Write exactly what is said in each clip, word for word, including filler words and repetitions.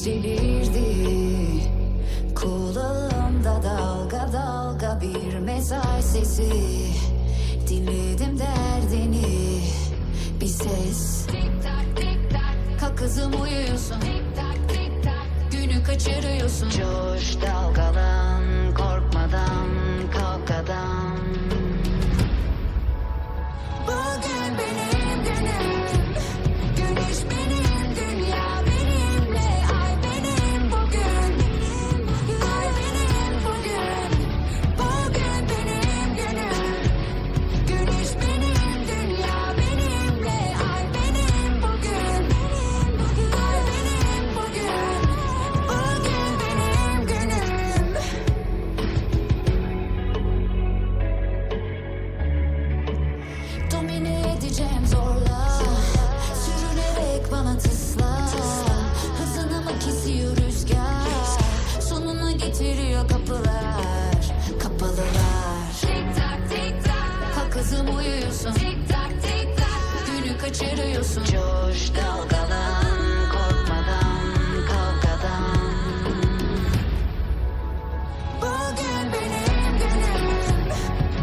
Belirdi kulağımda dalga dalga bir mesaj sesi. Dinledim derdini, bir ses. Tik tak, tik tak. Kalk kızım, uyuyorsun. Tik tak, tik tak. Günü kaçırıyorsun. Coş, dalgalan, korkmadan, kavgadan. Bugün benim günüm. Güneş benim, dünya benimle. Ay benim bugün. Ay benim bugün. Bugün benim günüm. Güneş benim, dünya benimle. Ay benim bugün. Ay benim bugün. Bugün benim günüm. Domine edeceğim zorla. Sürünerek bana tısla. Hızını mı kesiyor rüzgar? Sonuna getiriyor kapılar, kapalılar. Tik tak, tik tak. Kalk kızım, uyuyorsun. Tik tak, tik tak. Günü kaçırıyorsun. Coş, dalgalan, korkmadan, kavgadan. Bugün benim günüm.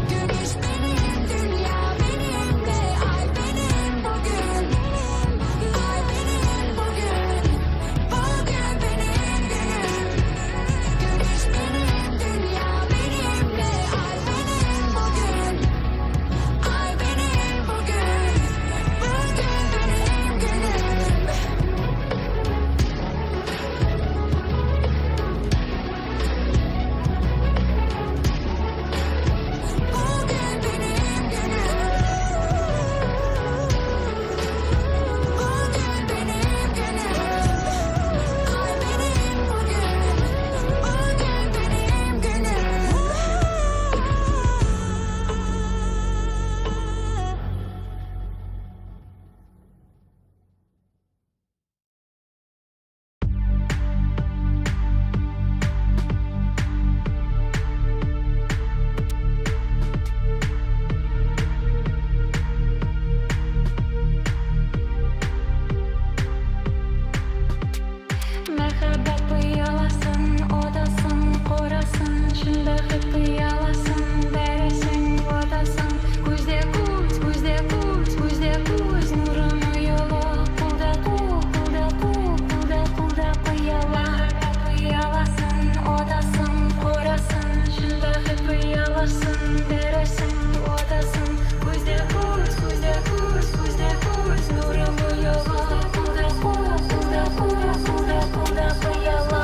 Güneş benim, dünya benimle. Ay benim bugün. Ay benim bugün. Bugün benim günüm. Güneş benim, dünya benimle. Ay benim bugün. Ay benim bugün. Bugün benim günüm. Máhábbet piyalasın, odasın, qorasın, shın báxit piyalasın, báresin, odasın. Kózde kóz, kózde kóz, kózde kóz, nurım uyulı, qulda qul, qulda qul, qulda qulda piyala. Máhábbet piyalasın, odasın, qorasın, shın báxit piyalasın, báresin, odasın. Kózde kóz, kózde kóz, kózde kóz, nurım uyulı, qulda qul, qulda qul, qulda qulda piyala.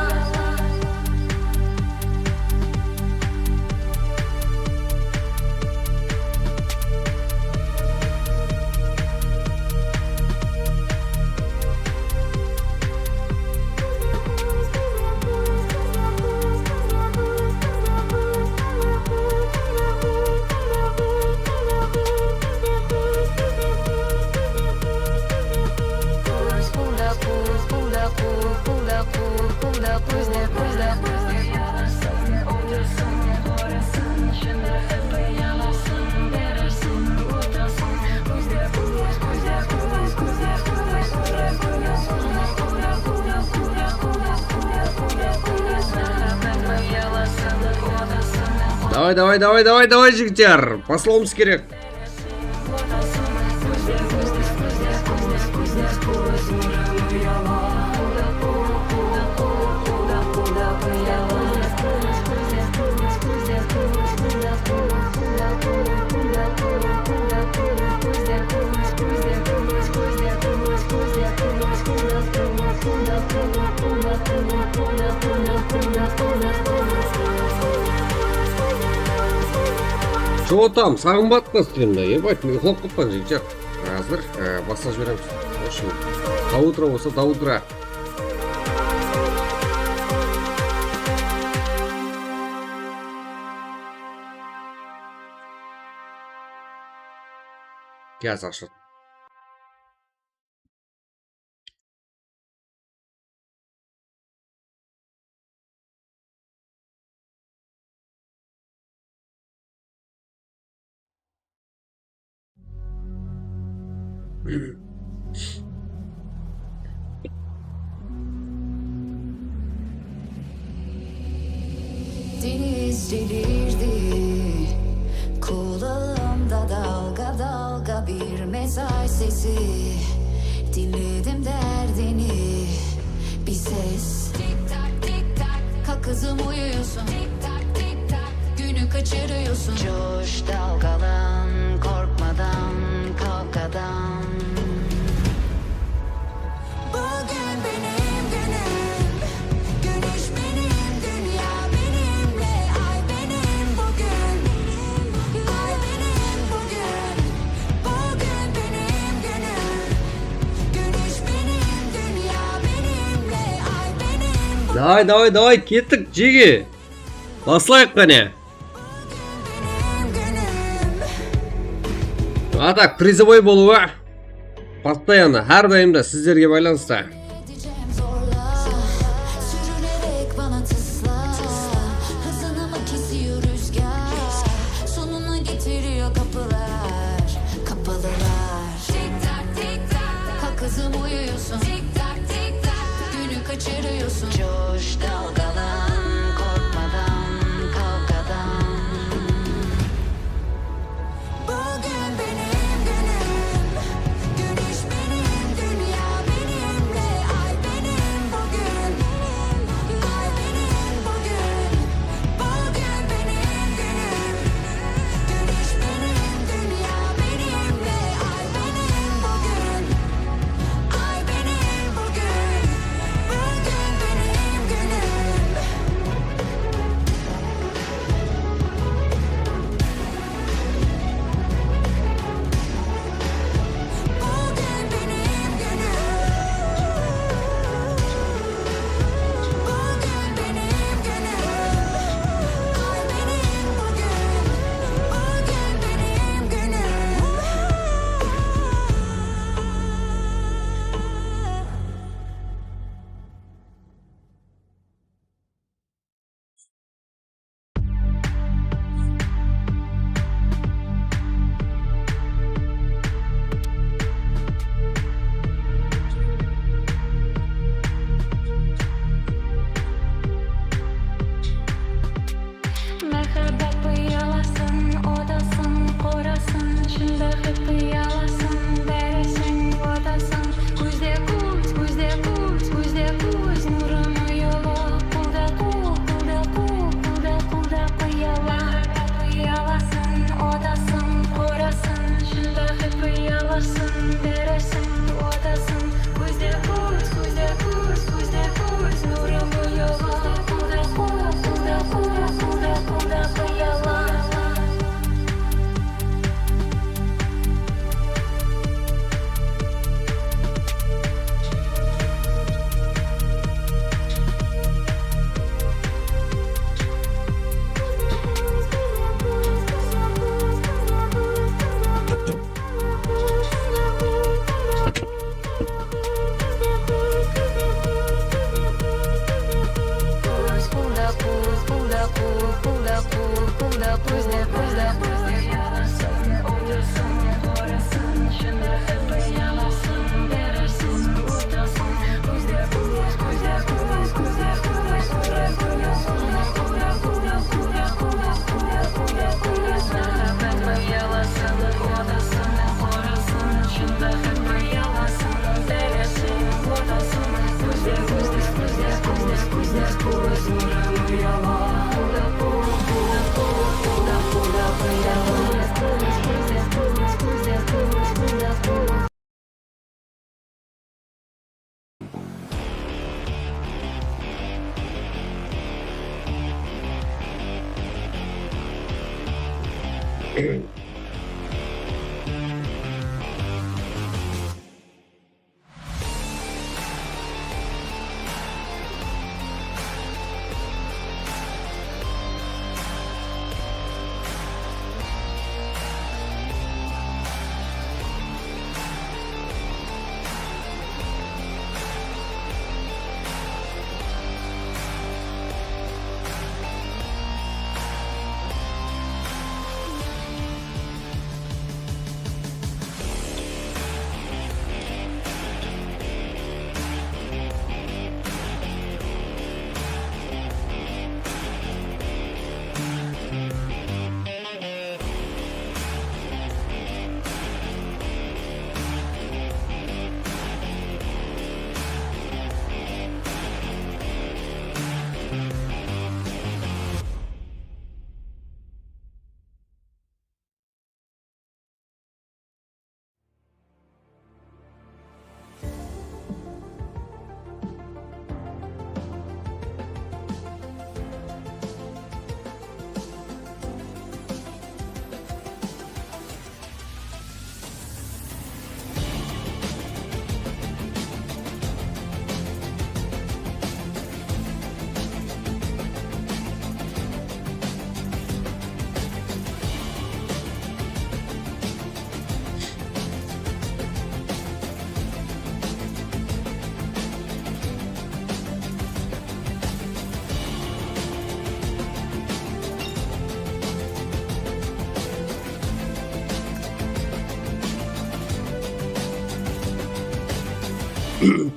Davay, davay, davay, davay, davay, jigitler! Baslawımız kerek. Что там, сағынбадыңыз па endi? Ебать, men uxlap qappan, jigitler. Házir, e, baslap jiberemiz. В общем, до утра bolsa, до утра. Gaz ashıldı. Delirdi kulağımda dalga dalga bir mesaj sesi. Dinledim derdini, bir ses. Tik tak, tik tak, kalk kızım, uyuyorsun. Tik tak, tik tak, günü kaçırıyorsun. Coş, dalgalan, korkmadan, kavgadan. Bugün benim günüm, güneş benim, dünya benimle, ay benim bugün, ay benim bugün. Bugün benim günüm, güneş benim, dünya benimle, ay benim bugün. Davay, davay, davay, kettik, jege. Baslayıq qáne. А так, призовой bolıwı постоянно, hár dayım da sizlerge baylanıslı. Edeceğim zorla, sürünerek bana tısla. Hızını mı kesiyor rüzgar? Sonunu getiriyor kapılar, kapalılar. Tik tak, tik tak, kalk kızım, uyuyorsun. Tik tak, tik tak, günü kaçırıyorsun. Coş, dalgalan, korkmadan, kavgadan. Bugün benim günüm, güneş benim, dünya benimle, ay benim bugün, ay benim bugün. Bugün benim günüm, güneş benim, dünya benimle, ay benim bugün, ay benim bugün. Bugün benim günüm. Máhábbát pıyalasın, odasın, qorasın, shında hep pıyalasın, báriseń odasın. Kózde kóz, kózde kóz, kózde kóz, nurım uyulı, qulda qul, qulda qul, qulda qulda pıyala. Máhábbát pıyalasın, odasın, qorasın, shında hep pıyalasın, báriseń odasın. Kózde kóz, kózde kóz, kózde kóz, nurım uyulı, qulda qul, qulda qul, qulda qulda pıyala.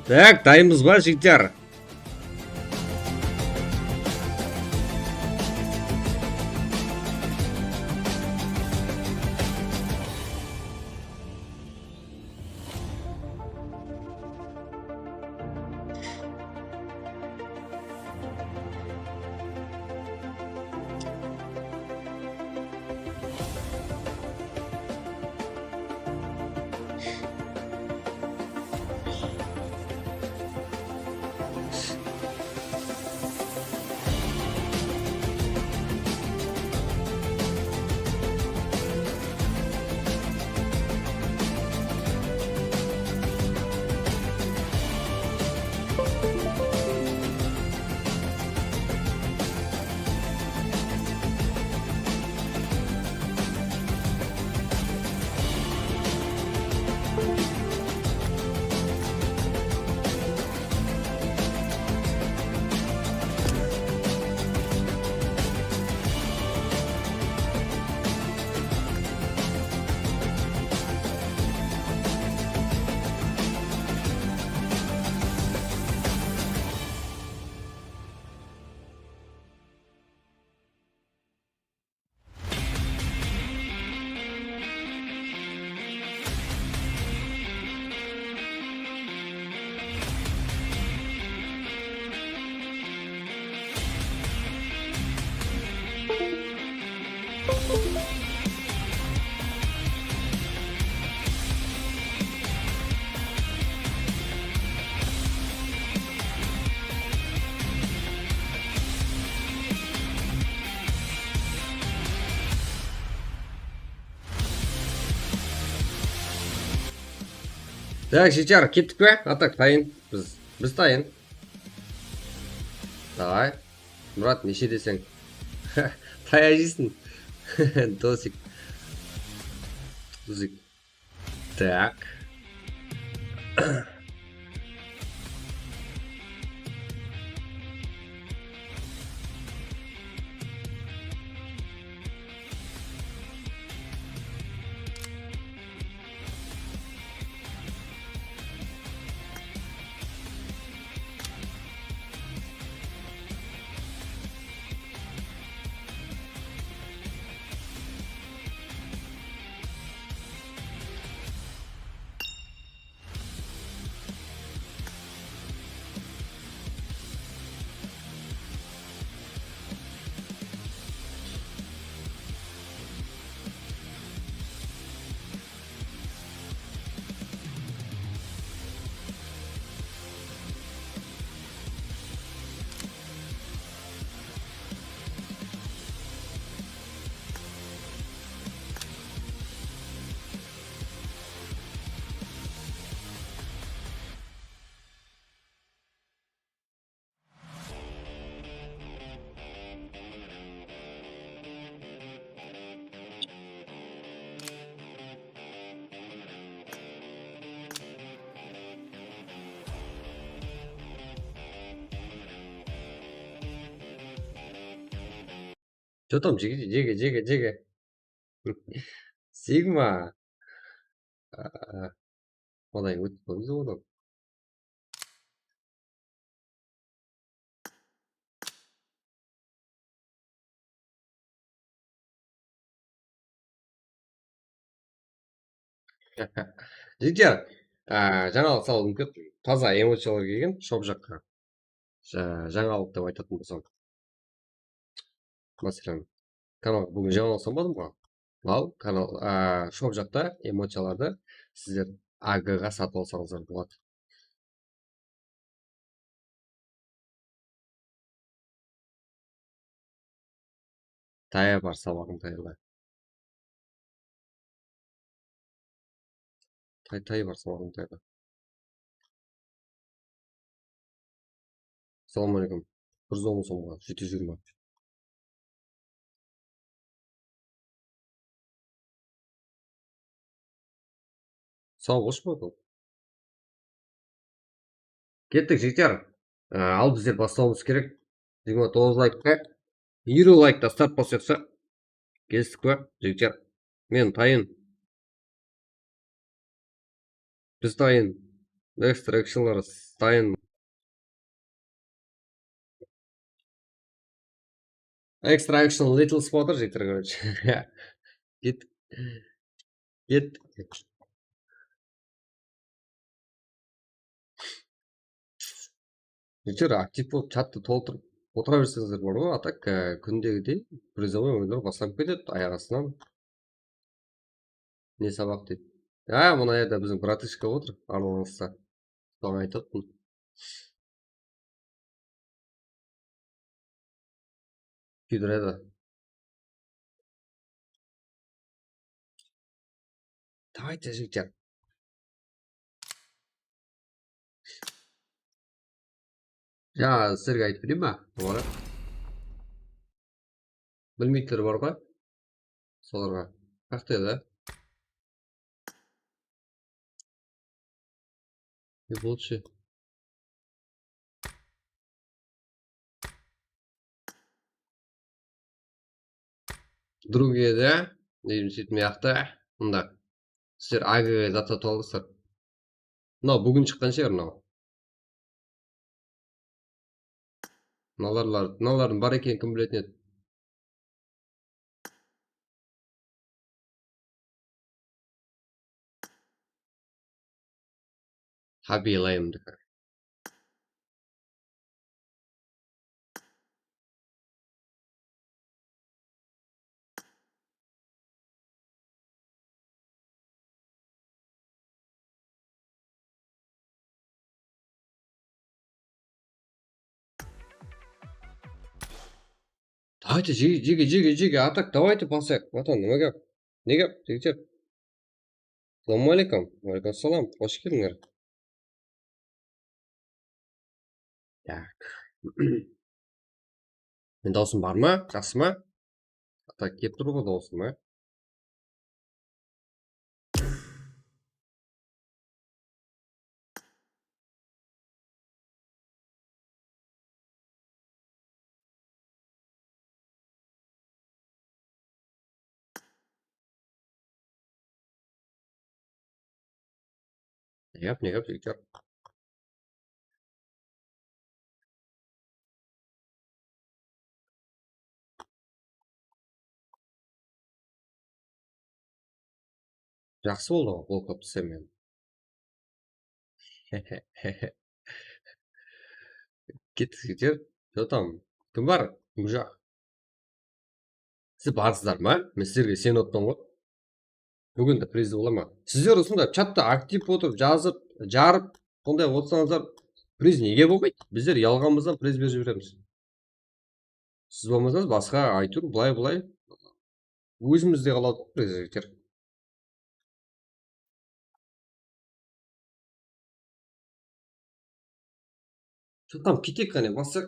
Tak, dayınbız ba, jigitler? Tak, jigitler, kettik pe? A tak, tayın. Biz, biz tayın. Davay. Murat, neshe deseń? Tayaq jeyseń. Dosik. Dosik. Tak. Что там, jege, jege, jege, jege. Sigma. Aa, oday, ótip qoyıńız odan. Jigitler, á, jańalıq salıwım kelip, taza emociyalar kelgen shop jaqqa. Ja-, jańalıq dep aytatın bolsam. Máselen, kanalǵa búgin jańa uqsamadım ǵoy. Al, kanal, a, shop jaqta emociyalardı sizler A G ǵa satıp alsańızlar boladı. Taya bar, sabaǵıń tayarla. Tay, tay bar, sabaǵıń tayarla. Assalawma áleykum. Bir júz on sumǵa, jeti júz jigirma. Saw bolısh pa bul? Kettik, jigitler. Á, al bizler baslawımız kerek. Jigirma toǵız laykqa. Eliw laykta start basıp atsa. Kelistik pa, jigitler? Men tayın. Biz tayın. Extra actionlar sayın. Extra action little spotter jigitler, короче. Ket. Ket. Jigitler, aktiv bolıp chattı toltırıp otıra berseńizler bar ǵoy, a tak, e, kúndegidey призовой oyınlar baslanıp ketedi ayaq astınan. Ne sabaq deydi. Ya, mına jerde biziń bratishka otır, aralasta. Soǵan aytıp atırman. Kúydiredi. Давайте, jigitler. Jańa sizlerge aytıp bereyin ba? Olar bilmeydiler bar ǵoy. Solarǵa. Qaqtı edi. Ne boldı? Другие de, deymiz, sóytmey-aq ta, mında. Sizler A G G zat satıp alırsızlar. Mınaw búgin shıqqan shıǵar, mınaw. Mınalar, mınalardıń bar ekenin kim biletin edi? Happy Layımdiki. Давайте, jege, jege, jege, jege, a tak, давайте basayıq. Vatan, nima gáp? Ne gáp, jigitler? Assalamu aleykum. Wa aleykum assalam. Xosh keldińler. Tak. Men dawısım bar ma? Jaqsı ma? A tak, kelip tur ǵoy dawısım, a? Ne gáp, ne gáp, jigitler? Jaqsı boldı ǵoy, bol kóp dese men. Kettik, jigitler. Что там? Kim bar? Kim joq? Siz barsızlar ma? Men sizlerge isenip otırman ǵoy. Búgin de prizli bola ma? Sizler usınday chatta aktiv otırıp, jazıp, jarıp, sonday otsańızlar, priz nege bolmaydı? Bizler uyalǵanımızdan priz berip jiberemiz. Siz bolmasańız, basqa aytur, bılay-bılay. Ózimizde qaladı ǵoy, priz, jigitler. Что там, keteyik, qáne, basıq.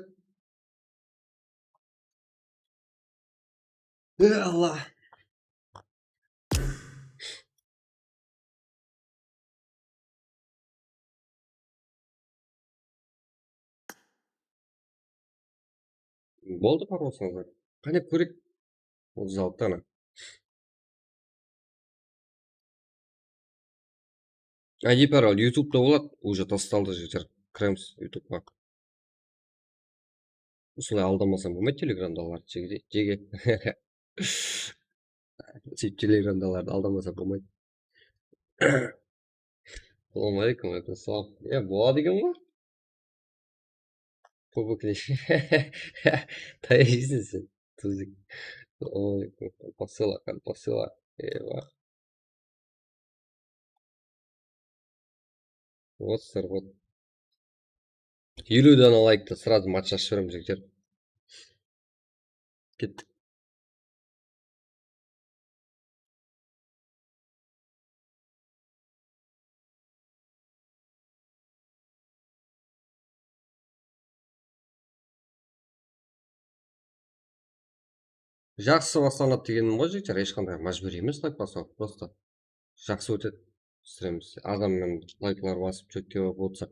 Ey, Alla. Boldı, parolsıńızlar. Qáne, kóreyik. Otız altı dana. I D parol YouTube'da boladı, уже tastaldı, jigitler. Kiremiz YouTube'ǵa. Usılay aldamasam bolmaydı, Telegramdalardı jege, jege. Sóytip Telegramdalardı aldamasam bolmaydı. Assalamu aleykum, aleykum assalam. Ya, boladı eken ǵoy. Kóp ókinishli. Tayajıysań sen, Tuzik. Assalamu aleykum. Посылка, посылка. Eywa. Вот, sir, вот. Eliw dana like'tı сразу match ashıp jiberemiz, jigitler. Kettik. Jaqsı baslanadı degenim ǵoy, jigitler, hesh qanday májbúriy emes layk basıw, просто jaqsı ótedi. Istiremiz. Azannan layklar basıp, chatke barıp otırsaq.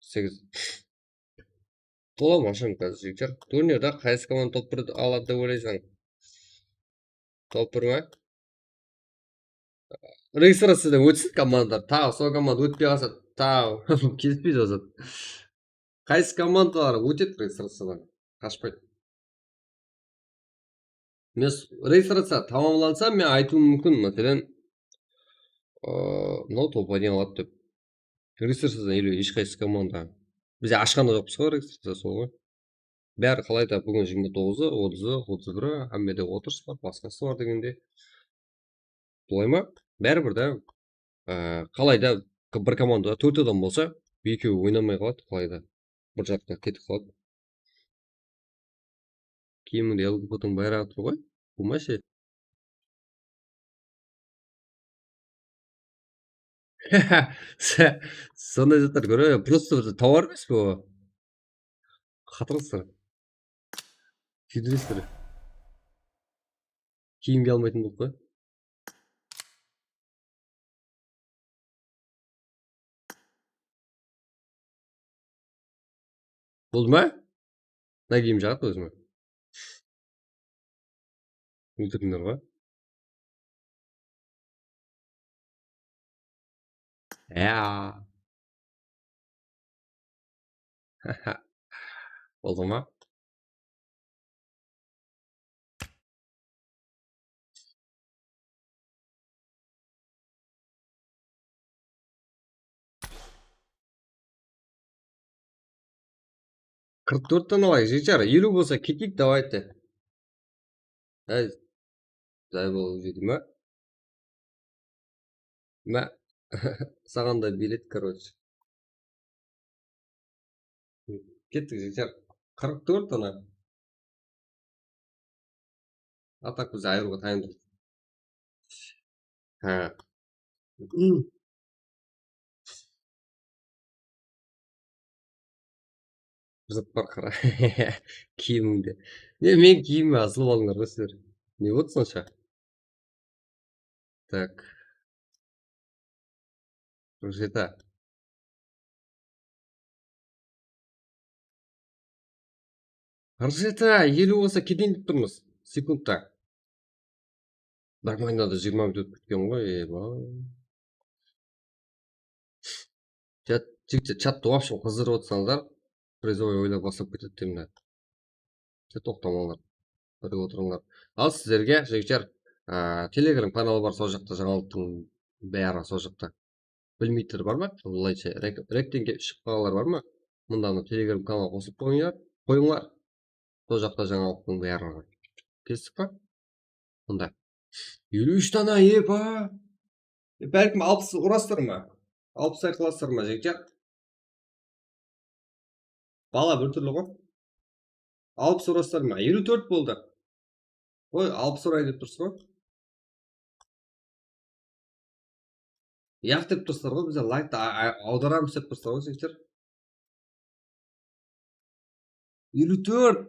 Segiz. Tola mashın, jigitler. Turnirde qaysı komanda top bir aladı dep oylaysań? Top bir ma? Registraciyadan ótsin komandalar. Taǵı sol komanda ótpey qalsa, taǵı kelispey jazadı. Qaysı komandalar ótedi registraciyadan? Qashpaydı. Men s-, registraciya tamamlansa, men aytıwım múmkin, máselen, ıı, mınaw topa deyin aladı dep. Registraciyadan ele hesh qaysı komanda. Biz ashqan da joqpız ǵoy registraciya, sol ǵoy. Bári qalayda búgin jigirma toǵızı, otızı, otız biri, hámmede otırıs bar, basqası bar degende. Solay ma? Báribir da, á, qalayda bir komandada tórt adam bolsa, ekewi oynamay qaladı qalayda. Bir jaqqa ketip qaladı. Kiyimińde L G B T-dıń bayraǵı tur ǵoy. Bul ma she? Sonday zatlar kóre, просто bir tovar emes pe o? Qatırǵısır. Kúydiresizler. Kiyim kiye almaytın bolıp qoy. Boldı ma? Mına kiyim jaǵadı ózime. Óltirdińler ǵoy. Ya. Boldı ma? Qırq tórt dana alayıq, jeter. Eliw bolsa keteyik, давайте. Áy, zay bolıp jedi ma? Má, saǵan da bilet, короче. Kettik, jeter. Qırq tórt dana. A так biz ayırıwǵa tayın turmız. Ha. Bir zat bar, qara. Kiyimińde. Ne, men kiyimime asılıp alıńlar ǵoy sizler. Ne boldı sonsha? Так. Qırq jeti. Qırq jeti, eliw bolsa keteyin dep turmız. Sekundta. Нормально da jigirma minut ótip ketken ǵoy, eyba. Chat, jigitler, chattı вообще qızdırıp otırsańızlar, призовой oynap baslap ketedi endi. Siz toqtamańlar. Birge otırıńlar. Al sizlerge, jigitler, a, Telegram kanalı bar, sol jaqta jańalıqtıń bári sol jaqta. Bilmeytuǵınlar bar ma? Layksha, rek-, rekten kelip shıǵıp qalǵanlar bar ma? Mında mına Telegram kanalǵa qosılıp qoyıńlar, qoyıńlar. Sol jaqta jańalıqtıń barlıǵı. Kestik pa? Mında. Eliw úsh dana, epa! E, bálkim alpıs urasızlar ma? Alpıs ayqılasızlar ma, jigitler? Bala bir túrli ǵoy. Alpıs urasızlar ma? Eliw tórt boldı. Qoy, alpıs urayın dep tursız ǵoy. Yaq dep tursızlar ǵoy, bizler layktı a-, a-, awdaramız dep tursızlar ǵoy, jigitler. Eliw tórt.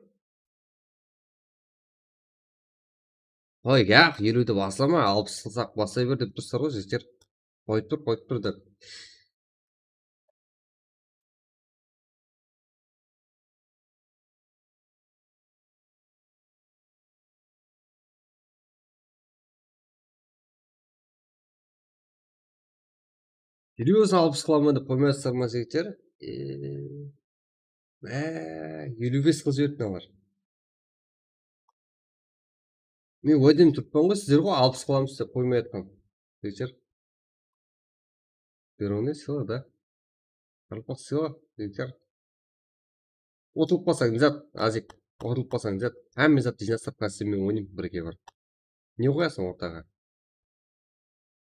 Qoy, yaq, eliwdi baslama, alpıs qılsaq baslay ber dep tursızlar ǵoy, jigitler. Qoyıp tur, qoyıp tur dep. Eliw bolsa alpıs qılaman dep qoymayatırlar ma, jigitler? E, Má, eliw bes qılıp jiberdi mınalar. Men uáden turıppan ǵoy, sizler ǵoy alpıs qılamız dep qoymayatqan. Jigitler. Берённый сила, да? Qaraqalpaq сила, jigitler. Utılıp qalsań, zat, Azik. Utılıp qalsań, zat. Hámme zattı jıynastırıp, kástim menen oynayın, birge barıp. Ne qoyasıń ortaǵa?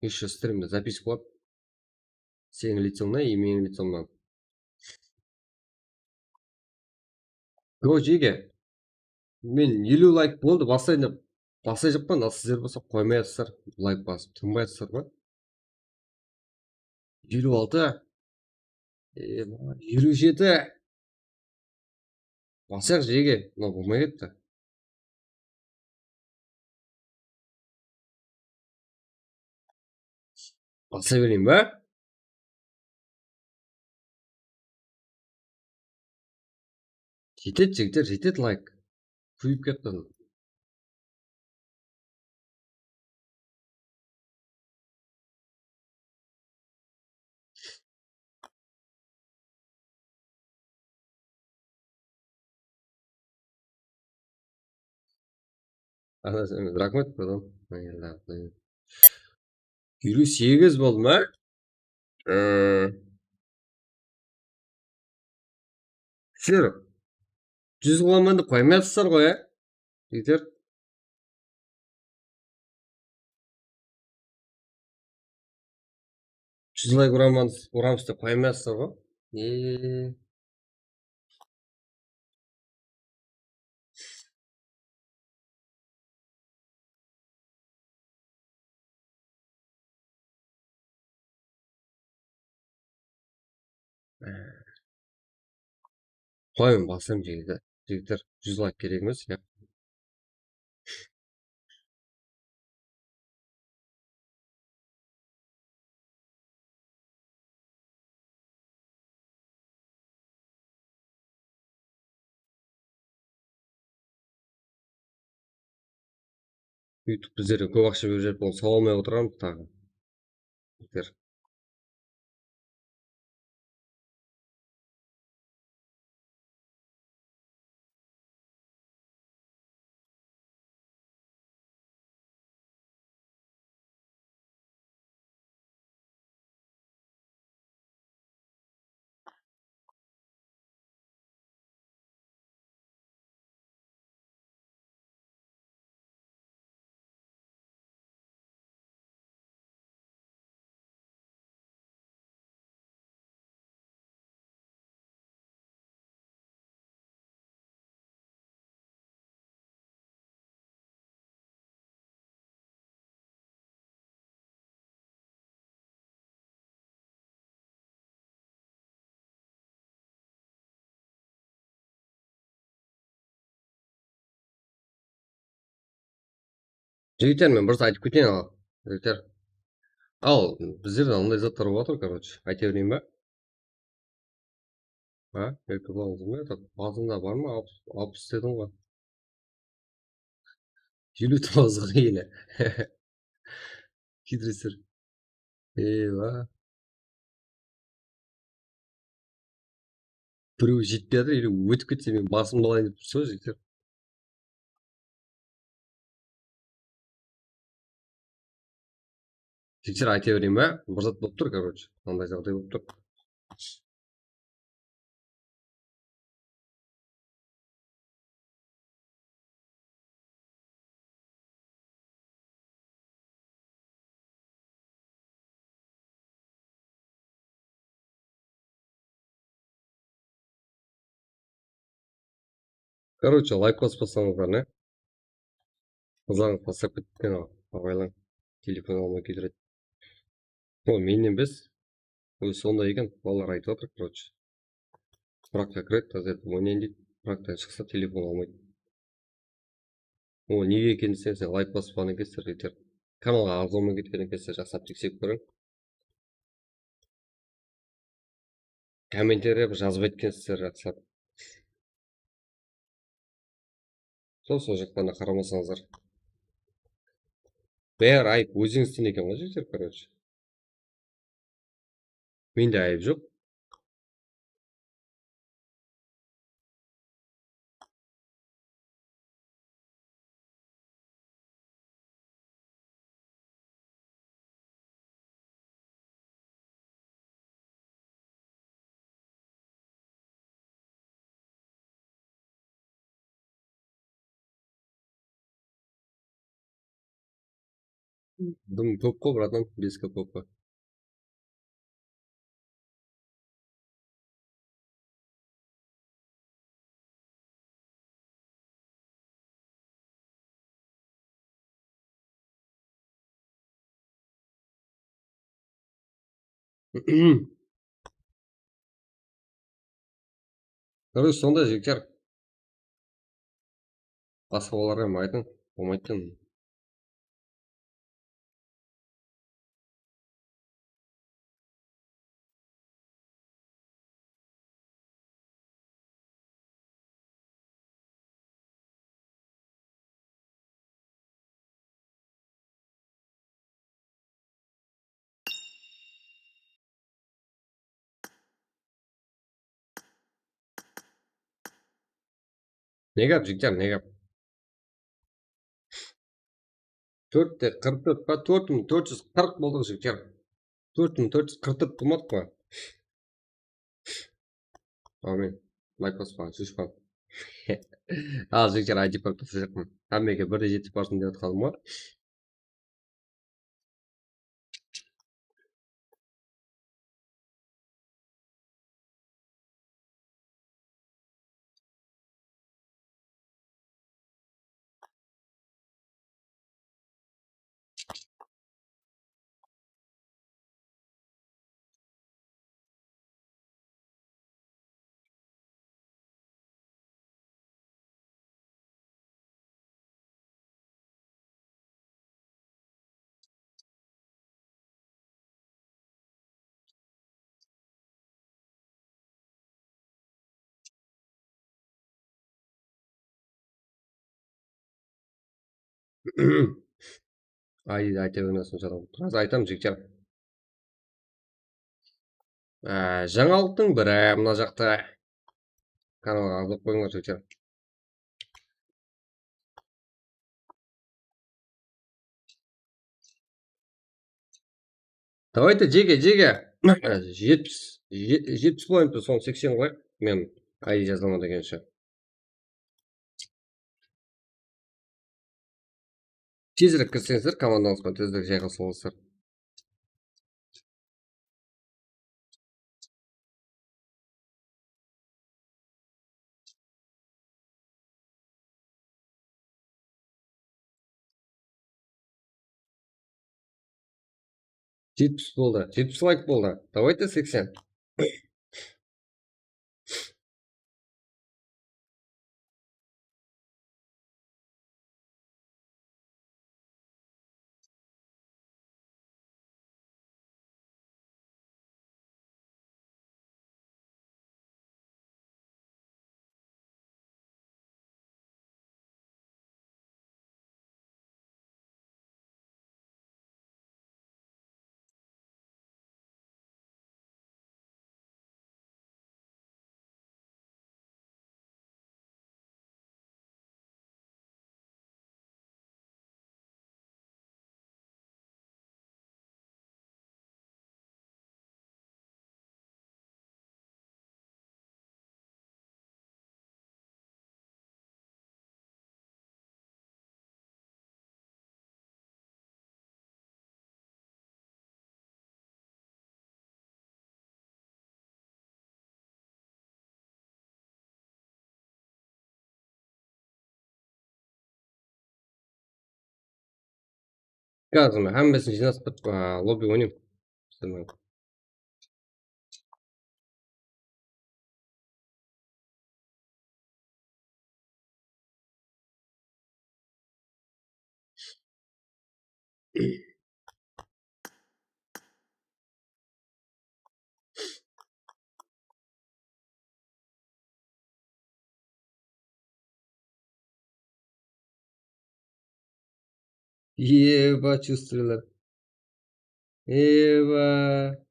Ещё strimde запись qılıp. Seniń лицоńnan и meniń лицомnan. Go, jege. Men eliw layk boldı, baslayın dep baslayjaqpan, al sizler bolsa qoymay atırsızlar, layk basıp tınbay atırsızlar ma? Eliw altı. E, eliw jeti. Basayıq, jege. Mına bolmay ketti. Basa bereyin be? Jetedi, jigitler, jetedi layk. Kóbeyip ketti. Ana sen, raxmet, bratан. Hayırlı. Eliw segiz boldı ma? Ee, Sizler júz qılaman dep qoymayapsızlar ǵoy, ya? Jigitler. Júz layk uraman, uramız dep qoymayapsızlar ǵoy. E. Qoyıń, basıń, jigitler. Jigitler, júz layk kerek emes, ya. Youtube bizlerge kóp aqsha berip júrip, onı saba almay otırǵanbız taǵı. Jigitler. Jigitler, men bir zat aytıp keteyin, al, jigitler. Al, bizlerde anday zatlar bolıp atır, короче. Ayta bereyin ba? Ha? Erkek balamız mı? Basında bar ma? Alpıs, alpıs dedim ǵoy. Eliw toǵız ǵoy ele. Hidresler. Eywa. Birew jetpey atır, ele ótip ketse, men basımdı alayın dep tursa, jigitler. Jigitler, ayta bereyin ba? Bir zat bolıp tur, короче. Mınday jaǵday bolıp tur. Короче, layk baspasańızlar, ne? Qızlarıńız taslap ketken, abaylań. Telefon almay kúydiredi. Ol mennen emes. Ózi sonday eken, balalar aytıp atır, короче. Pragqa kiredi, tazayıp oynayın deydi. Pragtan shıqsa, telefon almaydı. Ol nege ekenin sen, sen layk baspaǵan ekensizler, jigitler. Kanalǵa aǵza bolmay ketken ekensizler, jaqsılap tekserip kóriń. Kommentariyada bir jazıp aytkansızlar, jaqsılap. Sol, sol jaqlarına qaramasańızlar. Bári ayıp ózińizden eken ǵoy, jigitler, короче. Mende ayıp joq. Dım kóp ǵo, bratan, beske kóp ǵo. Durıs, sonday, jigitler. Basqa balalarǵa ham aytıń, bolmaydı eken. Ne gáp, jigitler, ne gáp? Tórtte qırq tórt pa, tórt mıń tórt júz qırq boldıq, jigitler. Tórt mıń tórt júz qırq tórt qılmadıq pa? Áwmin. Layk baspaǵan, shúshpan. Al, jigitler, I D park topsırjaqpan. Hámmege birdey jetip barsın dep atqanım ǵoy. Ay, ayta bermesin, jaraw. Házir aytam, jigitler. Á, jańalıqtıń biri mına jaqta. Kanalǵa ıǵılıp qoyıńlar, jigitler. Давайте, jege, jege. Jetpis, je-, jetpis bolayın, sonı seksen qoyayıq. Men I D jazaman degenshe. Tezirek kirseńizler, komandańızǵa tezirek jayǵasıp alasızlar. Jetpis boldı. Jetpis layk boldı. Давайте seksen. Házir men hámmesin jıynastırıp, a, lobbi oynayman. Eba, чувствуйлар. Eba.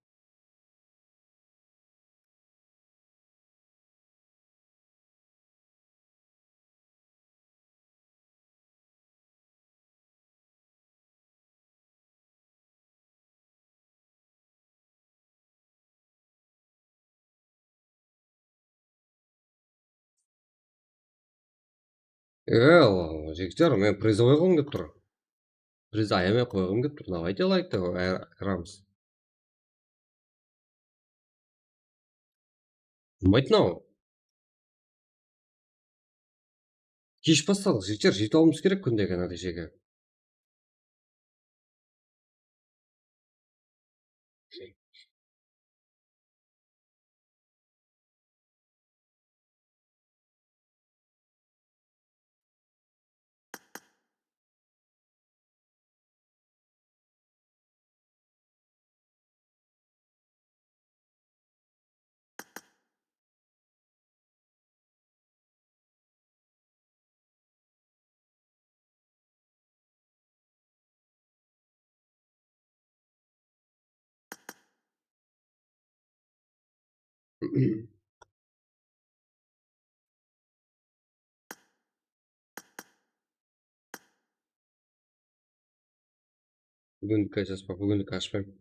Ee, jigitler, men prizovıy qılǵım kelip tur. Priz ayamay qoyǵım kelip tur. Давайте layktı ıramız. Bolmaydı mınaw. Kesh basladıq, jigitler, jetip alıwımız kerek kúndegi nátiyjege. Búgingi jazba, búgingi ashpayman.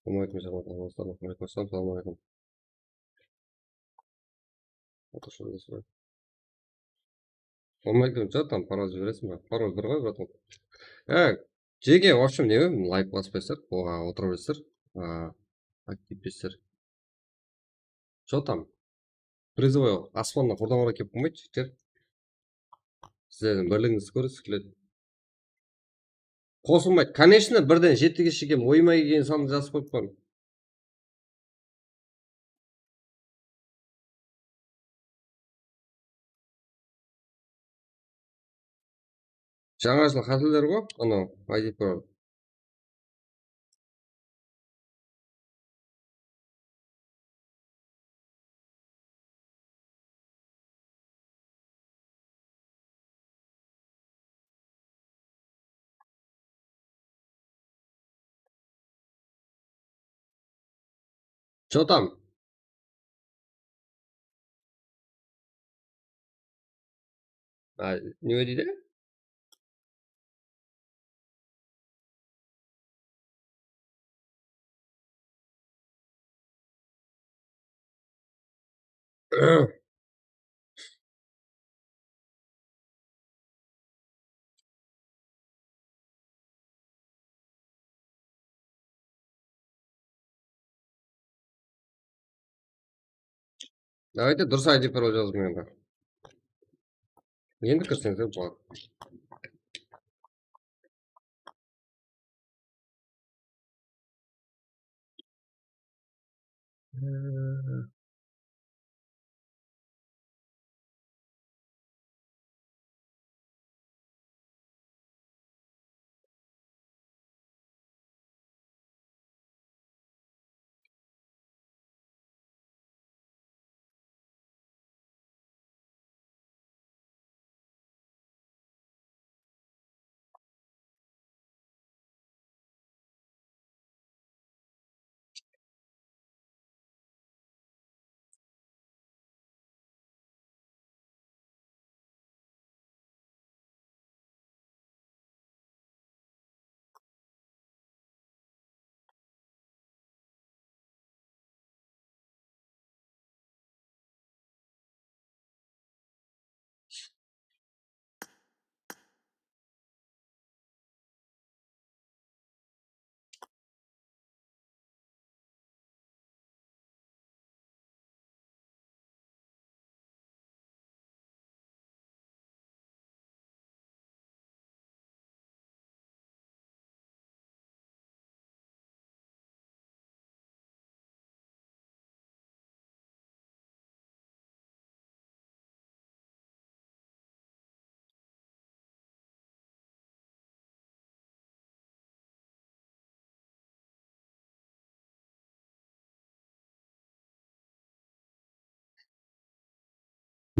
Assalamu aleykum, Jamal. Assalamu aleykum. Assalamu aleykum. Assalamu aleykum, что там, пароль jibereseń be? Пароль bir ǵoy, братан. E, jeke, в общем, ne, layf baspaysızlar, oǵan otıra beresizler. A, aktivlesizler. Что там? Призовой aspannan qurdan ura kelip qoymaydı, jigitler. Sizlerdiń birligińizdi kórgisi keledi. Qosılmaydı. Конечно, birden jetige shekem oyıma kelgen sandı jazıp qoyıppan. Jańa jıl qáteler ǵo, anaw, I D Pro. Что там? A, ne deydi? Давайте durıs I D parol jazıp qoyıń. Endi kirseńiz boladı.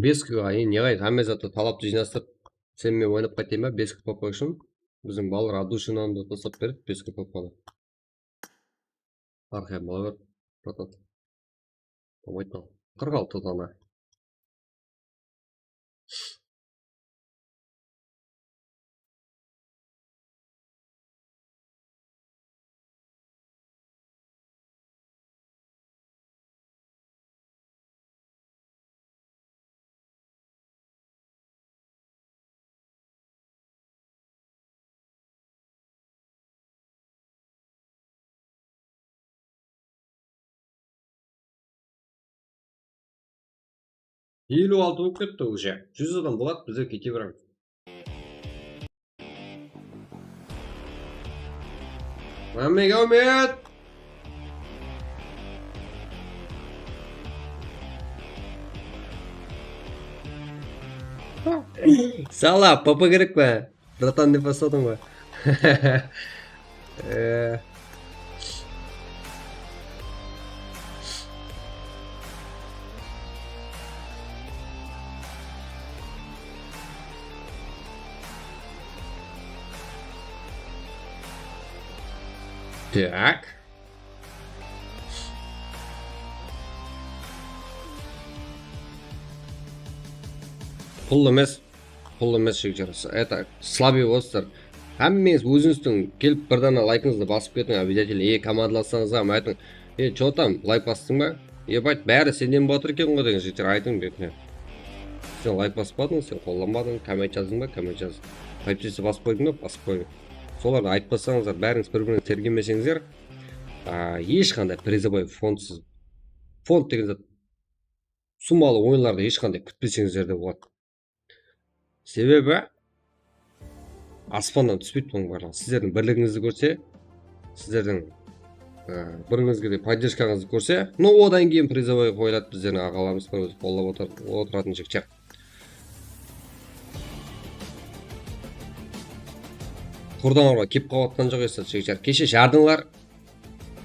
Bes Q ǵa, endi ne qılayıq, hámme zattı talaptı jıynastırıp, sen menen oynap qaytayın ba? Bes Q popka ushın biziń balalar от души nandı taslap beredi, bes Q popkanı. Arqaya bala ber, bratan. Bolmaydı mınaw. Qırq altı dana. Eliw altı bolıp ketti уже. Júz adam boladı, bizler kete beremiz. Mámmege áwmet! Sala, papa kerek pa? Bratan, ne basladıń ba? E. Tak. Pul emes. Pul emes, jigitler. Это, слабый боласыздар. Hámmeńiz ózińizdiń kelip bir dana laykıńızdı basıp ketiń, обязательно. E, komandalassańız ham aytıń. E, чё там, layk bastıń ba? Ебать, bári senden bolatır eken ǵoy degen jigitler aytıń betine. Sen layk basıp qaldıń, sen qollanbadıń, komment jazdıń ba? Komment jaz. Подписаться basıp qoydıń ba? Basıp qoy. Solardı aytpasańızlar, bárińiz bir-birińizdi tergemeseńizler, a, hesh qanday призовой fondsız. Fond degen zat summalı oyınlardı hesh qanday kútpeseńizler de boladı. Sebebi aspannan túspeydi bunıń barlıǵı. Sizlerdiń birligińizdi kórse, sizlerdiń, e, bir-birińizge de поддержкаńızdı kórse, no, odan keyin призовой qoyıladı, bizlerdiń aǵalarımız bir ózi qollap otır-, otıratın jigitler. Qurdan orǵa kep qalıp atqan joq esa, jigitler. Keshe jardıńlar.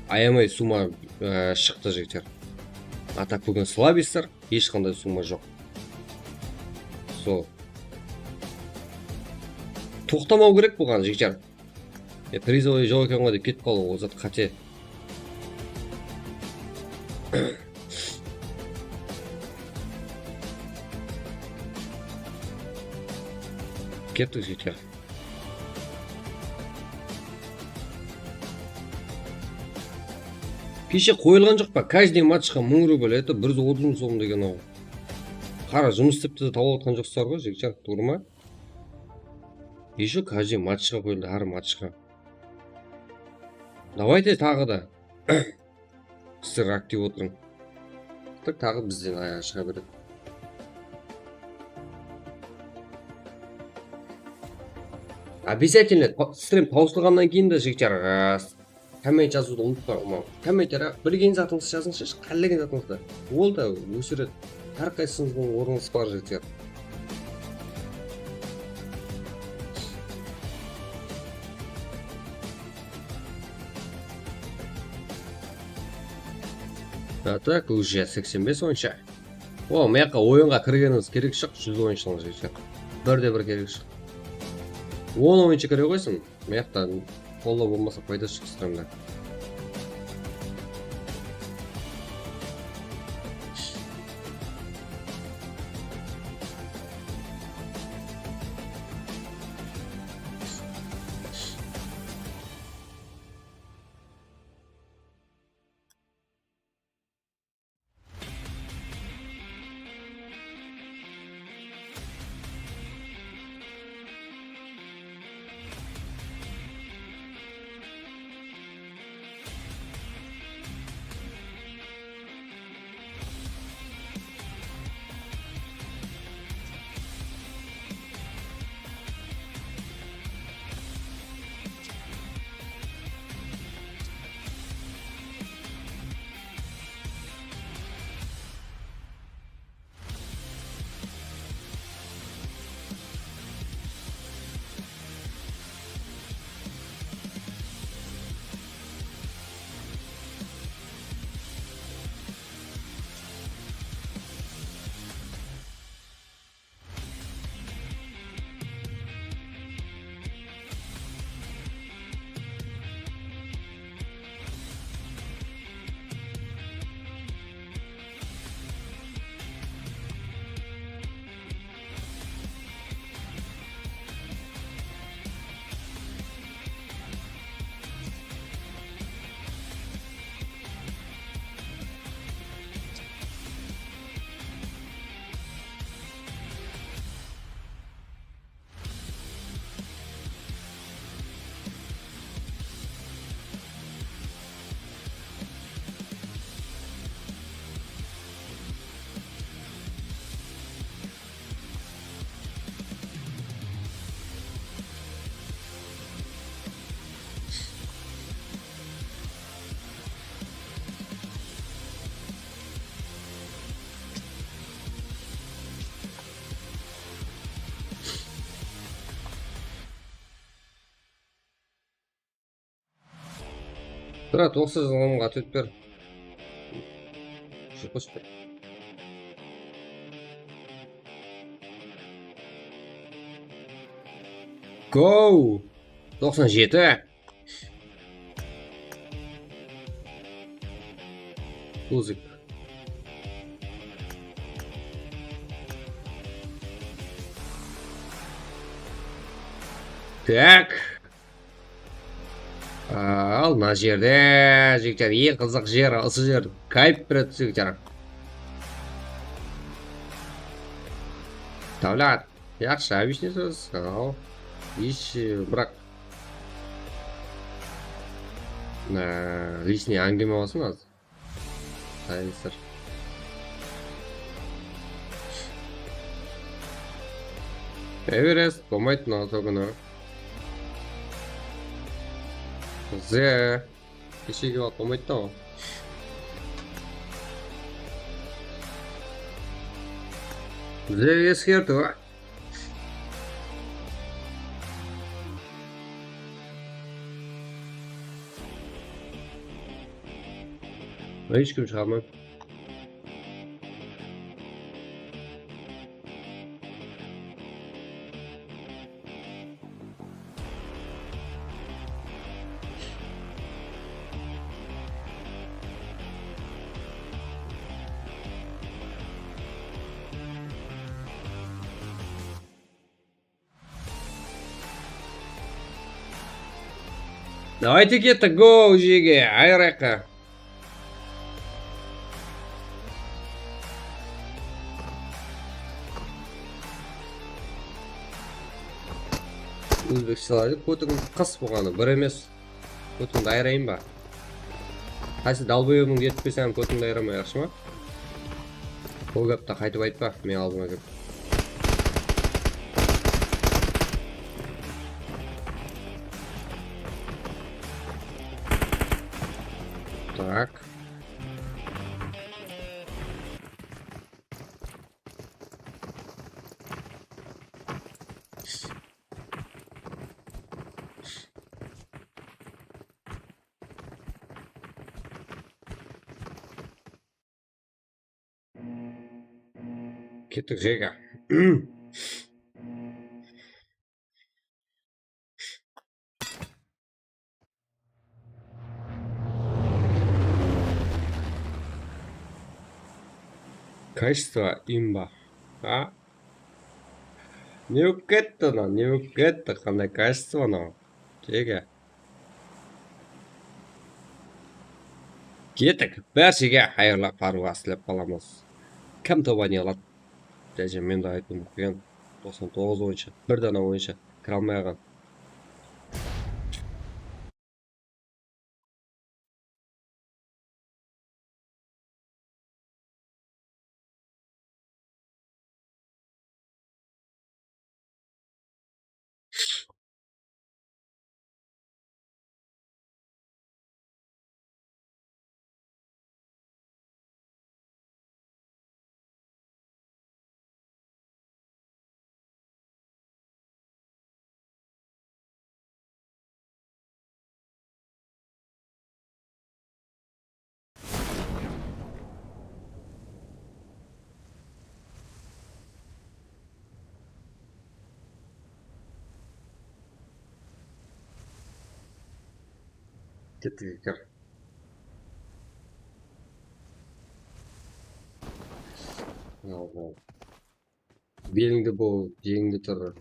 Ayamay summa, e, shıqtı, jigitler. A так búgin слабыйсыздар, hesh qanday summa joq. Sol. Toqtamaw kerek buǵan, jigitler. E, призовой joq eken ǵoy dep ketip qalıw, ol zat qáte. Kettik, jigitler. Keshe qoyılǵan joq pa? Каждый matchqa mıń rubl, это bir júz otız mıń som degen-aw. Qara, jumıs istep te tawıp atqan joqsızlar ǵoy, jigitler, tuwrı ma? Ещё каждый matchqa qoyıldı, hár matchqa. Давайте taǵı da. Sizler aktiv otırıń. Tak, taǵı bizden ayaǵı shıǵa beredi. Обязательно pa-, stream tawsılǵannan keyin de, jigitler, a, komment jazıwdı umıtpań, ulıwma. Kommentlerge bilgen zatıńızdı jazıńızshı, qállegen zatıńızdı. Ol da ósiredi. Hár qaysıńızdıń ornıńız bar, jigitler. A tak, уже seksen bes onsha. O, mıyaqqa oyınǵa kirgenińiz kerek shıq, júz oyınshıńız, jigitler. Bir de bir kerek shıq. On oyınshı kire qoysın. Mıyaqta qollap bolmasa, payda shıqsın da. Brat, toqsan jılımǵa otvet ber. Shıp qoshıp ber. Go! Toqsan jeti. Uzik. Tak. Al, mına jerde, jigitler, eń qızıq jer, usı jer. Kayf beredi, jigitler. Davlat, yaqshı, объясни soz. Al. Ish, biraq, lishniy áńgime bolsın házir. Sayılsır. Everest bolmaydı mınaw togını. Ze. Keshege balıp bolmaydı da ol. Ze eskertiw. Hesh kim shıǵarmaydı. Давайте, kettik, go, jege, ayırayıq. Ózbekshalardı kótiń qas bolǵanı bir emes. Kótińdi ayırayın ba? Qaysı dalboebıń etip kelsem, kótińdi ayıraman, yaqshı ma? Bul gápti qaytıp aytpa, men aldıma kelip. Tak. Kettik, jege. Качество имба. А? Ne bolıp ketti mınaw? Ne bolıp ketti? Qanday качество mınaw? Jege. Kettik. Bárshege hayırlı parwa islep qalamız. Kim toba ne aladı? Jáne men de aytqım qıyın. Toqsan toǵız boyınsha, bir dana boyınsha kire almay qalǵan. Kettik, eker. Al, al. Belińde bol, jeńde tur.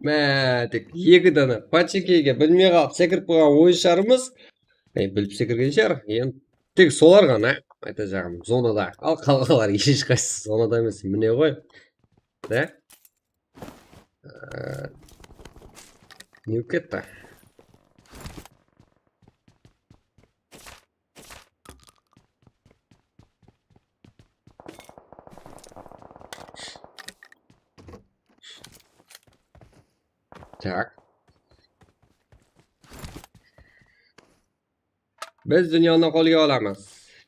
Má, tek eki dana Pachekege bilmey qalıp sekirip qoyǵan oyınsharımız. E, bilip sekirgen shıǵar. Endi tek solar ǵana, aytajaǵım, zonada. Al, qalǵanları hesh qaysı zonada emes, mine ǵoy. Da? Ee, ne bolıp ketti? Tak. Biz dúnyanı qolǵa alamız.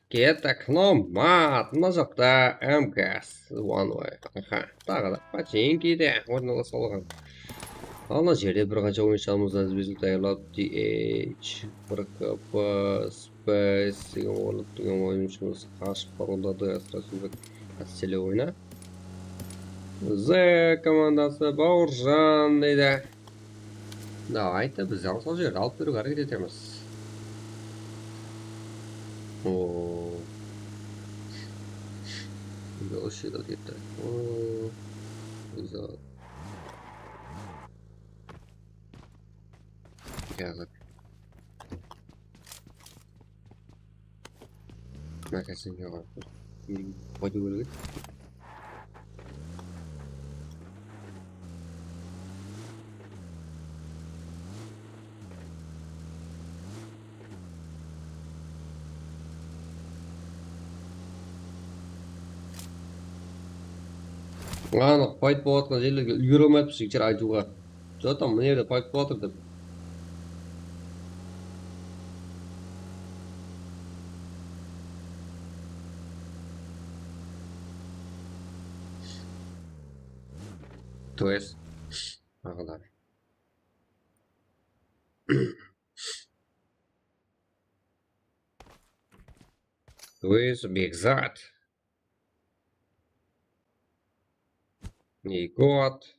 Kettik, nomad, mına jaqta M G S, one way. Aha, taǵı da pochinkide ornalasa alǵan. Al, mına jerde bir qansha oyınsharımız da bizdi tayarlap, D H, bir K P, Space degen ornıp turǵan oyınshımız qashıp bar, onda da srazuvı astele oyna. Z komandası, Bawırjan deydi. Давайте, biz de sol jerdi alıp beriwge háreket etemiz. Oo. Usı jerde ketti. Oo. Uzaq. Házir. Magazin joq. Qoydı ólgen. Anıq, payt bolatqan jerlerge úlgere almayapız, jigitler, aytıwǵa. Jotam, mına jerde payt bolatır dep. То есть, aǵılar. Luis Bekzat. Nikot.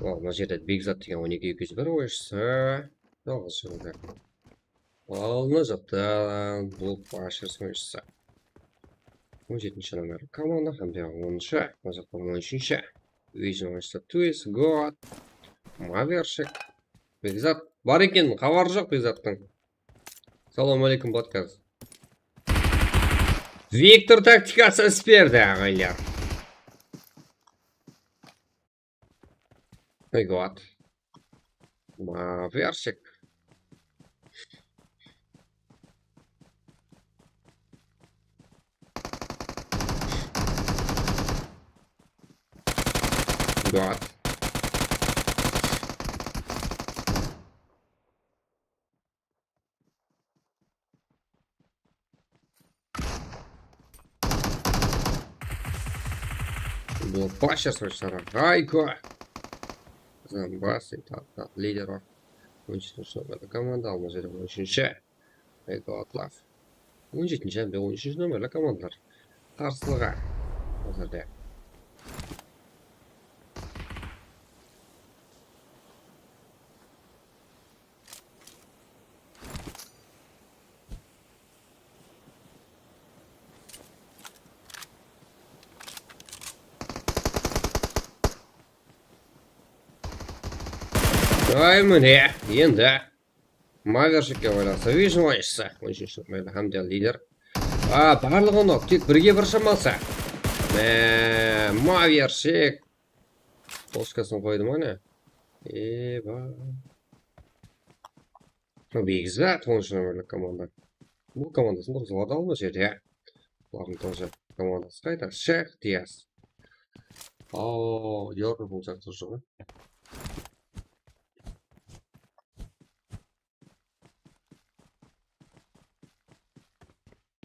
Al, mına jerde Bekzat degen on eki eki júz bir oyınshısı. Jalǵız jıǵıldı. Al, mına jaqta Blokbashers oyınshısı. On jetinshi nomer komanda hám de onınshı, mına jaqta on úshinshi. Vision oyınshısı Twist, God, Mavershik. Bekzat bar eken, xabarı joq Bekzattıń. Salam aleykum, Batkaz. Viktor taktikası is berdi, aǵaylar. Ey, God. Mavershik. God. Blokbashers oyınshıları. Gayko. Zambas, endi lider bar. On jetinshi nomerli komanda, alma jeri on úshinshi. Gayko Atlaf. On jetinshi hám de on úshinshi nomerli komandalar. Qarsılıǵa. Házirde. Ay, mine, endi. Mavershikke baylanıstı. Vision oyınshısı. On úshinshi nomerli hám de lider. A, barlıǵı nok, tek birge bir shaması. Mine, Mavershik. Poskasın qoydım, mine. Eba. Bekzat, onınshı nomerli komanda. Bul komandasın durıs alıp alma jerde, ya. Bulardıń тоже komandası qayda? Shayx Dias. Ao, Liverpul jaqtı jıǵı.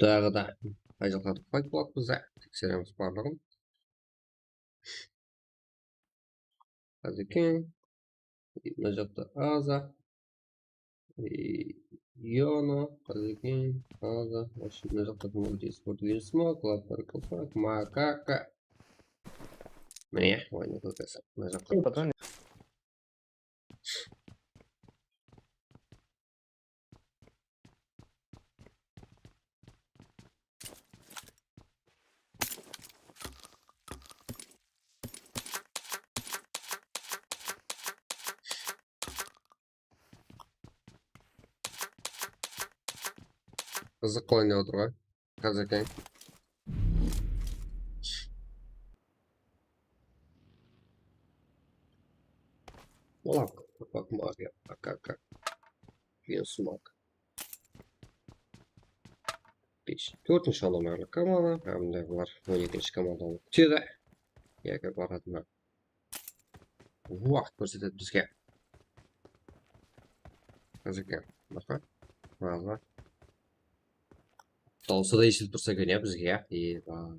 Taǵı da ayzaqlardı qayt boladı bizde. Tekseremiz barlıǵın. Qazeken. Mına jaqta Aza. E, Yono, Qazeken, Aza. Вообще, mına jaqta kim oynadı? Sport Win Smoke, Lapper Kalpak, Makaka. Mine, oynadı kasa. Mına jaqta. Qızıq qılay dep otır ǵoy. Qazı eken. Olar, bak, bak, bak, bak. Ken sumak. Bes, tórtinshi nomerli komanda, hám de bular on ekinshi komanda bolıp ketedi. Yaki baratın. Wah, kórsetedi bizge. Qazı eken. Baqa. Baqa. Dawısı da esitilip tursa eken, ya, bizge, ya. Eba.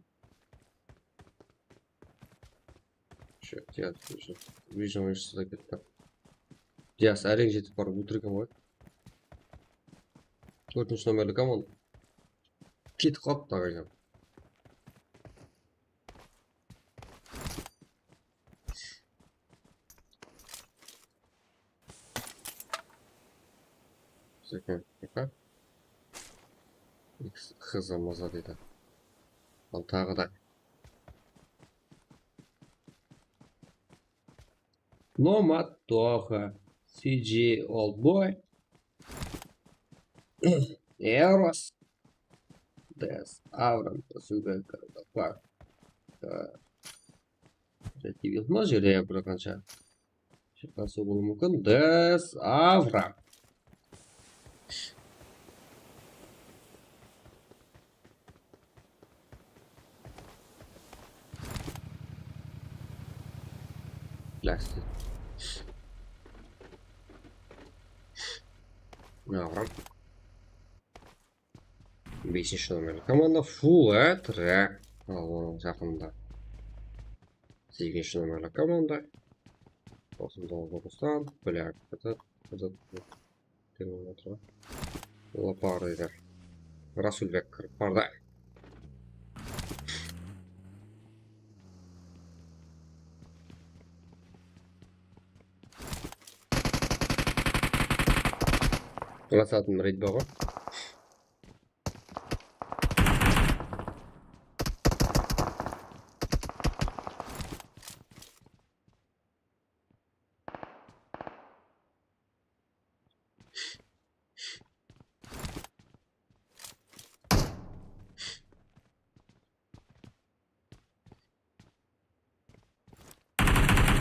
Shı, Dias, shı. Vision oyınshısı da ketti. Dias, áreń jetip barıp óltirgen ǵoy. Tórtinshi nomerli komanda. Ketip qalıptı, aǵaylar. Seken, eka. X, X maza deydi. Al, taǵı da. Nomad Toxa. C G Oldboy. Eros. Des Avram, Rasulbek, Gardapar. Mına jerde bir qansha shıqqansı bolıwı múmkin. Des Avram. Plastik. Avram. Besinshi nomerli komanda full, e, tire. Al, onıń jaqınında. Segizinshi nomerli komanda. Toqsan toǵız, Ruslan, Polyak, Kazak, Kazak, Termometr. Lapar deydi. Rasulbek kirip bardı. Lasatın reyd bar ǵoy.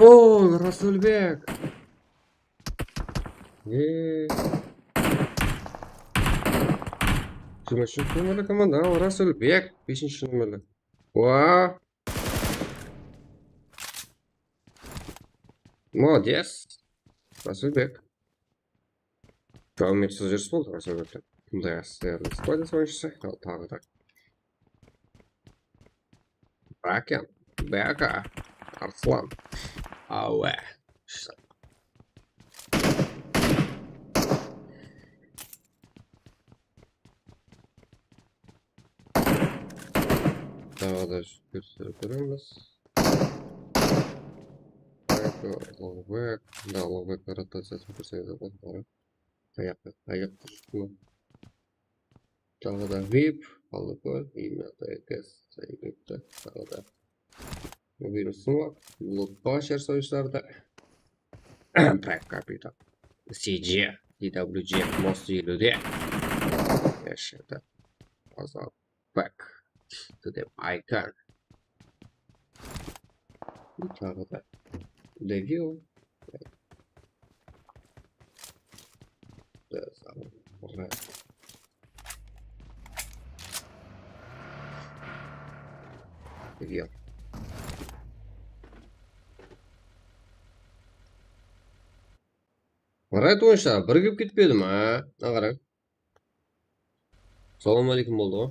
Ol, Rasulbek. Eee. Jigirma úshinshi nomerli komanda, al, Rasulbek, besinshi nomerli. Wa. Молодец. Rasulbek. Davom etse júris boldı, Rasulbekten. Bunday asıyalı squad oyunshısı. Al, taǵı da. Baka. Baka. Arslan. Awe. Taǵı da bir sürü kóremiz. Longback. Da, longback rotaciyasın kórseńiz de boladı. Ayaq, ayaq tústi. Taǵı da vip, aldı kóz, imya, tayakes, sayıptı, taǵı da. Bugün sınlap, blockbuster soyışlarda. Prime Computer. C G, D W G, Most eliwde. Yashaydı. Azal. Back to the icon. Taǵı da. Devil. Gel. Red oyınshılar birigip ketpedi ma? Mına qarań. Salam aleykum boldı ǵoy.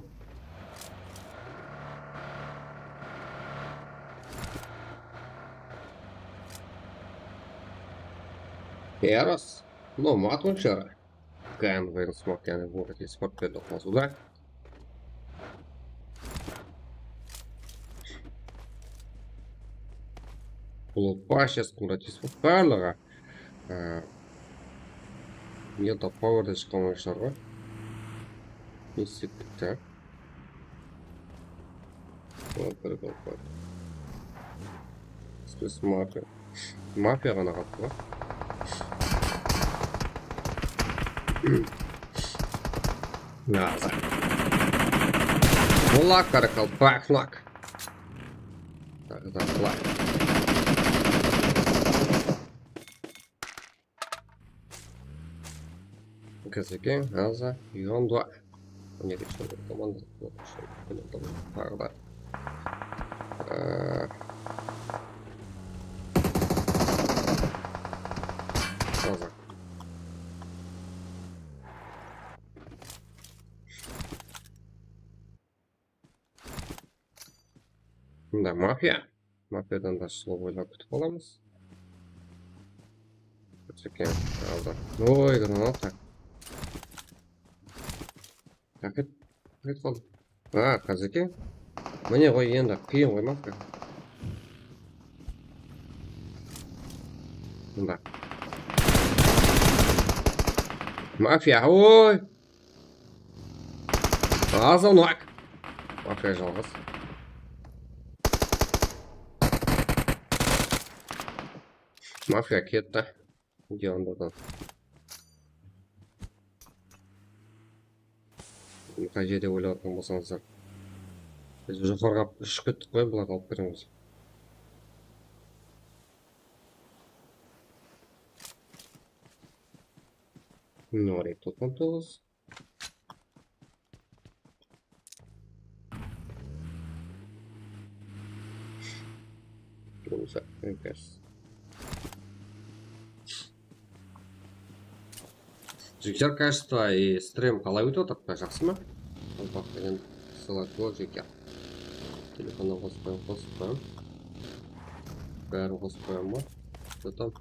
Yaras. Mınaw mat oyınshıları. Gunway Smoke, yaǵnıy World Sport berdi qosıwda. Bul Pashes, Qumrat Yusupov barlıǵı, ı, Mental Powerden shıqqan oyınshılar ǵoy. Esip ketti. Opa, opa. Space Mafia. Mafia ǵana qaldı ǵoy. Nazar. Kulak, kara qalpaq, kulak. Taǵı da kulak. Kazeke, Gaza, Yondua. Mine, komanda. Taǵı da. Ee, Gaza. Mında mafiya. Mafiyadan da slow oynap kútip alamız. Kazeke aldı. Oy, granata. Raket. Raket qaldı. A, Kazeke. Mine ǵoy, endi qıyın ǵoy, mafiya. Mında. Mafiya, oy! Azanlak. Mafiya jalǵız. Mafiya ketti. Yandadan. Qay jerde oylap atırǵan bolsańızlar. Biz joqarıǵa ushıp kettik ǵoy, bulardı alıp beremiz. Mına, toqsan toǵız. Dursa, emes. Jigitler, качество и стрим qalay ótip atır? Jaqsı ma? Qalpaq penen sılay qılıp, jigitler. Telefonnan qosıp qoyayın, qosıp qoyayın. Bárin qosıp qoyaman ba? Что там?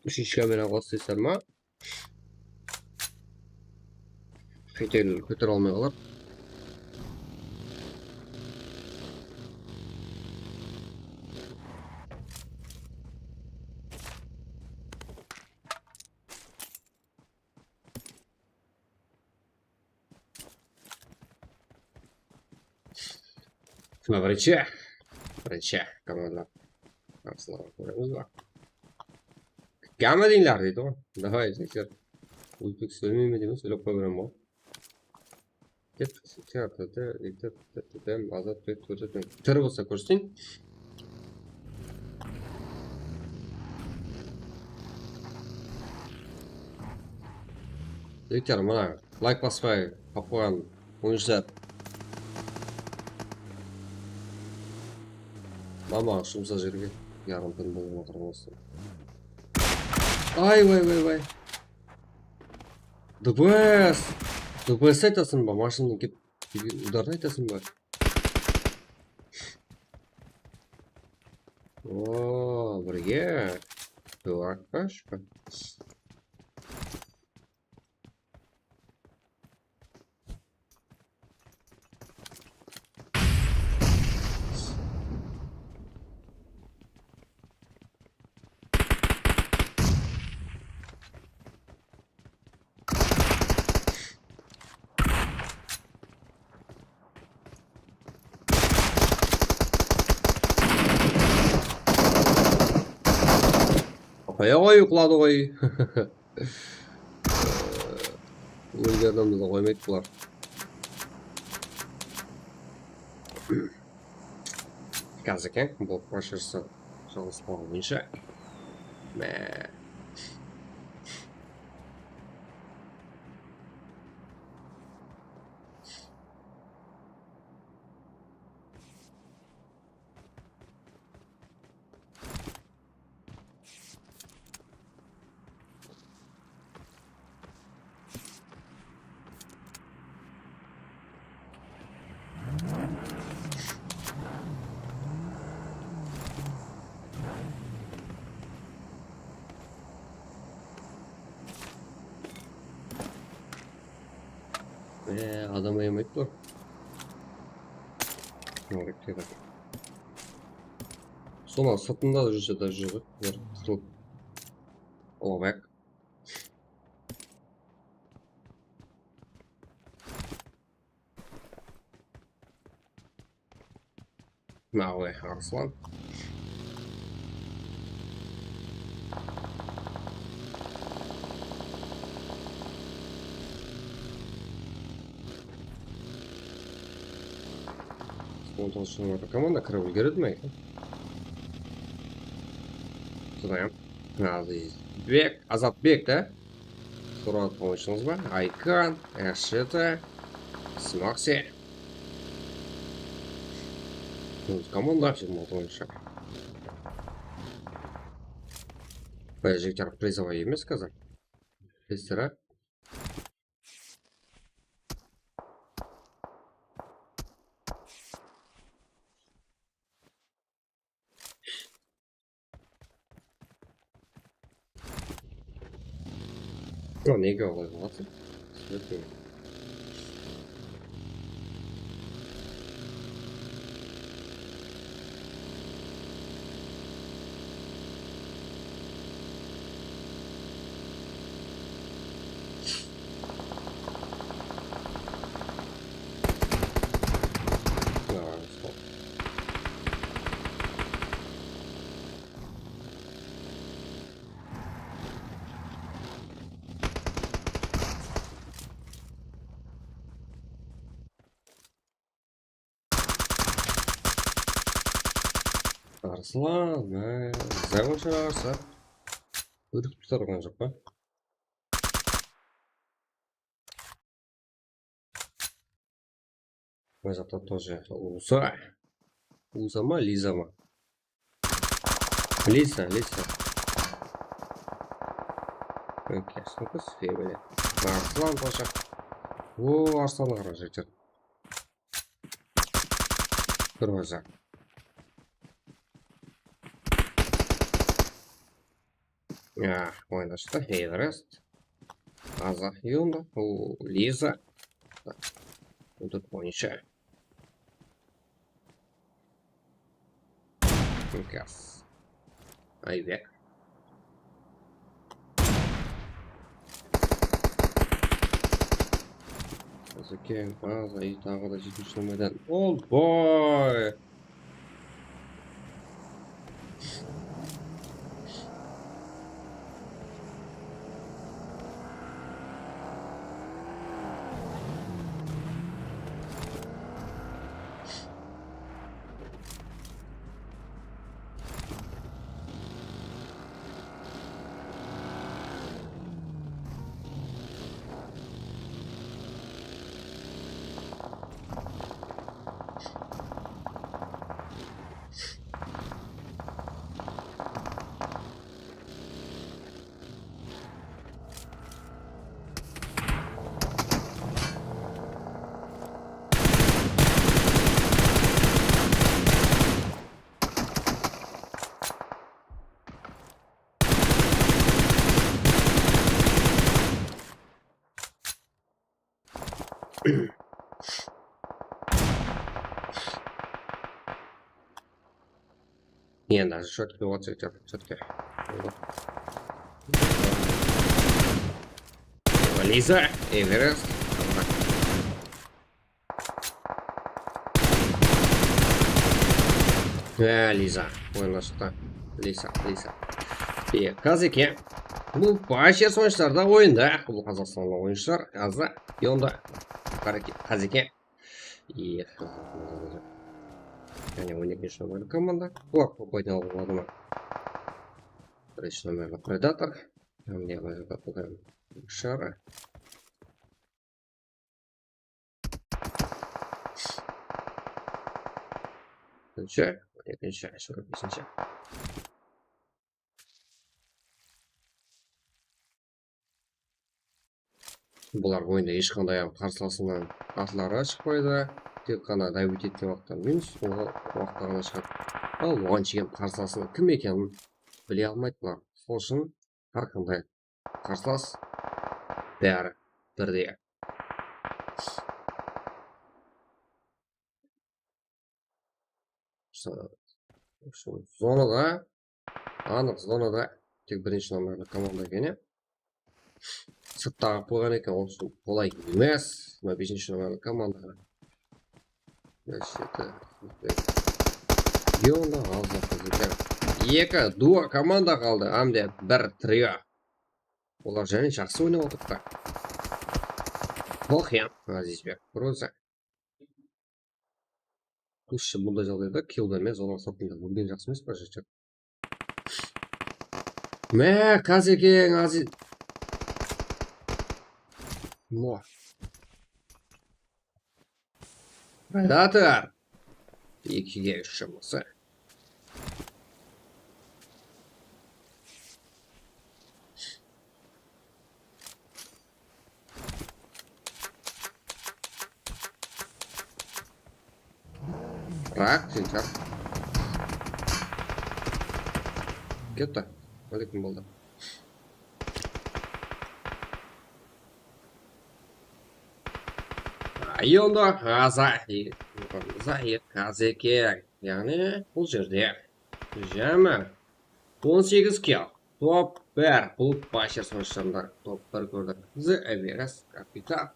Úshinshi kamera qosıp qoyasań ba? Kóter-, kótere almay qalar. Mına birinshi. Birinshi komanda. Aslan, kóremiz ba? Gamma deyinler deydi ǵoy. Davay, jigitler. Ózbek sóyleymen be deymen, sóylep qoya beremen ǵoy. Dep, teatrda, dep, dep, dep, azat dep kórsetpeń. Tiri bolsa kórseteyin. Jigitler, mına, layk baspay, qap qoyǵan oyınshılar. Mama, ushımsa jerge yarım pin bolıp atır bolsın. Ay, vay, vay, vay. D P S. D P S aytasıń ba? Mashinanıń kelip kelgen udarın aytasıń ba? O, birge. Duvak pa, shpa? Qoya ǵoy, uqladı ǵoy. Ólgen adamdı da qoymaydı bular. Házir eken, bul proshırsa jalǵız qalǵan boyınsha. Mә. Ee, adam ayamaydı bular. Sonıń sırtında júrse de júr ǵoy, bular qırılıp. Аллаху акбар. Мынау Арслан. Он тоғызыншы номерде команда kirip úlgeredi me eken? Sudayam. Azizbek, Azatbek, da? Sorap atqan oyınshıńız ba? Aykan, Ashita, Smoksi. Komanda jigirma altı oyınshı. Jigitler, призовой emes házir. Tezirek. Mına nege alay qılasız? Túsinetin. Mına, stop. Arslan, e, zayıp oqshar Arslan. Kórip turǵan joq pa? Mına jaqta тоже Uza. Uza ma, Liza ma? Liza, Liza. Okey, Arslan qız, Femile. Arslan тоже. O, Arslanǵa qara, jeter. Bir baza. Ya, oynaştı, Everest. Aza, Yunda, o, Liza. Hudud boyınsha. Lukas. Aybek. Qazıken, Aza, i taǵı da jetinshi nomerden. Olboy! Endi házir shotke otsa, shotke. Liza, Everest. Há, Liza, oynaştı. Liza, Liza. E, Kazeke. Bul Pashers oyınshılarda oyında. Bul Qazaqstanlı oyınshılar. Azda, Yonda. Kazeke. E, Jáne on ekinshi nomerli komanda. Bular top oynay alǵan ma? Birinshi nomerli Predator. Hám ne qıladı? Shara. Birinshi, ekinshi, shara, besinshi. Bular oyında hesh qanday hám qarsılasınan atları shıqpaydı. Tek ǵana davit etken waqıtta minus, oǵan waqıtta ǵana shıǵadı. Al, oǵan shekem qarsılasınıń kim ekenin bile almaydı bular. Sol ushın hár qanday qarsılas bári birdey. Zonada, anıq zonada tek birinshi nomerli komanda eken, ya. Sırtta alıp qoyǵan eken, onısı qolay emes. Mına besinshi nomerli komanda. Yonda azda qızı eken. Eki duo komanda qaldı, hám de bir trio. Olar jáne jaqsı oynap atırıptı. Toxyan, Azizbek, Roza. Слушай, bunday jaǵdayda kill bermey, zorlap sokqanda ólgen jaqsı emes pa, jigitler? Má, Kazekeń, Aziz. Mo. Predator. Ekige úsh jaması. Rak, sen çaq. Ketti. Aleykum boldı. Ayonda Zahir, Zahir Kazeke, yaǵnıy bul jerde jama on segiz kill. Top bir, Bulut Bashir sonshanda top bir kórdi. The Everest, Kapitan,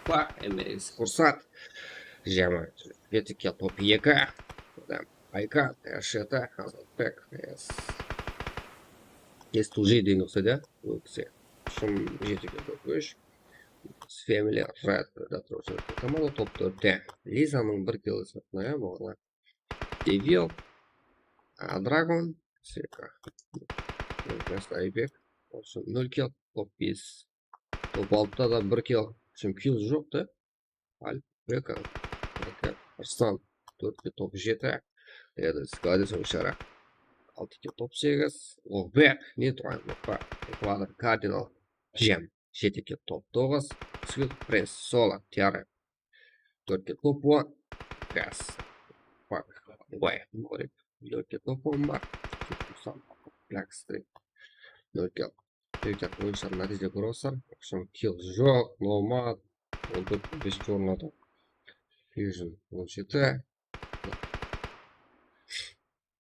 Pa, Emeris, Qursat. Jama jeti kill, top eki. Ayka, Sheta, Azatbek, S two G degen uqsaydı, ya. Ol kisi. Shım jeti kill, top úsh. Family, Red, Predator, komanda top tórtte. Lizanıń bir kill sırtına, ya, bolǵan. Devil. A, Dragon, Seka. Aybek. Olsun, nol kill, top bes. Top altıda da bir kill. Şimdi kill joq ta. Alp, Beka, Beka, Arslan, tórtke top jeti. Dedi, Skadi soń ishara. Altı kill, top segiz. Ulıǵbek, ne turǵan, Ulıǵbek. Ekvador, Kardinal, Jem, jeti kill, top toǵız. Swift, Prince, Solo, Tiara, tórtke top on. Gas. Pak. Way, Morip. Nol kill top on bar. Black Street. Nol kill. Jigitler, oyınshılar, nátiyje kórip atırsań. Kill joq, Nomad. On tórt, bes ornadı. Fusion on jeti.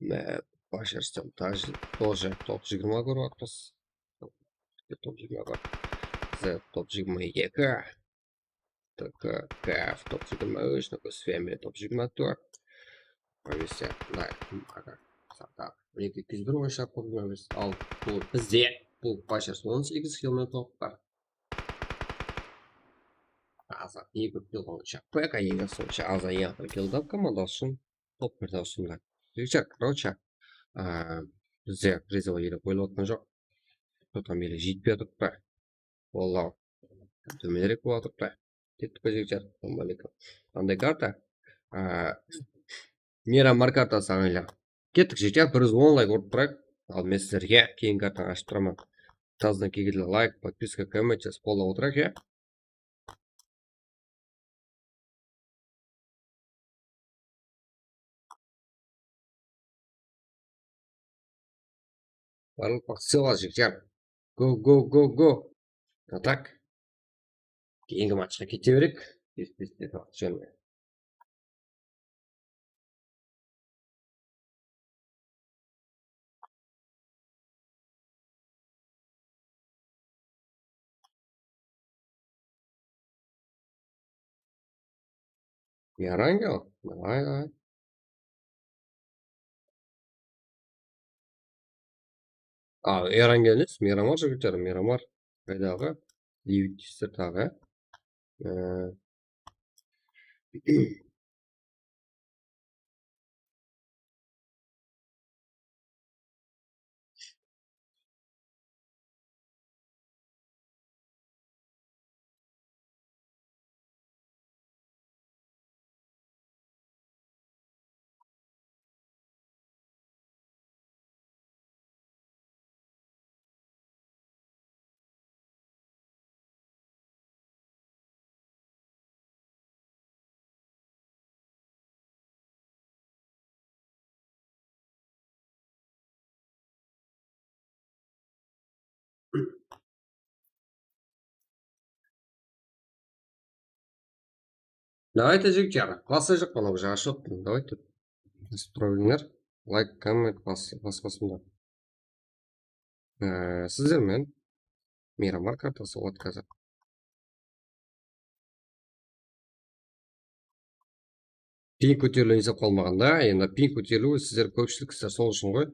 Mine, Bashar Stem, Taj, Doja, top jigirma kórip atırmız. Top jigirma bar. Zed, top jigirma eki. T K, K F, top jigirma úsh, Nokos Femi, top jigirma tórt. Повесьте, Найк, Maka, Sardar. Minekey, kizdir oyınshı, top jigirma bes. Al, bul bizde, bul Bashar on segiz kill menen top bar. Azat, ne kóp kill oyınshı. P K eń asıl oyınshı, Azat eń aqırǵı kill da komandası ushın. Top bir de usında. Jigitler, короче, a, bizde призовой ele qoyılıp atqan joq. Что там ele jetpey atırıptı. Wallah, tómenirek bolıp atırıptı. Kettik pe, jigitler? Assalamu aleykum. Qanday karta? A, Miramar kartası, aǵaylar. Kettik, jigitler, bir júz on layk urıp turayıq. Al, men sizlerge keyin kartanı ashıp turaman. Tazdan kelgende layk, podpiska, komment jazıp qollap otırayıq, ya. Barlıq ssıla, jigitler. Go, go, go, go. A так. Keyingi matchqa kete bereyik. Tez, tez, tez, júrme. Erangel. Davay, davay. A, Erangel emes, Miramar, jigitler, Miramar. Qaydaǵı? Levittister taǵı. E, Давайте, jigitler, baslayıq, mına bul jaǵa shıǵıp, давайте. Basıp tura berińler. Layk, komment, bas, bas, basıńlar. Ee, sizler menen Miramar kartası boladı házir. Ping kóteriliw esapqa almaǵanda, endi ping kóteriliwi sizler kópshiliksizler, sol ushın ǵoy.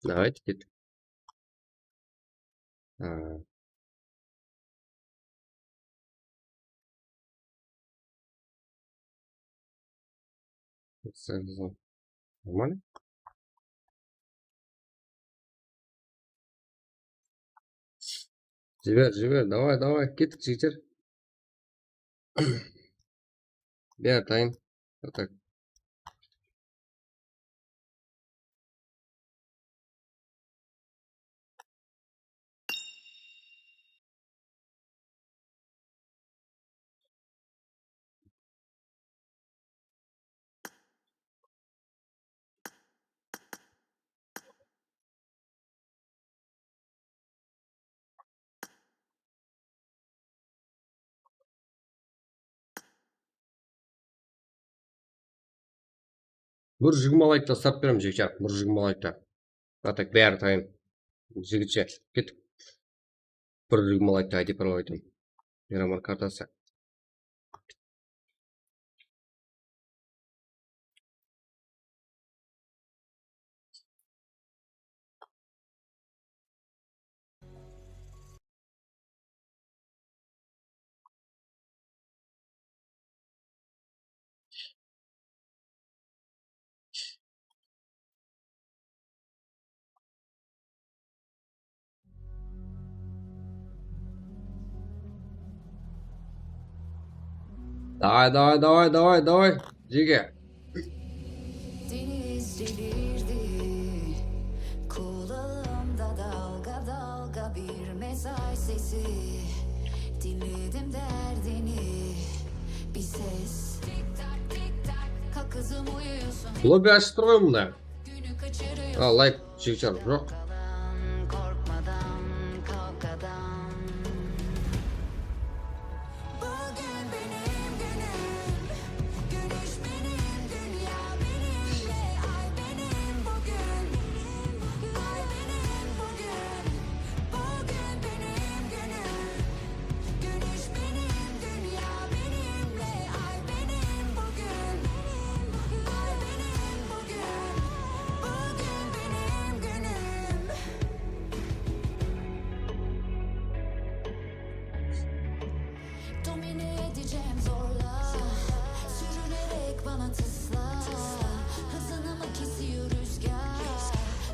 Давайте, kettik. Ha. Nормально? Jiber, jiber, davay, davay, kettik, jigitler. Ber, atayın. Atak. Bir jigirma layk taslap beremen, jigitler, bir jigirma layk ta. A tak bári tayın. Jigitshe, kettik. Bir jigirma layk ta aytıp bir layk ta. Miraman kartası. Davay, davay, davay, davay, davay. Jege. Deniz delirdi. Kulağımda dalga dalga bir mesaj sesi. Dinledim derdini. Bir ses. Tik tak, tik tak. Kalk kızım, uyuyorsun. Lobi ashıp tur ǵoy mında. Günü kaçırıyorsun. A, layk. Jigitler, joq. Domine edeceğim zorla. Sürünerek bana tısla. Hızını mı kesiyor rüzgar?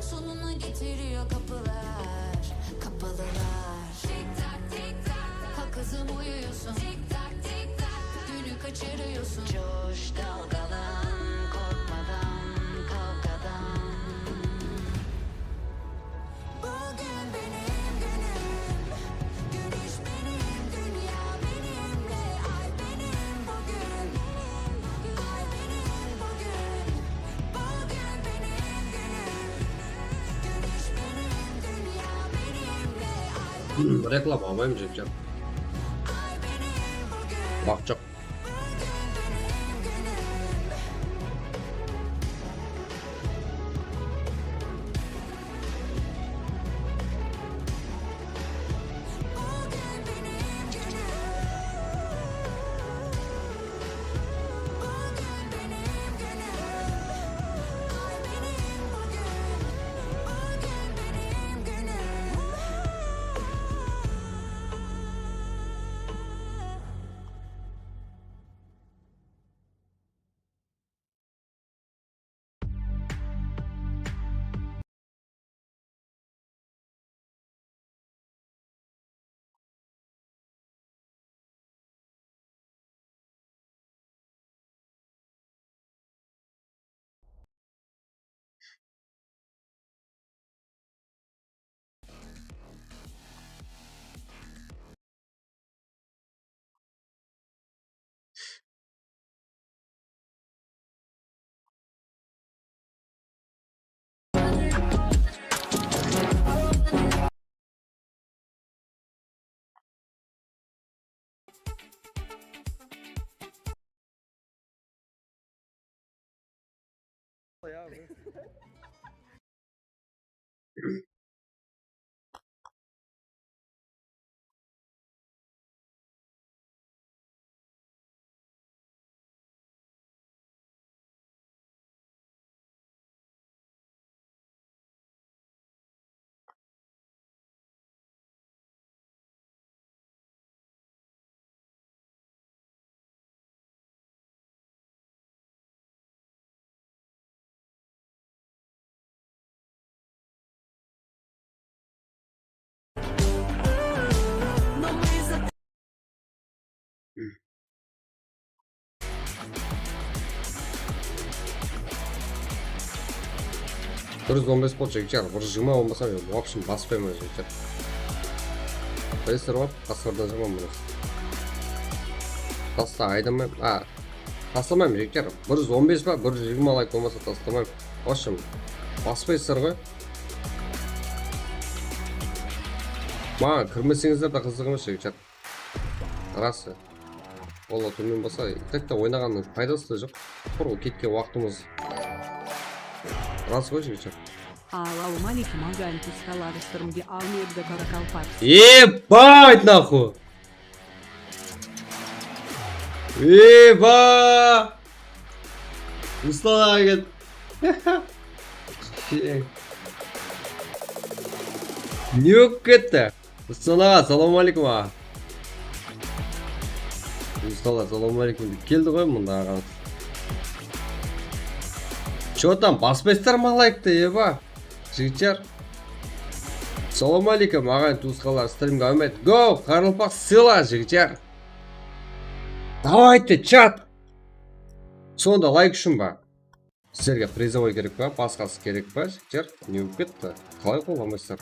Sonuna getiriyor kapılar. Kapalılar. Tik tak, tik tak. Kalk kızım, uyuyorsun. Tik tak, tik tak. Günü kaçırıyorsun. Coş, dalgalan, korkmadan, kalk adam. Bugün benim günüm. Güneş benim, dünya benimle. Ay benim bugün. Ay benim bugün. Bugün benim günüm. Güneş benim, dünya benimle. Ay Hmm, reklama almayım, jigitler. Waqıt joq. Bir júz on bes boldı, jigitler. Bir júz jigirma bolmasa, men, в общем, baspayman, jigitler. Bilasızlar ǵoy, qasqırdan jaman bunı. Tasta aydamayman. A, taslamayman, jigitler. Bir júz on bes pa, bir júz jigirma layk bolmasa taslamayman. В общем, baspaysızlar ǵoy. Maǵan kirmeseńizler de qızıq emes, jigitler. Rası. Valla, tómen bolsa, так-то oynaǵannıń paydası da joq. Qurı ketken waqtımız. Ras ǵoy, jigitler. Assalawma aleykum, aǵayın tuwısqanlar, strimge al meni de, qaraqalpaq. Ебать, нахуй! Eba! Ruslan aǵa keldi. Ne bolıp ketti? Ruslan aǵa, assalawma aleykum aǵa. Ruslan aǵa, assalawma aleykum dep keldi ǵoy mında aǵamız. Chё tam, baspaysızlar ma laykti, eba? Jigitler. Assalawma aleykum, aǵayın tuwısqanlar, strimge áwmet. Go, qaraqalpaq sıyla, jigitler. Давайте, chat. Sonda layk ushın ba? Sizlerge prizovoy kerek pa? Basqası kerek pa, jigitler? Ne bolıp ketti? Qalay qollamaysızlar?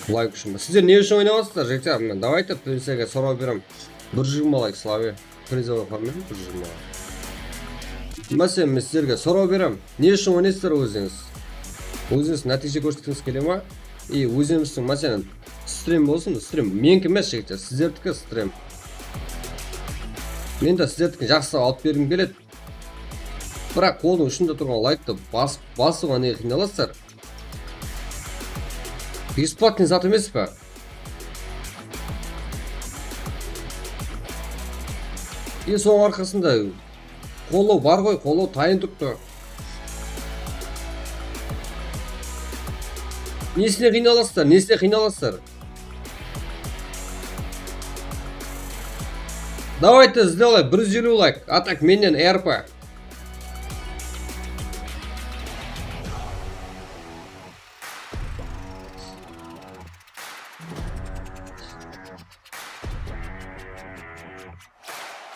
Layk ushın ba? Sizler ne ushın oynap atırsızlar, jigitler? Men, давайте, men sizlerge soraw berem. Bir júz jigirma layk, Slavi. Prizovoy farmlayman, bir júz jigirma. Máselen, men sizlerge soraw berem. Ne ushın oynaysızlar ózińiz? Ózińiz nátiyje kórsetkińiz kele ma? I ózińizdiń, máselen, strim bolsın, strim. Meniki emes, jigitler, sizlerdiki strim. Men de sizlerdiki jaqsılap alıp bergim keledi. Biraq onıń ushında turǵan layktı bas-, basıwǵa ne qıynalasızlar? Бесплатный zat emes pa? E, sonıń arqasında qollaw bar ǵoy, qollaw tayın turıptı. Nesine qıynalasızlar, nesine qıynalasızlar? Давайте, сделай bir júz eliw layk, а так mennen R P.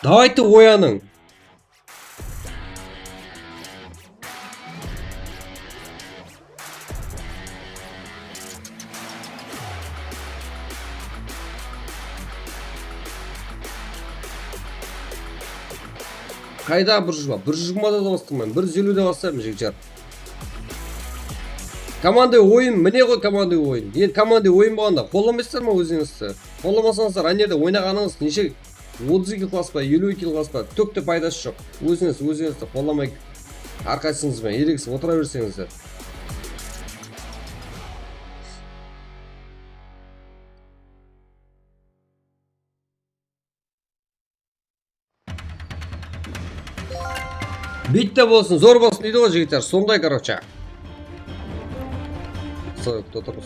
Давайте oyanıń. Qayda bir júz jigirma? Bir júz jigirma da bastım men. Bir júz eliw de bastım, jigitler. Komandaviy oyın, mine ǵoy komandaviy oyın. Endi komandaviy oyın bolǵanda qollamaysızlar ma ózińizdi? Qollamasańızlar, ana jerde oynaǵanıńız neshe? Otız eki klass pa, eliw eki klass pa, tók te paydası joq. Ózińiz ózińizdi qollamay, hár qaysıńız benen erigizip otıra berseńizler. Bitta bolsın, zor bolsın deydi ǵoy, jigitler. Sonday, короче. Soyıqta otırmız.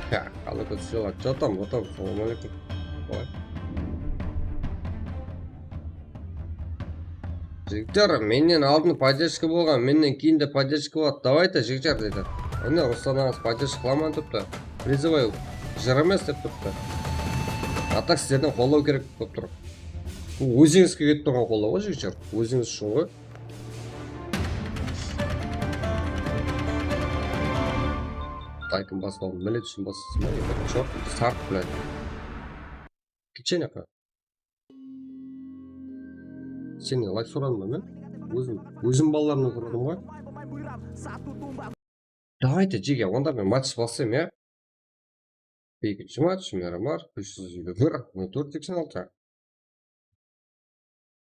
Ha, qalay kótse, чё там, вот там, салам алейкум. Qalay? Jigitler, mennen aldın podderjka bolǵan, mennen keyin de podderjka boladı. Давайте, jigitler, dedi. Mine, Ruslan aǵamız podderjka qılaman turıptı. Prizovoy jır emes dep turıptı. А так sizlerden qollaw kerek bolıp tur. Bul ózińizge ketip turǵan qollaw ǵoy, jigitler. Ózińiz ushın ǵoy. Laykim basıp aldım. Millet ushın basasız ba? Чёрт, sarp, блядь. Ketshi anaqa. Sennen layk soradım ba men? Ózim, ózim balalarımnan soradım ǵoy. Давайте, jeke, onda men match baslayım, ya? Ekinshi match, Miramar, úsh júz eliw bir, on tórt seksen altı.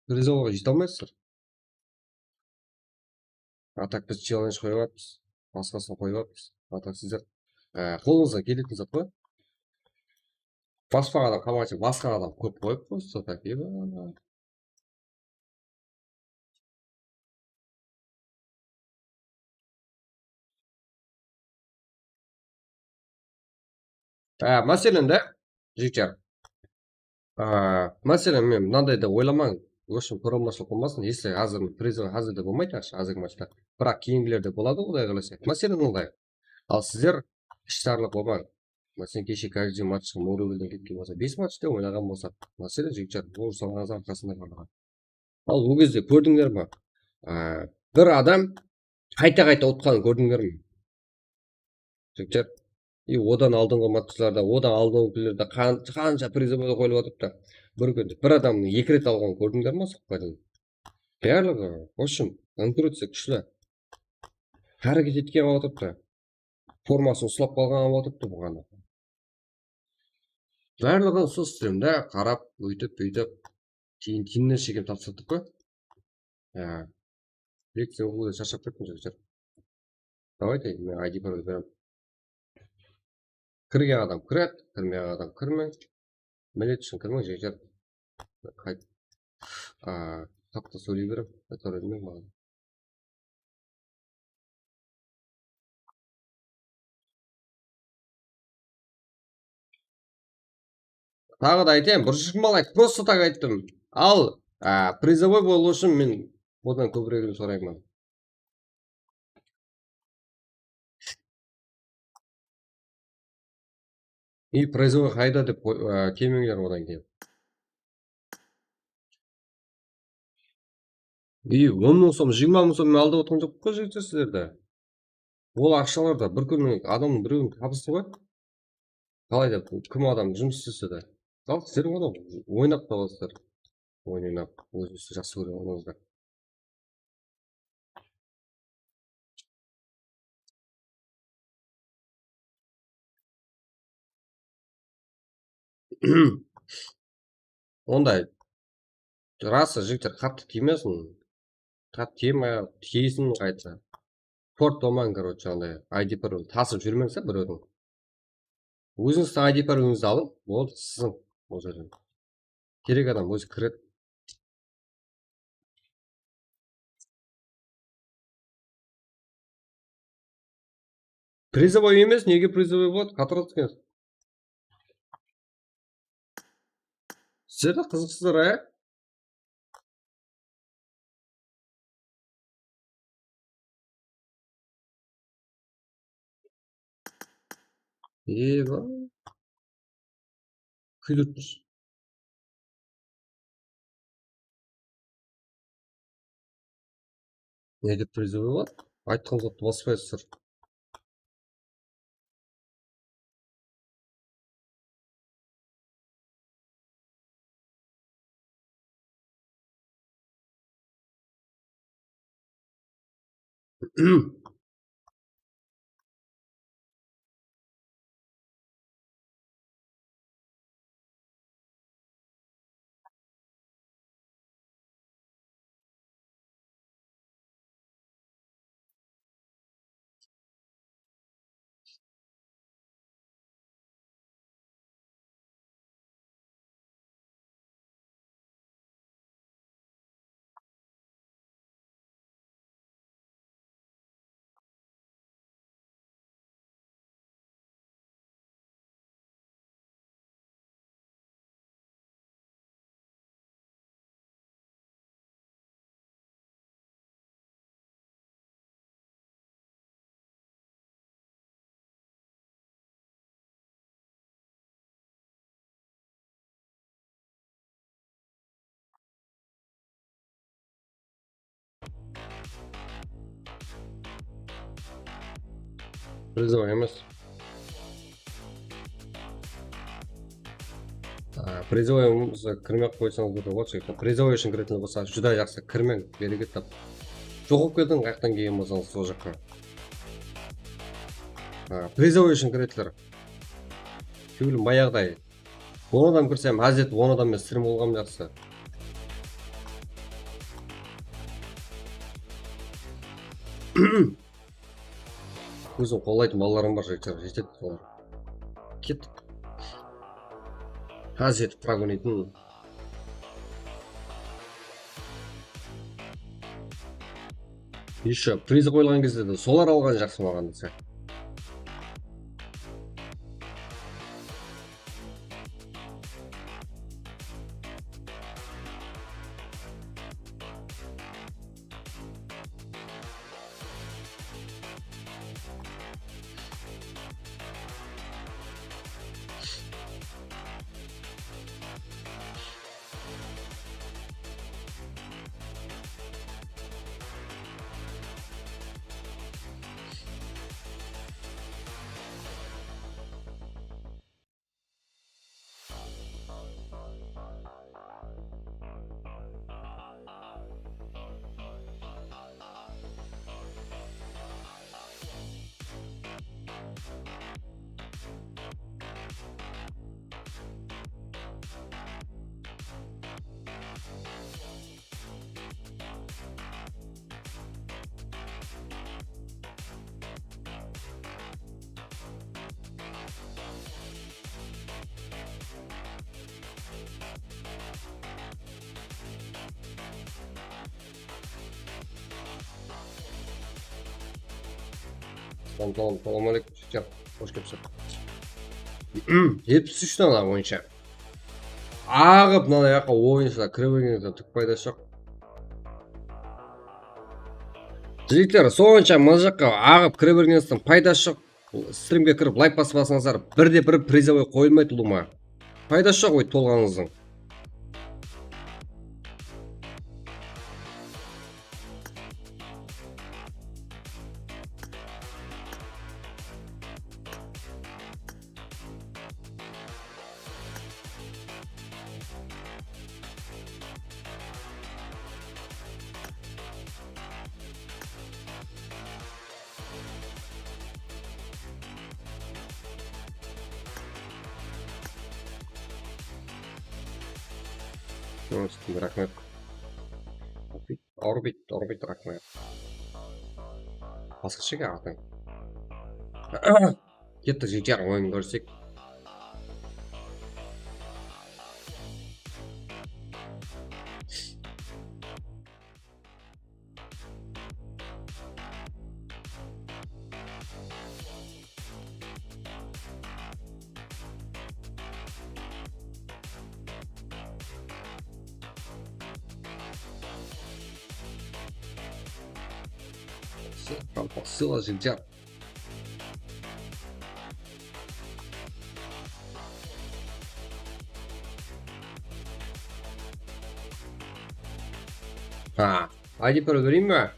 Prizovoyǵa jete almaysızlar. А так biz chellenj qoyıp atırmız. Basqasın qoyıp atırmız. А так sizler, e, qolıńızdan keletin zat ǵoy. Baspaǵa adam, qamaqsha basqa adam kóp qoyıp, просто так, eba. Á, máselen de, jigitler. Á, máselen, men mınanday da oylamań. В общем, kóre almashlıq bolmasın. Если házir prizovoy házirde bolmaydı, házirgi matchta. Biraq keyingilerde boladı, Quday qálese. Máselen, mınanday. Al sizler ishtarlıq bolmań. Máselen, keshe каждый matchqa Mourubelden ketken bolsa, bes matchta oynaǵan bolsa, máselen, jigitler, bul Ruslanǵa arqasında barǵan. Al, ol gezde kórdińler ma? Á, bir adam qayta-qayta utqanın kórdińler ma? Jigitler, и odan aldınǵı matchlarda, odan aldınǵı kúnlerde qan-, qansha prizovoy qoyılıp atırıptı. Bir kúnde bir adamnıń eki ret alǵanın kórdińler ma, soqqa deyin? Barlıǵı, в общем, konkurenciya kúshli. Háreket etken alıp atırıptı. Formasın uslap qalǵan alıp atırıptı buǵan. Barlıǵın usı strimde qarap, óytip, búytip. Keyin tinner shekem tapsırdık pa? Ya. Lekciya oqıwda sharshap kettim, jigitler. Давайте, men I D parol beremen. Kirgen adam kiredi, kirmegen adam kirmeń. Millet ushın kirmeń, jigitler. Qayt. A, taqta sóyley berem, aytawır edim maǵan. Taǵı da aytayın, bir jigirma layk, просто так ayttım. Al, a, prizovoy bolıw ushın men odan kóbiregin sorayman. И prizovoy qayda dep qoy-, a, kelmeńler odan keyin. И on mıń som, jigirma mıń som men aldap otırǵan joqpan ǵoy, jigitler, sizlerdi. Ol aqshalar da bir kúnniń adamnıń birewiniń tabısı ǵoy. Qalay dep, kim adam jumıs islese de. Al, sizler ǵoy, oynap talasızlar. Oynap, ózińizdiń jaqsı kórgen ornıńızda. Onday, rası, jigitler, qattı tiymesin. Qattı tiyme, tiysin qayta. Port bolmań, короче, onday I D parol tasıp júrmeń sen birewdiń. Ózińizdiń I D parolińizdi alıń, boldı, sızıń ol jerden. Kerek adam ózi kiredi. Prizovoy emes, nege prizovoy boladı? Qatıraq eken. Sizler de qızıqsızlar, á? Eba. Kúydirtpes. Ne dep prizovoy bar? Aytqan zattı baspayıpsızlar. Prizovoy emes. A, prizovoy bolmasa kirmey-aq qoysańız boldı ǵoy, jigitler. Prizovoy ushın kiretin bolsa, júdá jaqsı, kirmeń, bereket tap. Joq bolıp ketiń, qayaqtan kelgen bolsańız, sol jaqqa. A, prizovoy ushın kirediler. Kewlim bayaǵıday. On adam kirsem, házir on adam menen strim bolǵanım jaqsı. Ózim qollaytın balalarım bar, jigitler, jetedi olar. Kettik. Házir etip progoniytın. Ещё priz qoyılǵan gezde de solar alǵan jaqsı maǵan dese. Salam, salam, salam aleykum, jigitler. Xosh kelipsiz. Jetpis úsh dana boyınsha. Aǵıp, mına jaqqa oyınshilar kire bergenimizden túp paydası joq. Jigitler, sonsha mına jaqqa aǵıp kire bergenimizden paydası joq. Strimge kirip, layk basıp alsańızlar, bir de bir prizovoy qoyılmaydı ulıwma. Paydası joq óytip tolǵanıńızdıń. Raxmet. Orbit, orbit, raxmet. Basqıshı atıń. Kettik, jigitler, oyın kórsek. Sıyla, jigitler. Ha, aytıp bir bereyim be?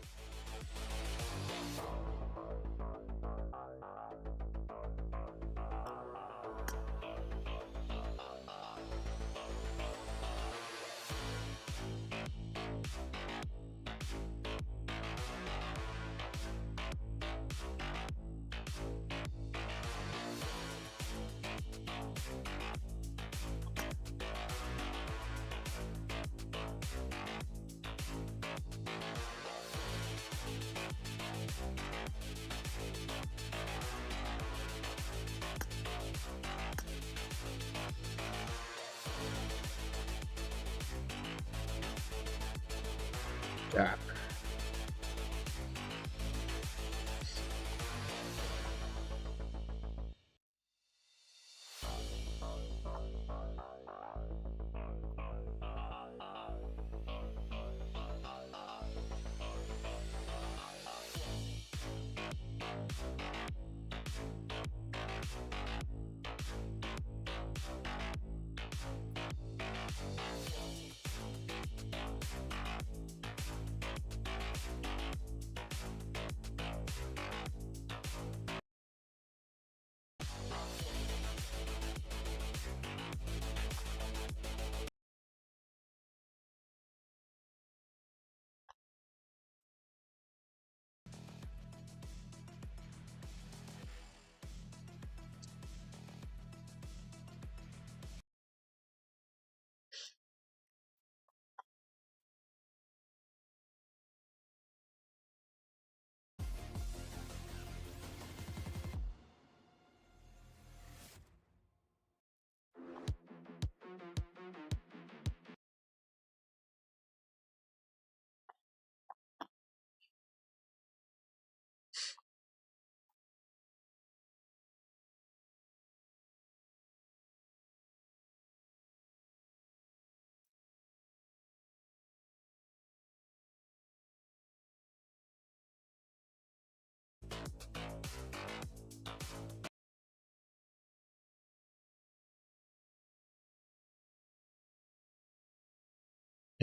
Так.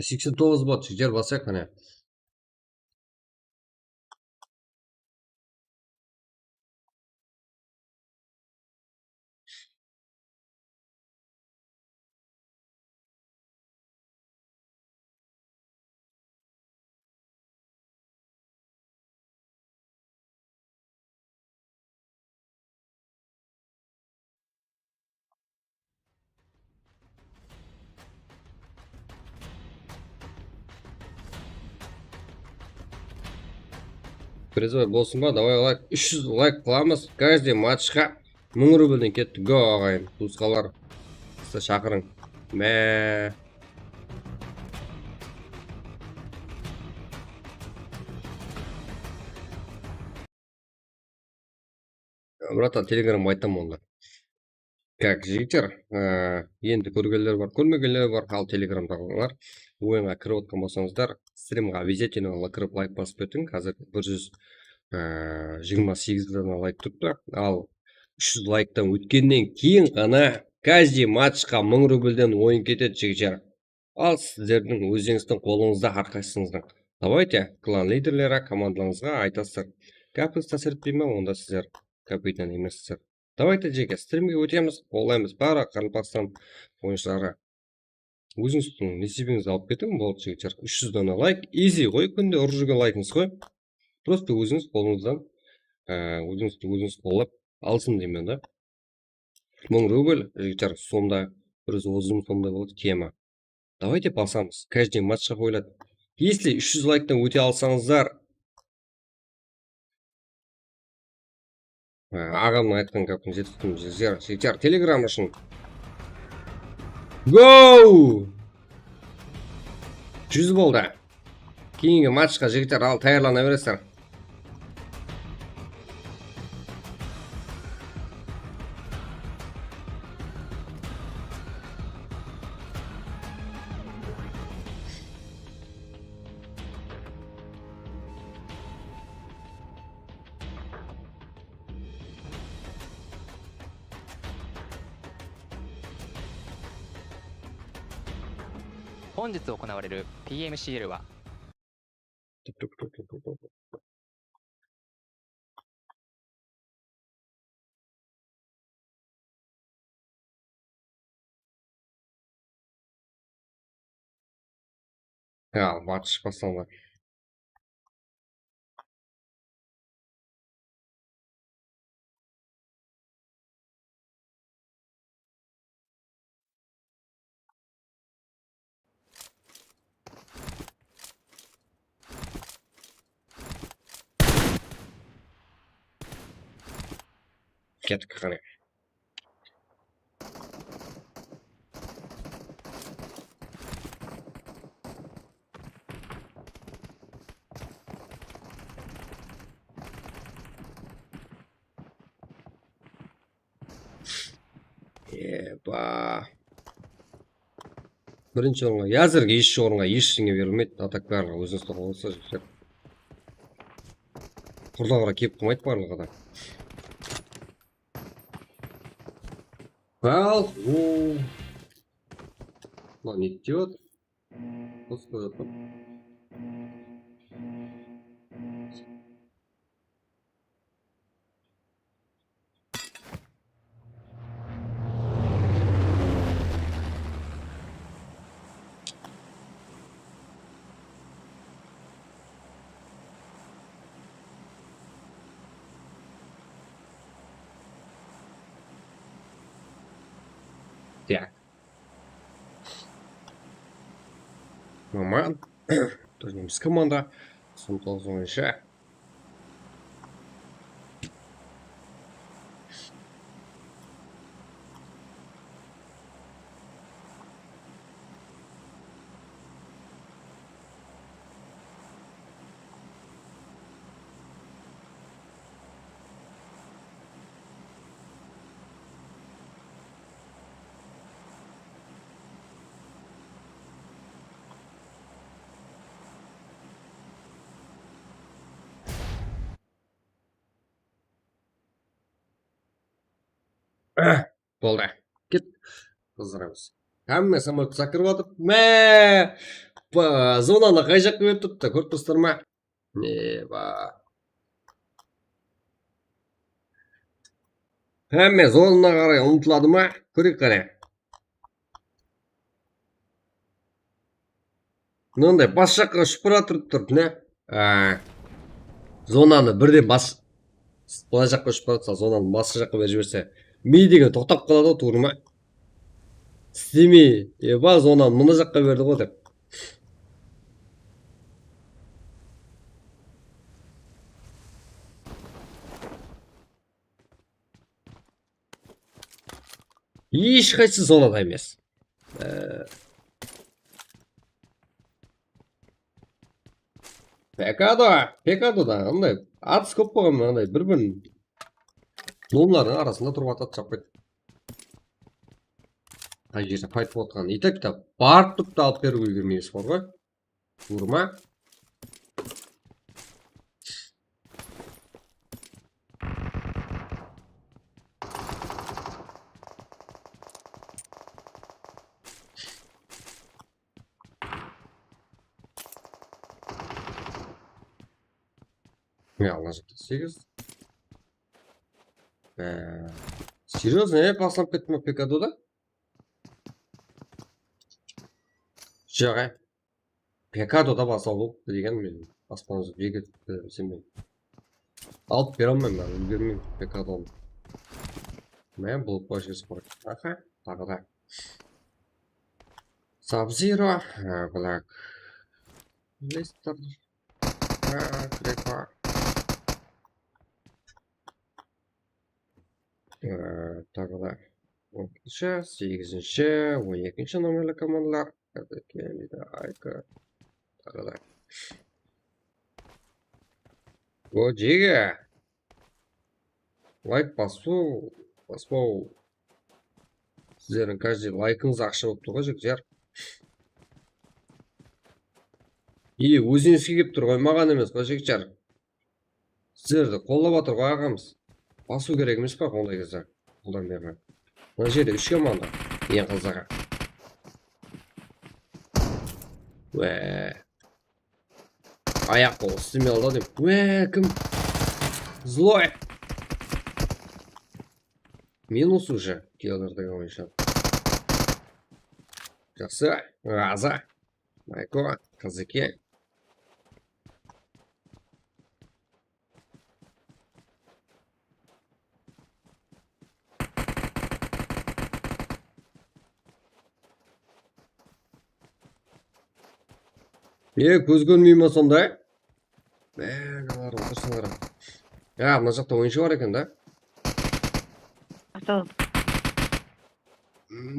Seksen toǵız bot, jigitler, basayıq qáne. Призовой bolsın ba? Давай, лайк, úsh júz лайк qılamız. Каждый matchqa mıń rublden ketti. Go, aǵayın, tuwısqanlar. Sizdi shaqırıń. Má. Bratan, Telegramǵa aytaman onda. Как, jigitler, e, endi kórgenler bar, kórmegenler bar, al Telegramdaǵılar oyınǵa kirip otqan bolsańızlar, strimge обязательно kirip layk basıp ketiń. Házir bir júz jigirma segiz dana layk turıptı. Al úsh júz layktan ótkennen keyin ǵana каждый matchqa mıń rublden oyın ketedi, jigitler. Al sizlerdiń ózlerińizdiń qolıńızda hár qaysıńızdıń. Давайте, klan liderleri komandalarıńızǵa aytasızlar. Gápińiz tásir etpey me, onda sizler капитан emessizler. Давайте, jeke, strimge ótemiz, qollaymız barlıq Qaraqalpaqstan oyınshıları. Ózińizdiń nesiybeńizdi alıp ketiń, boldı, jigitler. Úsh júz dana layk, easy ǵoy, kúnde urıp júrgen laykińiz ǵoy. Просто ózińiz qolıńızdan, e, ózińizdi ózińiz qollap alsın deymen da. Mıń rubl, jigitler, somda, bir júz otız mıń somday boladı, kema. Давайте, basamız. Каждый matchqa qoyıladı. Если úsh júz layktan óte alsańızlar, ha, aǵamnıń aytqan gápin jetip turmız, jigitler, jigitler, Telegram ushın. Go! Júz boldı. Keyingi matchqa, jigitler, al, tayarlana beresizler. 本日行われる P M C L は、 Ya, match baslandı. Kettik, qáne. Eba. Birinshi orınǵa, házirgi hesh orınǵa hesh nege berilmeydi. A так barlıǵı ózińiz toqıp alsa, jigitler. Qurdaǵıra kelip qalmaydı barlıǵı da. Al, o. Mına ne deyip atır? Qosıp qoyıp atır. Так. Маман. Тоже немец команда. Son toǵız oyınshı. Boldı. Ket. Qızdıramız. Hámme samolyottı shaqırıp atır. Mә! Zonanı qay jaqqa berip turıptı, kórip turıpsızlar ma? Ne ba? Hámme zonanına qaray umtıladı ma? Kóreyik qáne. Mınanday bas jaqqa ushıp baratır turıp, ne? Á, zonanı birden bas, bas jaqqa ushıp baratsa, zonanı bas jaqqa berip jiberse, mi degen toqtap qaladı ǵoy, tuwrı ma? Islemey, eba, zonanı mına jaqqa berdi ǵoy dep. Hesh qaysı zonada emes. Ee, Pekado, Pekadoda anday atыс kóp bolǵan, anday bir-birin Lomlardıń arasında turıp atadı, shapaydı. Qay jerde qaytıp otqanın. И так-то barıp turıp ta alıp berip úlgermeysiz, bar ǵoy. Urma. Ya, Allah jaqta segiz. Ee, серьёзно, e, baslanıp ketti me P K doda? Joq, e. P K doda baslanıp degen men baspanızdı bek etip bilsem men. Alıp bere almayman, úlgermeymen P K donı. Men bulup qoyıshıńız kerak. Aha, taǵı da. Sub-Zero, e, Black Lister, e, Creeper. E, taǵı da onınshı, segizinshi, on ekinshi nomerli komandalar. Ayka, taǵı da. O, jege. Layk basıw, baspaw. Sizlerdiń каждый laykıńız aqsha bolıp tur ǵoy, jigitler. I, ózińizge kelip tur ǵoy, maǵan emes ǵoy, jigitler. Sizlerdi qollap atır ǵoy, aǵamız. Basıw kerek emes pa bunday gezde? Qoldan bermey. Mına jerde úsh komanda. Eń qızıǵı. Wá. Ayaq qol, ústime aldı dep. Wá, kim? Zloy. Minus уже. Killer degen oyınsha. Jaqsı. Razı. Mayko, qızıke. E, kóz kórmey me sonday? E, mınalar otırsalar. Ya, mına jaqta oyınshı bar eken da. Asıl.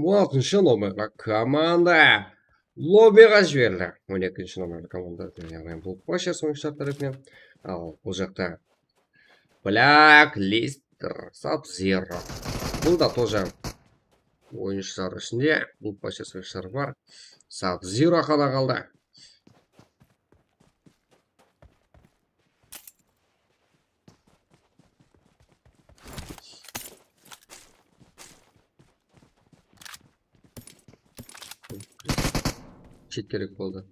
On altınshı nomerli komanda lobbiǵa jiberildi. On ekinshi nomerli komanda, yaǵnıy bul Pushers oyınshılar tárepinen. Al, bul jaqta Black Lister, Sub-Zero. Bul da тоже oyınshılar ishinde, bul Pushers oyınshıları bar. Sub-Zero ǵana qaldı. Cheat kerek boldı.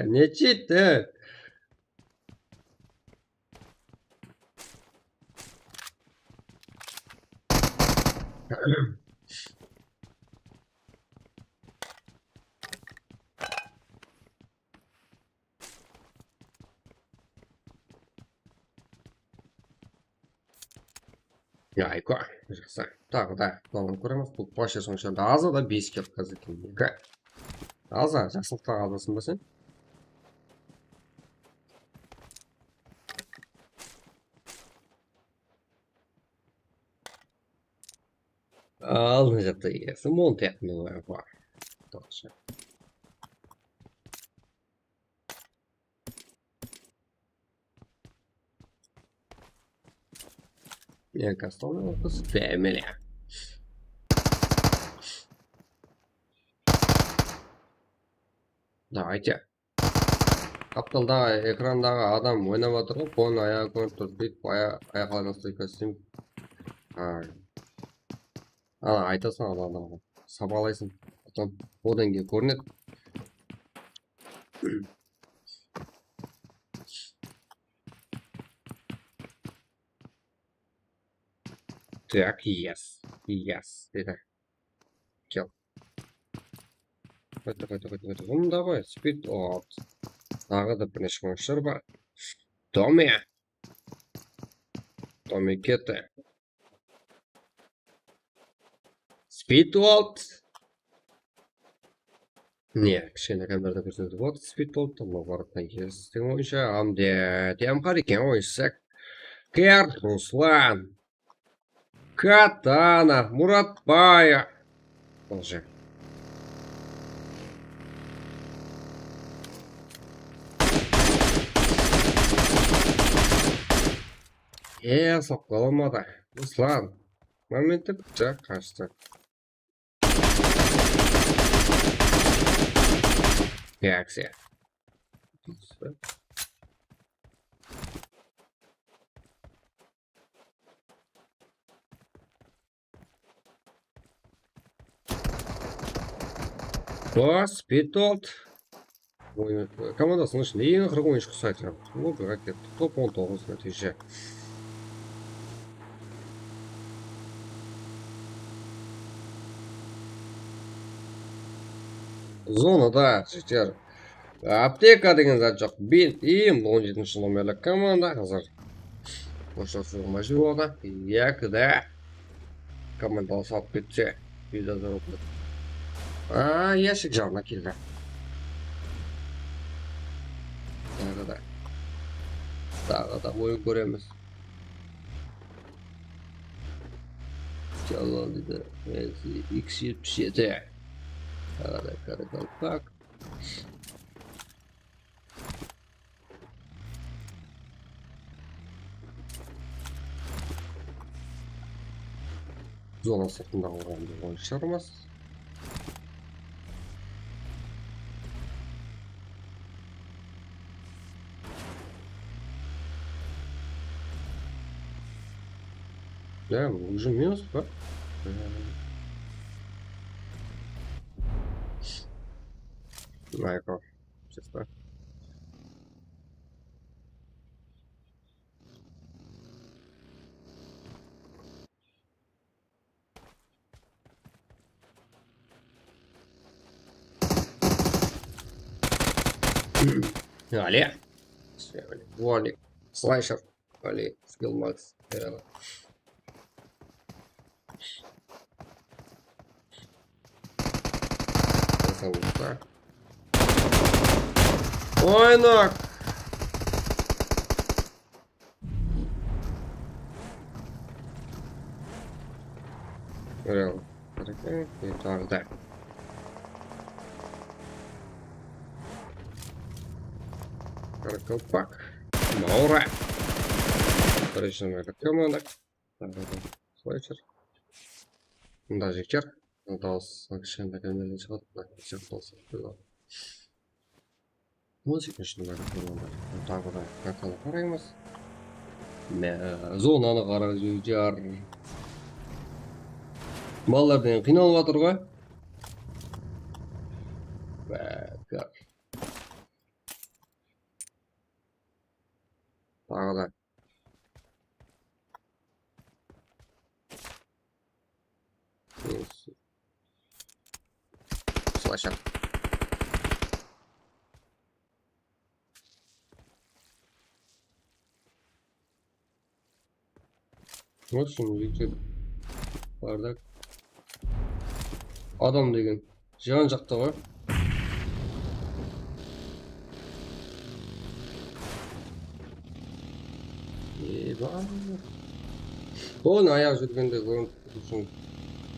Ne cheat, e? Ya, ayko, jaqsı. Taǵı da, dalam kóremiz. Bul Pushers oyınshılarda azı da bes kill házir eken. Azı, jaqsılıqta qaldısın ba sen? Al, mına jaqta egesi, mıń tiyatın bar. Toqsa. Enkastan otız familiya. Давайте. Qaptaldaǵı, ekrandaǵı adam oynap atır ǵoy, fonın ayaǵı kórinip tur, buytip aya-, ayaqlarına stıy kostyum. Ha. Ana, aytasań ana adamǵa. Sabalaysań. Потом odan keyin kórinedi. Так, yes. Yes, dedi. Kel. Qayta, qayta, qayta, qayta. Bunda ǵoy, speed out. Taǵı da bir neshe oyınshılar bar. Tommy. Tommy ketti. Speed out. Ne, kishkene kamerada kórsetip otır, speed out. Mına barıptan kelsiz degen oyınsha. Amde, Temqar eken oyınsha. Ker, Ruslan. Katana, Muratbay. Уже. E, soqqa alamadı. Ruslan. Momenti bitti, qashtı. Reakciya. Bas, Betolt. Komandasınıń ishinde eń aqırǵı oyınshı qusaydı. Top on toǵız nátiyje. Zonada, jigitler. Apteka degen zat joq. Bin, em, on jetinshi nomerli komanda házir. Boshlasıwǵa májbúr boldı. Yaki de komanda salıp ketse, júdá zor bolıp ketedi. A, yashik jaǵına keldi. Taǵı da. Taǵı da oyın kóremiz. Jalal dedi. X jetpis jeti. Taǵı da karakalpak. Zona sırtında qalǵan bir oyınshılarımız. Ya, уже минус pa? Michael. Честно. Али. Warning. Слайшер. Али. Skill Max. Яradı. Jasalıqta. Oynak. Real. Hareket. Ve taǵı da. Karakalpak. Maura. Birinshi nomerli komanda. Taǵı da Fletcher. Mında jigitler. Dawıs kishkene kómelde shıǵadı. Mına jigitler dawıs. On sekizinshi nomerli komanda. Taǵı da kartanı qaraymız. Mine, zonanı qara, jigitler. Mallar degen qıynalıp atır ǵoy. Bákir. Taǵı da. Slasher. Olsun, jigitler. Bardak. Adam degen. Jıǵan jaqta ǵoy. Eba. Onı ayaǵı júrgende kórinip turıp,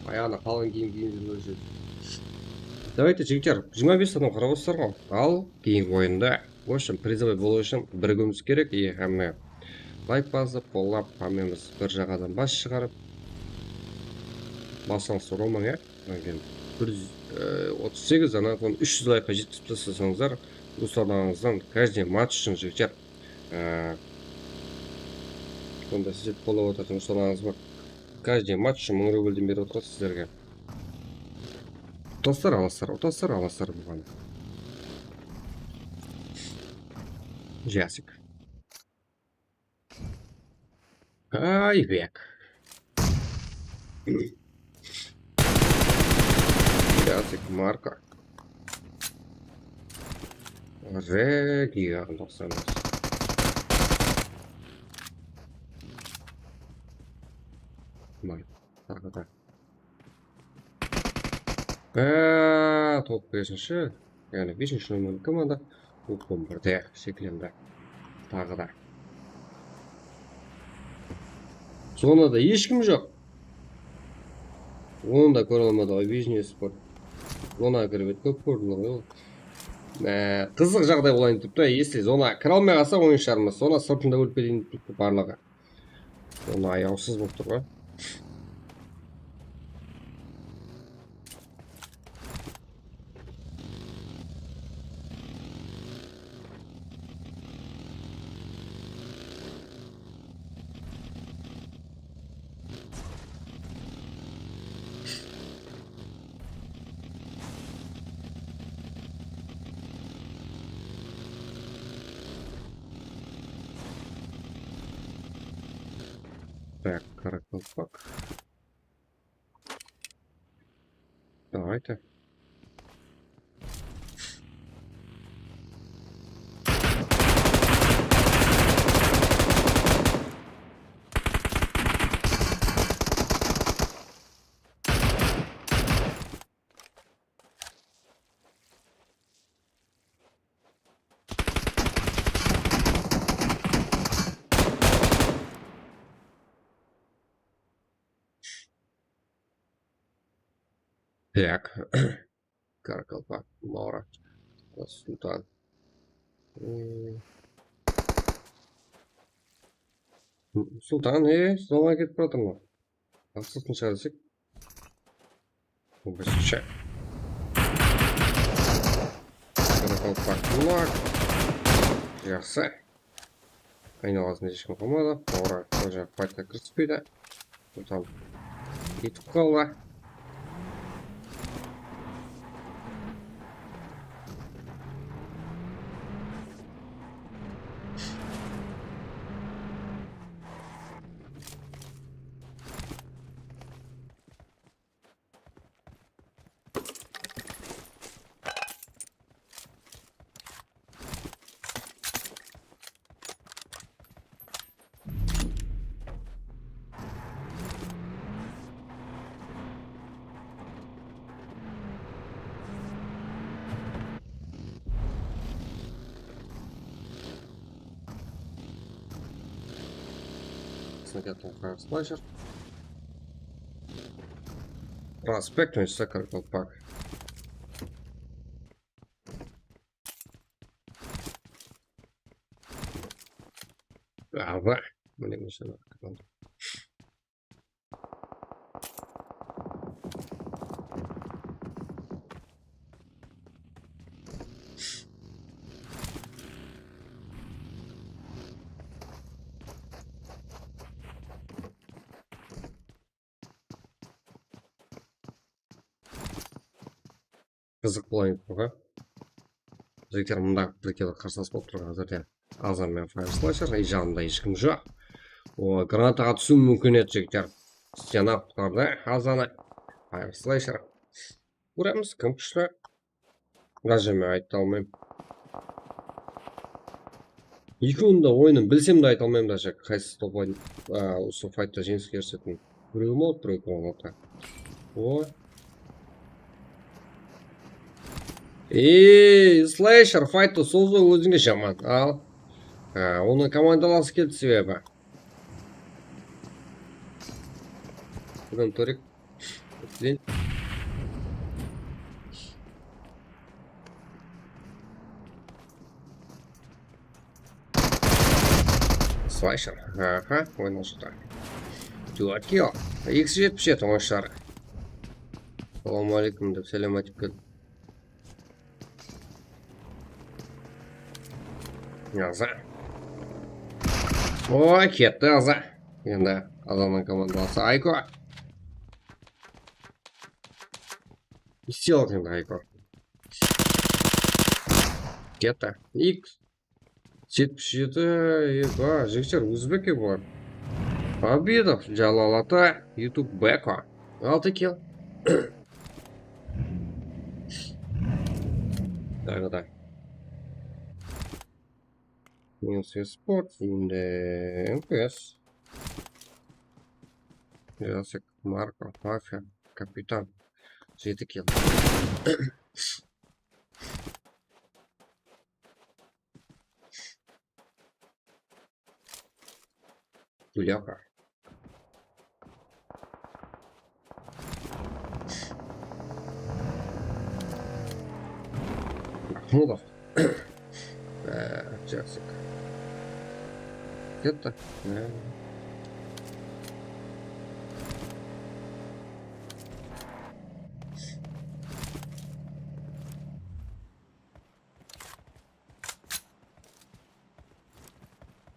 ayaǵına qalın kiyim kiyip júrip júr. Давайте, jigitler, jigirma bes adam qarap otırsızlar ǵoy. Al, keyingi oyında. В общем, призовой bolıw ushın birigimiz kerek, e, hámme layk basıp, qollap, hámmemiz bir jaǵadan bas shıǵarıp, basıńızdı urmań, e. Sonnan keyin bir júz, e, otız segiz, onnan keyin úsh júz laykqa jetkizip taslasańızlar, doslarıńızdan каждый match ushın, jigitler, e, sonda sizlerdi qollap otırǵan doslarıńız bar. Каждый match ushın mıń rublden berip otırasız sizlerge. Utaslar alasızlar, utaslar alasızlar buǵan. Jasik. Aybek. Jasik marka. Region toqsan bes. Vay, taǵı da. Á, top besinshi, yaǵnıy besinshi nomerli komanda. Top on birde sheklendi. Taǵı da. Zonada hesh kim joq. Onı da kóre almadı ǵoy, biznes sport. Zonaǵa kirip edi, kóp kórdim ǵoy. Á, qızıq jaǵday bolayın dep turıptı. Если zonaǵa kire almay qalsa, oyınshılarımız zona sırtında ólip keteyin dep turıptı barlıǵı. Onı ayawsız bolıp tur ǵoy. Так, Qaraqalpaq. Давайте. Так. Qaraqalpaq, Mora, Sultan. Hmm. Sultan, e, zona ketip baratırman. Aqsızın shárasek. Birinshi. Qaraqalpaq, Mora. Jaqsı. Aynalasında hesh kim qalmadı. Toǵrı, xoja faytqa kirispeydi. Sultan ketip qaldı. Снайпер, слэшер. Проспект, значит, Qaraqalpaq. Ava. Mine, mine. Qızıq bolayın turǵa. Jigitler, mında bir kere qarsalas bolıp turǵan házirde Azan menen Fire Slasher, e, janımda hesh kim joq. O, granataǵa túsiw múmkin edi, jigitler. Stena qutqardı Azanı. Fire Slasher. Kóremiz, kim kúshli. Даже men ayta almayman. Ekewin de oyının bilsem de ayta almayman, даже qaysı top, a, usı faytta jeńiske erisetin. Birew malt, birew granata. O. Ey, slasher fayttı sozıw ózińe jaman. Al. Ha, onıń komandalası keldi sebebi. Budan Torik. Sen. Slasher. Aha, oynaw shıqtı. Dört kill. X jetpis jeti, ońay shıǵar. Assalawma aleykum dep sálem aytıp keldi. Aza. Oy, ketti Aza. Endi Azanıń komandası Ayko. Isti al endi Ayko. Ketti. X. Jetpis jeti, eba, jigitler, ózbek bular. Abidov, Jalal ata, YouTube Beko. Altı kill. Taǵı da. Minus Sport, endi M P S. Jurassic, Marko, Mafia, Kapitan. Jeti kill. Gúlyaka. Mahmudov. Ee, Jurassic. Ketti. Ee.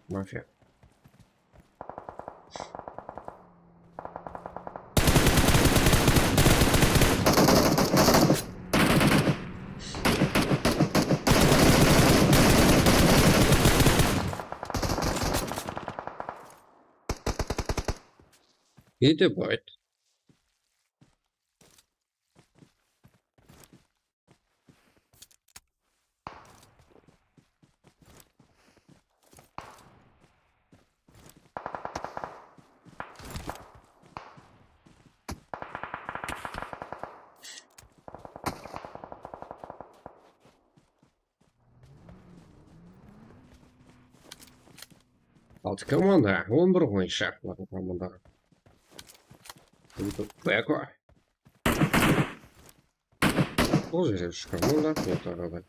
Mafiya. Ete bayt. Altı komanda, on bir oyınsha. Komanda. Beko. Bul jerde úsh komanda, ortaǵa da.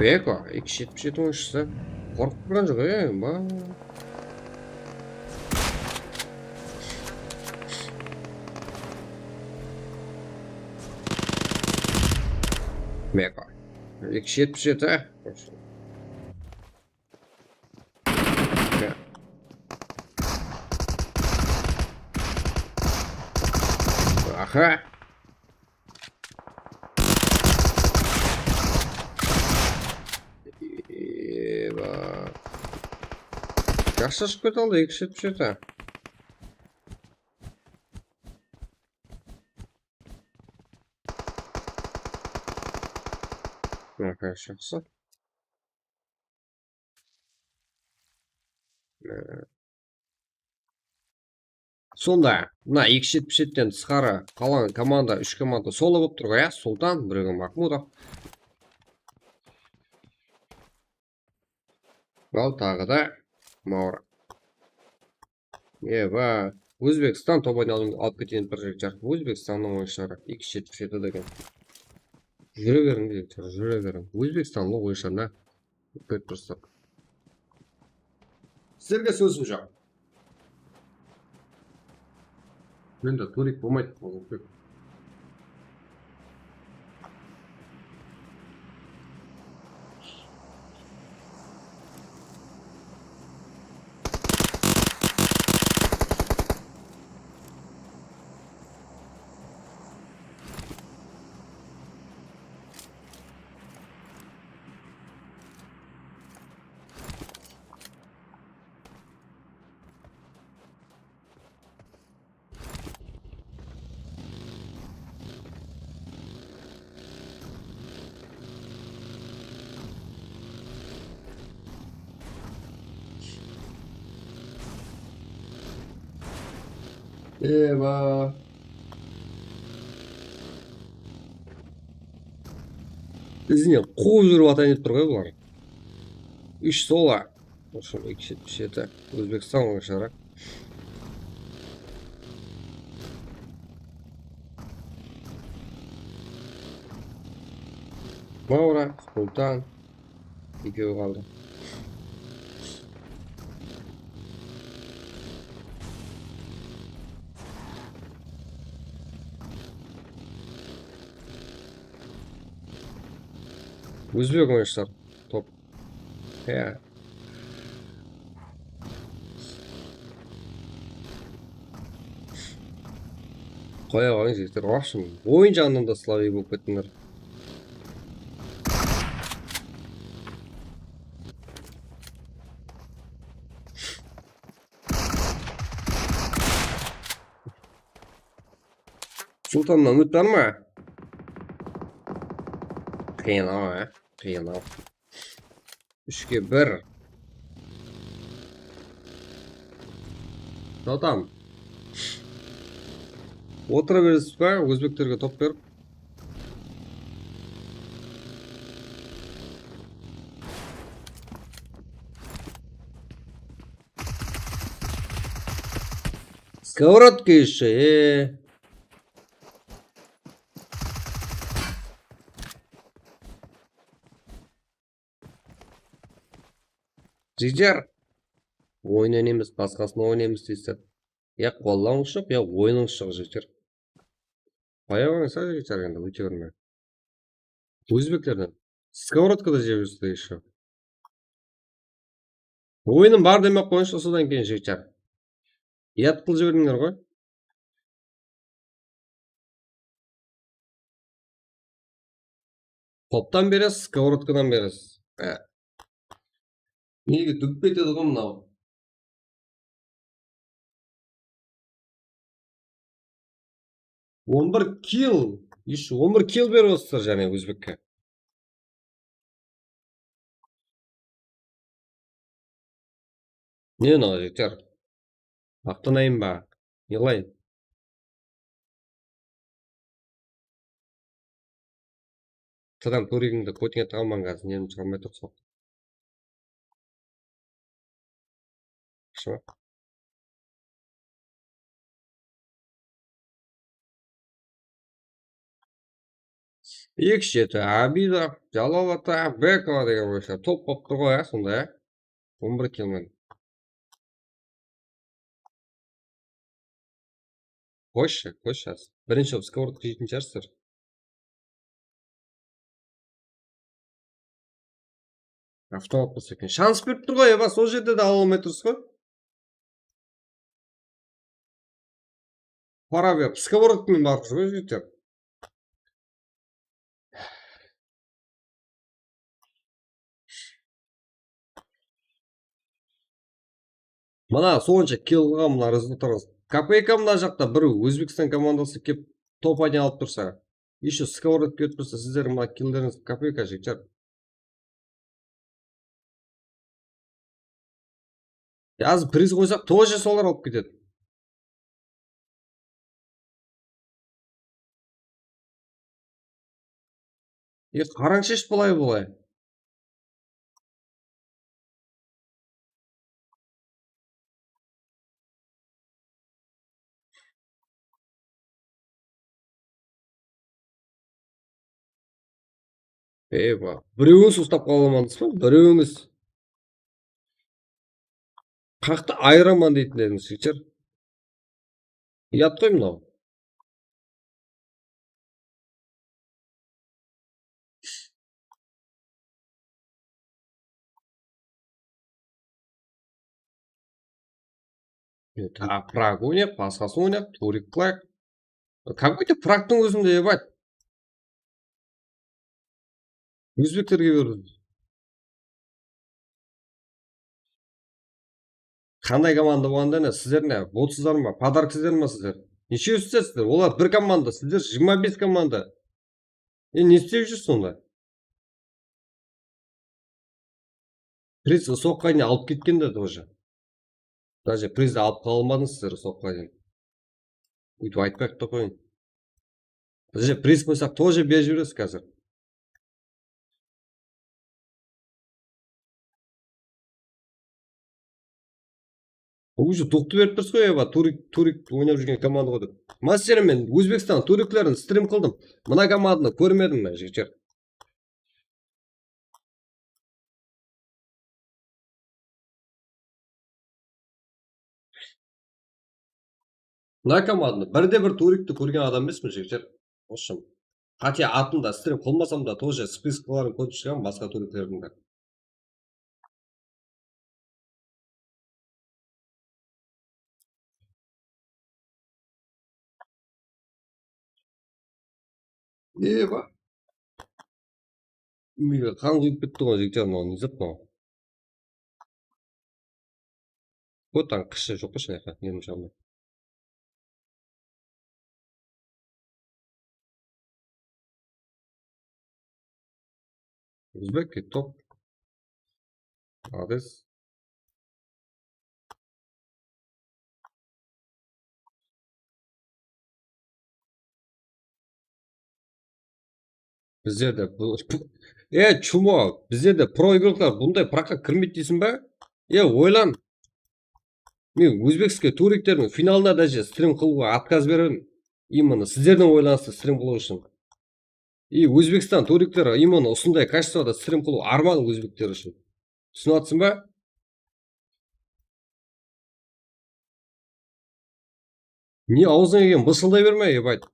Beko, eki júz jetpis jeti oyınshısı. Qorqıp turǵan joq, e, ba. Beko. Eki júz jetpis jeti. Aha. Eba. Jaqsı ashıp kete aldı, eki júz jetpis jeti. Aha, jaqsı. Sonda, mına eki júz jetpis jetiden tısqarı qalǵan komanda, úsh komanda solo bolıp tur ǵoy, ya, Sultan, birewge Mahmudov. Al, taǵı da Maura. Eba, Ózbekstan top oynawın alıp keteyin bir jigit. Ózbekstannıń oyınshıları eki júz jetpis jeti degen. Júre beriń, jigitler, júre beriń. Ózbekstanlı oyınshılarına úlken turıstıq. Sizlerge sózim joq. Mende turik bolmaydı. Eba. Izinen quwıp júrip atayın dep tur ǵoy bular. Úsh sola. Osın eki júz jetpis jeti. Ózbekstan oyınshıları. Maura, Sultan. Ekewi qaldı. Ózbek oyınshılar top. Ya. Qoya qoyıń, jigitler, вообще oyın jaǵınan da slabıy bolıp kettińler. Sultannan úmit bar ma? Qıyın-aw, á? Qıyın-aw. Úshke bir. Tatam. Otıra beresiz ba? Ózbeklerge top berip. Сковородка ещё, e. Jigitler, oyın emes, basqasına oynaymiz deysizler. Ya qollawıńız joq, ya oyınıńız joq, jigitler. Qoya qoyıńız, jigitler, endi óyte bermeń. Ózbeklerden Skоворodkada jep júrsizler ещё. Oyınım bar demey-aq qoyıńızshı, usıdan keyin jigitler. Uyat qılıp jiberdińler ǵoy. Toptan beresiz, skоворodkadan beresiz. E. Nege dúgip ketedi ǵoy mınaw? On bir kill, ещё on bir kill berip otırsalar jáne ózbekke. Ne mınaw jigitler? Maqtanayın ba? Ne qılayın? Tadam kóregińdi kótińe tığaman házir, nerim shıǵarmay tur soq. Shıǵar. Eki jeti Abida, Jalal ata, Bekova degen boyınsha top bolıp tur ǵoy, ya, sonda, ya. On bir kill men. Qoyshı, qoyshı. Birinshi bolıp skоворodka jeytin shıǵarsızlar. Avtomat bolsa eken. Shans berip tur ǵoy, Eva, sol jerde de ala almay tursız ǵoy. Para berip, skоворodkamen barıp júr ǵoy, jigitler. Mına sonsha kill qılǵan mına rezultatlar. Kopeyka mına jaqta bir Ózbekstan komandası kelip top aynan alıp tursa, ещё skоворodka ketip tursa, sizlerdiń mına killerińiz kopeyka, jigitler. Házir priz qoysaq, тоже solar alıp ketedi. E, qarańshı esh, bılay, bılay. Eywa, birewińiz ustap qala almadıńız ba? Birewińiz. Qaqtı ayıraman deytin edińiz, jigitler. Uyat ǵoy mınaw. Tap, Prag oynayıq, basqası oynayıq, Turik qılayıq. Как будто Pragtıń ózinde, ебать. Ózbeklerge berdi. Qanday komanda bolǵanda ne, sizler ne, botsızlar ma, podarksizler ma sizler? Neshewsizler sizler? Olar bir komanda, sizler jigirma bes komanda. E, ne islep júrsiz sonda? Priz usı waqıtqa deyin alıp ketken de тоже. Даже prizdi alıp qala almadıńız sizler usı waqıtqa deyin. Óytip aytpay-aq ta qoyıń. Bizde priz qoysaq, тоже berip jiberesiz házir. Уже duqtı berip turıs ǵoy, eba, Turik, Turik oynap júrgen komanda ǵoy dep. Master, men Ózbekstan turiklerin strim qıldım. Mına komandanı kórmedim, men, jigitler. Mına komandanı, bir de bir turikti kórgen adam emespen, jigitler. Вообщем, хотя atında strim qılmasam da, тоже spiskların kórip shıǵaman basqa turiklerdiń de. Eba. Úyge qan quyıp ketti ǵoy, jigitler, mınaw ne zat mınaw? Otan qıshı joq pa shınayqa, menimshe, almay. Uzbek top. Молодец. Bizlerde bu, e, Chumo, bizlerde pro igroklar bunday praqqa kirmeydi deysiń ba? E, oylan. Men ózbekskiy turiklerdiń finalına даже strim qılıwǵa отказ beremen. Именно sizlerden oylanıstı strim qılıw ushın. И Ózbekstan turikleri именно usınday качествоda strim qılıw arman ózbekler ushın. Túsinip atırsań ba? Ne awzıńa kelgen bısılday berme, ебать.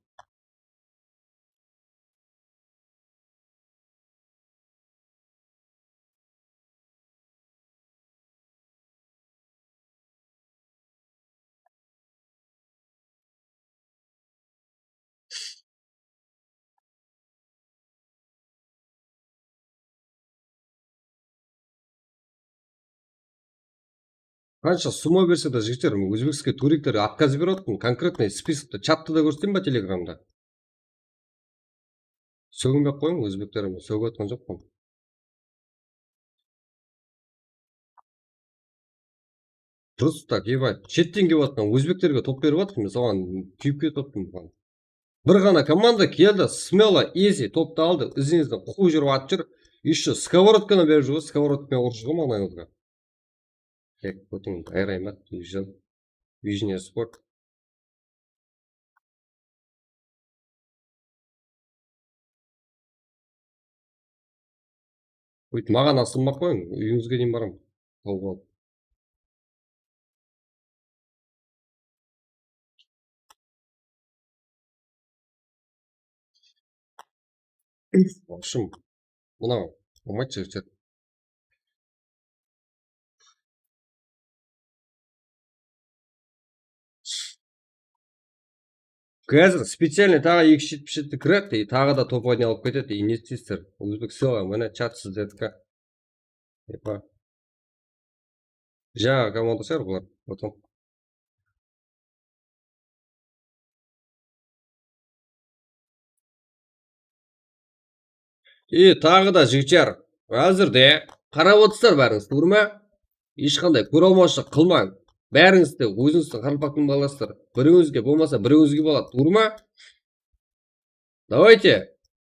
Qansha summa berse de, jigitler, men ózbekskiy turiklerge отказ berip atırman. Konkretnıy spiskti, chattı da kórseteyin ba telegramda? Sóginbey-aq qoyıń, ózbekler, men sógip atqan joqpan. Просто так, ебать, shetten kelip atqan ózbeklerge top berip atır, men soǵan kúyip ketip atırman buǵan. Bir ǵana komanda keldi, смело, easy, toptı aldı, izińizden quwıp júrip atıp júr. Ещё сковородканы berip júr ǵoy, сковородкамен urıp júr ǵoy mańlayıńızǵa. Tek kótiń, ayırayın ba, divizion. Vizion Sport. Buyt, maǵan asılmay-aq qoyıń, úyińizge deyin baraman. Tawıp alıp. В общем, mınaw, bolmaydı, jigitler. Házir специально taǵı eki jetpis jeti kiredi, e, taǵı da top oyna alıp ketedi, e, ne isteysiz? Ózbek sıyla, mine, chat sizlerdiki. Epa. Jańa komanda shıǵar bular, потом. E, taǵı da, jigitler, házirde qarap otırsızlar bárińiz, tuwrı ma? Hesh qanday kóre almawshılıq qılmań. Bárińiz de ózińizdiń qaraqalpaqtıń balasızlar. Birewińizge bolmasa, birewińizge boladı, tuwrı ma? Давайте,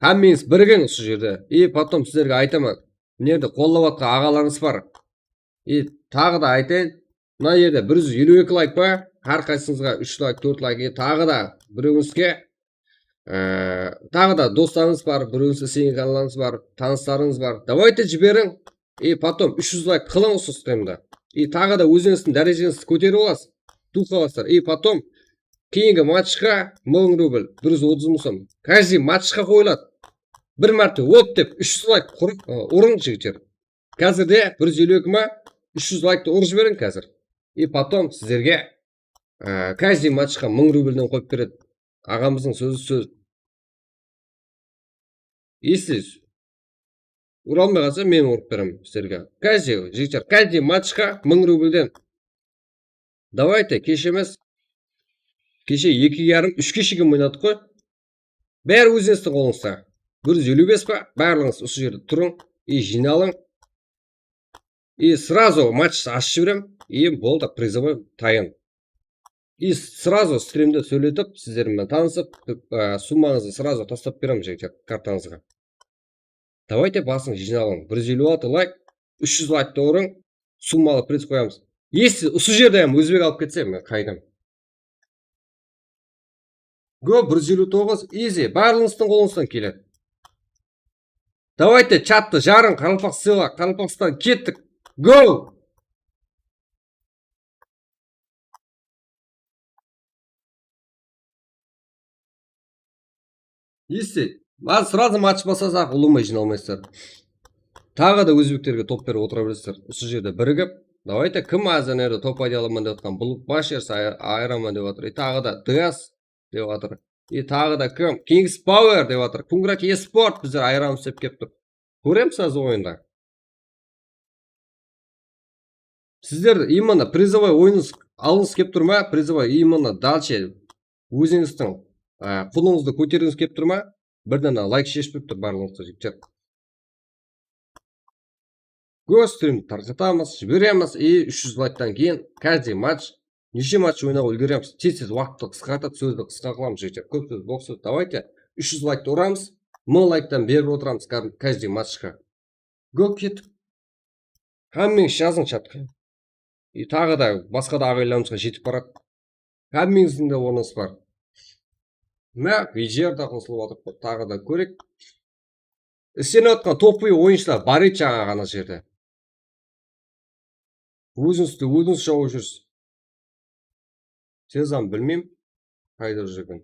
hámmeńiz birigiń usı jerde. И потом sizlerge aytaman. Mına jerde qollap atqan aǵalarıńız bar. И taǵı da aytayın. Mına jerde bir júz eliw eki layk pa? Hár qaysıńızǵa úsh layk, tórt layk. И taǵı da birewińizge, e, taǵı da doslarıńız bar, birewińizde islegen kanallarıńız bar, tanıslarıńız bar. Давайте jiberiń. И потом úsh júz layk qılıń usı strimdi. И taǵı da ózińizdiń dárejeńizdi kóterip alasız. Duh qalasızlar. И потом keyingi matchqa mıń rubl, bir júz otız mıń sum. Каждый matchqa qoyıladı. Bir márte op dep úsh júz layk qurıp, ı, urıń, jigitler. Házirde bir júz eliw eki ma, úsh júz layktı urıp jiberiń házir. И потом sizlerge, ı, каждый matchqa mıń rublden qoyıp beredi. Aǵamızdıń sózi sóz. Если ura almay qalsa, men urıp beremen sizlerge. Каждый, jigitler, каждый matchqa mıń rublden. Давайте, keshe emes. Keshe eki yarım, úshke shekem oynadıq qoy. Bári ózińizdiń qolıńızda. Bir júz eliw bes pa? Barlıǵıńız usı jerde turıń. И jıynalıń. И сразу match ashıp jiberem. И boldı, призовой tayın. И сразу strimde sóyletip, sizler menen tanısıp, e, summańızdı сразу taslap berem, jigitler, kartańızǵa. Давайте, basıń jıynalıń. Bir júz eliw altı layk, úsh júz layktı urıń, summalı priz qoyamız. Если usı jerde hám ózbek alıp ketse, men qaydım. Go, bir júz eliw toǵız, easy, barlıǵıńızdıń qolıńızdan keledi. Давайте, chattı jarıń, qaraqalpaq sıyla, Qaraqalpaqstan kettik. Go! Если, házir сразу match baslasaq, ulıwma jıynalmaysızlar. Taǵı da ózbeklerge top berip otıra beresizler. Usı jerde birigip, давайте, kim házir mına jerde top ayday alaman dep atqan, bul baş ersi ay-, ayıraman dep atır. E, taǵı da Dias dep atır. E, taǵı da kim? Kings Power dep atır. Kungrat Esport bizler ayıramız dep kelip tur. Kóremiz házir oyında. Sizler именно призовой oyınıńız alǵıńız kelip tur ma? Призовой именно дальше ózińizdiń, e, qulıńızdı kótergińiz kelip tur ma? Bir dana layk sheship turıptı barlıǵıńızdı, jigitler. Go, strimdi tarqatamız, jiberemiz, и úsh júz layktan keyin каждый match, neshe match oynawǵa úlgeremiz. Tez-tez waqıttı qısqartıp, sózdi qısqa qılamız, jigitler. Kóp sóz, boq sóz. Давайте, úsh júz layktı uramız, mıń layktan berip otıramız kar-, каждый matchqa. Go, kettik. Hámmeńiz jazıń chatqa. И taǵı da basqa da aǵayinlarımızǵa jetip baradı. Hámmeńizdiń de ornıńız bar. Mine, V G R da qosılıp atır, taǵı da kóreyik. Islenip atqan топовый oyınshılar bar edi jańa ǵana jerde. Ózińizdi ózińiz jawıp júrsiz. Tez hám bilmeymen, qayda júrgen.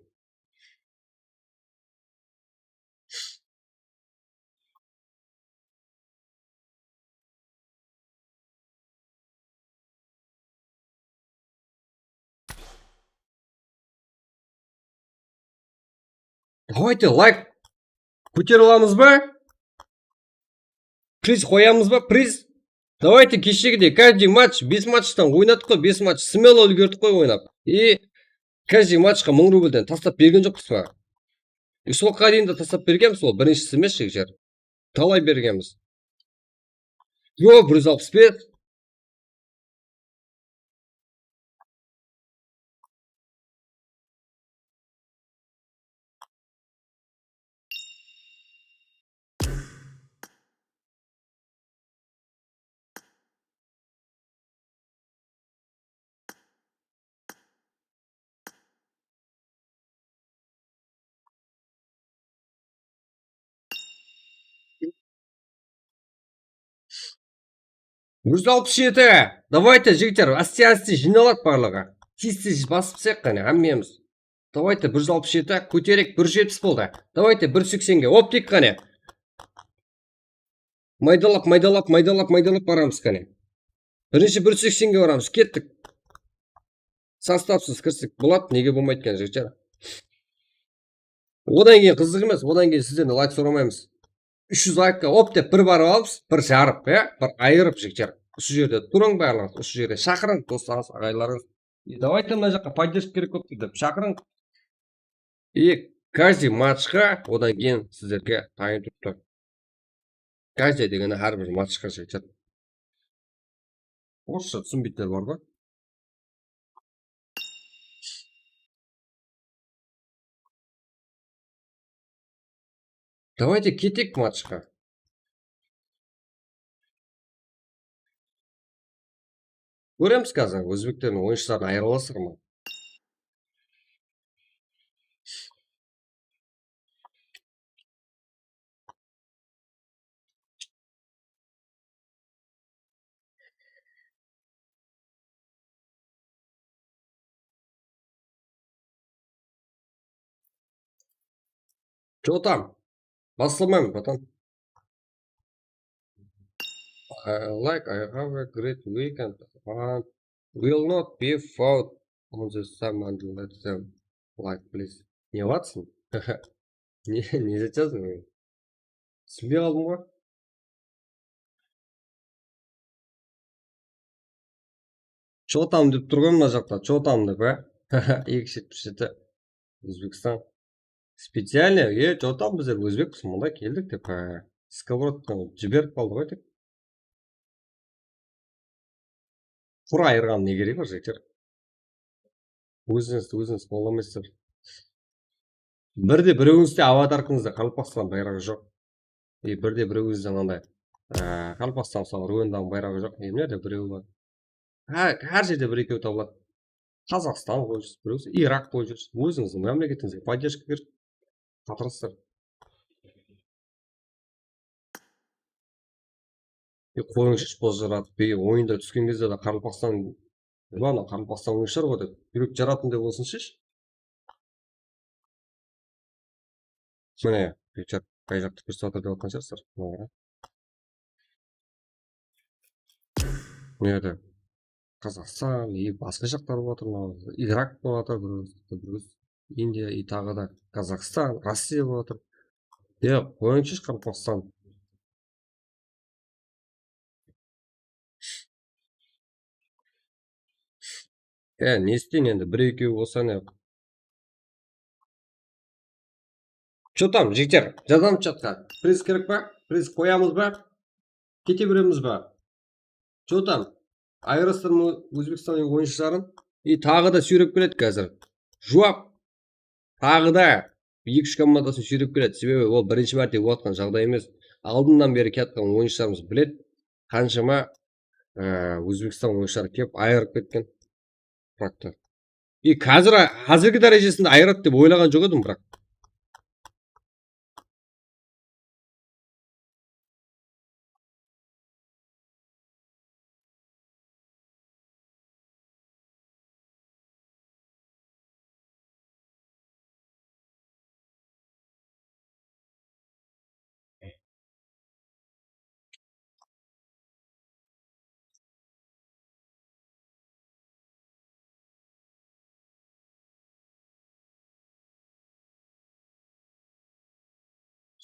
Давайте, layk kótere alamız ba? Priz qoyamız ba? Priz. Давайте keshegidey, каждый match, bes matchtan oynadıq qoy, bes match, смело úlgerdik qoy oynap. И каждый matchqa mıń rublden taslap bergen joqpız ba? И soǵan deyin de taslap bergenbiz, ol birinshisi emes, jigitler. Talay bergenbiz. Yo, bir júz alpıs bes. Bir júz alpıs jeti. Давайте, jigitler, áste-áste jıynaladı barlıǵı. Tez-tez basıp taslayıq qáne, hámmemiz. Давайте, bir júz alpıs jeti, kótereyik, bir júz jetpis boldı. Давайте, bir júz seksenge, op, deyik qáne. Maydalap, maydalap, maydalap, maydalap baramız qáne. Birinshi bir júz seksenge baramız, kettik. Sostavsız kirsek boladı, nege bolmaydı eken, jigitler? Odan keyin qızıq emes, odan keyin sizden layk soramaymız. Úsh júz laykqa op dep bir barıp alıpsız, bir jarıp, ya, bir ayırıp, jigitler. Usı jerde turıń barlıǵıńız, usı jerde shaqırıń doslańız, aǵayinlarińız. E, давайте mına jaqqa поддержка kerek bolıptı dep shaqırıń. И каждый matchqa odan keyin sizlerge tayın turıptı. Каждый degeni hár bir matchqa, jigitler. Orıssha túsinbeytiler bar ǵoy. Давайте keteyik matchqa. Kóremiz házir, ózbeklerdiń oyınshılarına ayıra alasızlar ma? Чё там? Басламаймын, братан. I, like, I have a great weekend and will not be found on the same and let them like, please. Ne qılatsın? Ne, ne jazıp atırsań? Túsinbey qaldım ǵoy. Чё там dep tur ǵoy mına jaqta, чё там dep, á? Eki júz jetpis jeti. Ózbekstan. Специально, e, чё там bizler ózbekpiz, mında keldik dep, á, сковородканы jiberip qaldı ǵoy tek. Qur ayırǵanıń ne keregi bar, jigitler? Ózińizdi ózińiz qollamaysızlar. Bir de birewińizde avatarkıńızda Qaraqalpaqstan bayraǵı joq. E, bir de birewińizde mınanday, e, Qaraqalpaqstan, mısalı, Ruandanıń bayraǵı joq. Emine de birewi bar. Hár, hár jerde bir-ekew tabıladı. Qazaqstan qoyıp júrsiz, birewsiz Iraq qoyıp júrsiz. Ózińizdiń mámleketińizge поддержка kerek. Qatırasızlar. E, qoyıńshısh, bozjaratıp, e, oyında túsken gezde de Qaraqalpaqstan, ǵoy, anaw Qaraqalpaqstan oyınshılar ǵoy dep, júrek jaratınday bolsınshı. Mine, buyaqta, qay jaqtı kórsetip atır dep atqan shıǵarsızlar. Mına qara. Mına jerde Qazaqstan, e, basqa jaqlar bolıp atır, mına Iraq bolıp atır, bir, bir, Indiya, e, taǵı da Qazaqstan, Rossiya bolıp atır. E, qoyıńshı, Qaraqalpaqstan. E, ne isteyin endi, bir-ekew bolsa ne? Чё там, jigitler, jazamız chatqa. Priz kerek pa? Priz qoyamız ba? Kete beremiz ba? Чё там? Ayırasızlar ma Ózbekstanlıń oyınshıların? E, taǵı da súyrep keledi házir. Juwap. Taǵı da eki-úsh komandasın súyrep keledi. Sebebi ol birinshi márte bolıp atqan jaǵday emes. Aldınnan beri kiyatqan oyınshılarımız biledi, qanshama, e, Ózbekstan oyınshıları kelip ayırıp ketken. Biraq ta. E, házir, házirgi dárejesinde ayıradı dep oylaǵan joq edim, biraq.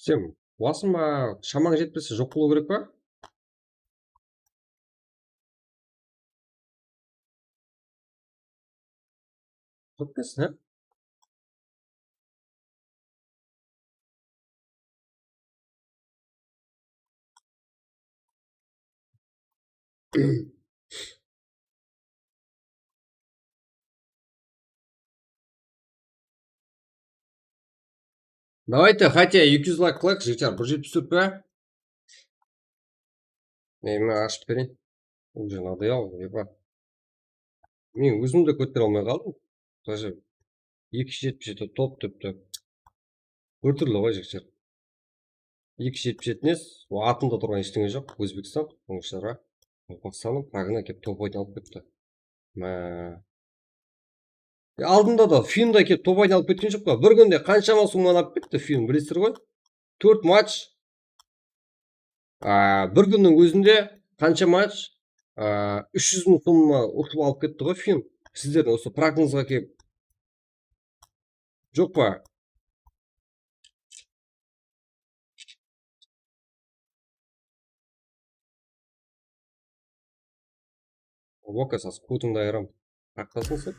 Sen quwasıń ba, shamań jetpese, joq bolıw kerek pa? Ótkesin, há? Давайте, хотя eki júz layk qılayıq, jigitler, bir jetpis tórt pe? Men ashıp bereyin. Уже надоел, epa. Men ózim de kótere almay qaldım. Даже eki júz jetpis jeti top tepti. Bir túrli ǵoy, jigitler. Eki júz jetpis jeti nes, o atında turǵan eshteńe joq, Ózbekstan, ońıshlarǵa. Qossanıp, Pragına kelip top oyın alıp ketti. Má. Ya, aldında da Finn da kelip top oyın alıp ketken joq pa? Bir kúnde qanshama summanı alıp ketti Finn, bilesizler ǵoy? Tórt match. A, bir kúnniń ózinde qansha match? A, úsh júz mıń summa utıp alıp ketti ǵoy Finn. Sizlerdiń usı Pragıńızǵa kelip. Joq pa? Oba, kasa, skutıńdı ayıram. Haqqasıń sen.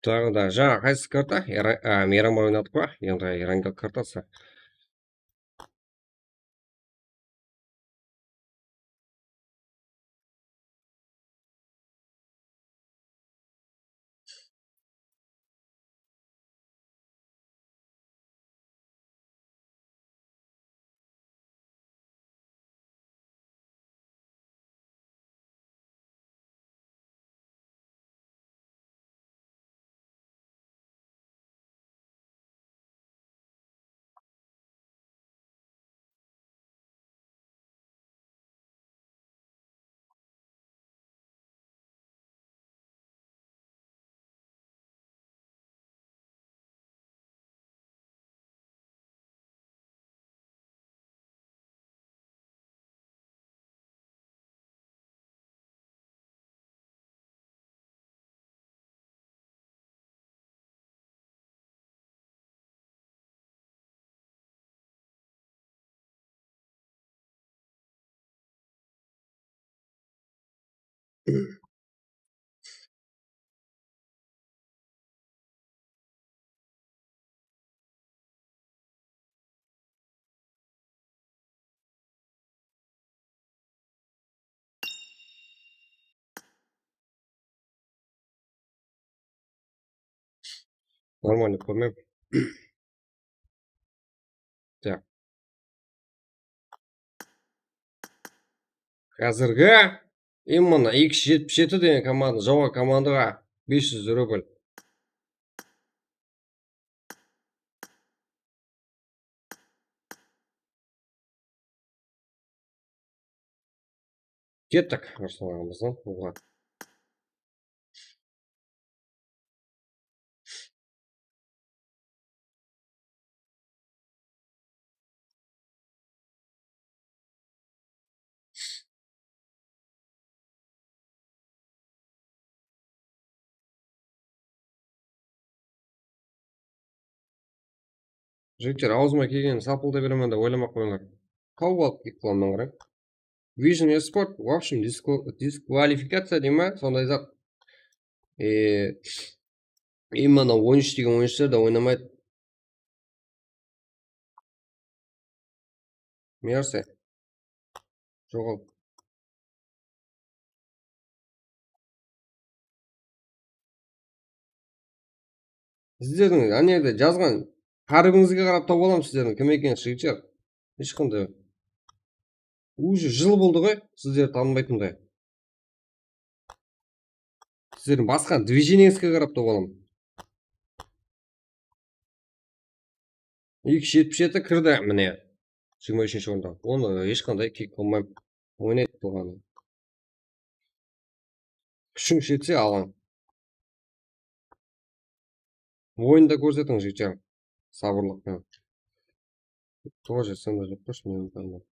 Taǵı da jańa qaysı karta? Ira-, a, Meyram oynadıq pa? Endi Erangel kartası. Нормально kórmem. Так. Házirgi именно eki júz jetpis jeti degen komanda, joǵarı komandaǵa bes júz rubl. Kettik, Ruslan aǵamızdan uǵa. Jigitler, awzıma kelgenin sapıldap beremen dep oylamay qoyıńlar. Tawıp alıp kiyip qalaman, qarań. Vision Esport, в общем, diskva-, diskvalifikaciya dey ma, sonday zat. E, именно on úsh degen oyınshılar da oynamaydı. Mersi. Joǵal. Sizlerdiń ane jerde jazǵan táribińizge qarap tawıp alamız sizlerdiń kim ekenin, jigitler. Hesh qanday. Уже jıl boldı ǵoy, sizlerdi tanımaytınday. Sizlerdiń basqa движениеңizge qarap tawıp alaman. Eki jetpis jeti kirdi, mine. Jigirma úshinshi orında. Onı hesh qanday kek qılmayman. Oynaydı buǵan. Kúshińiz jetse alıń. Oyında kórsetiń, jigitler. Sabırlıq penen. Тоже sonda joq qoyshı, men.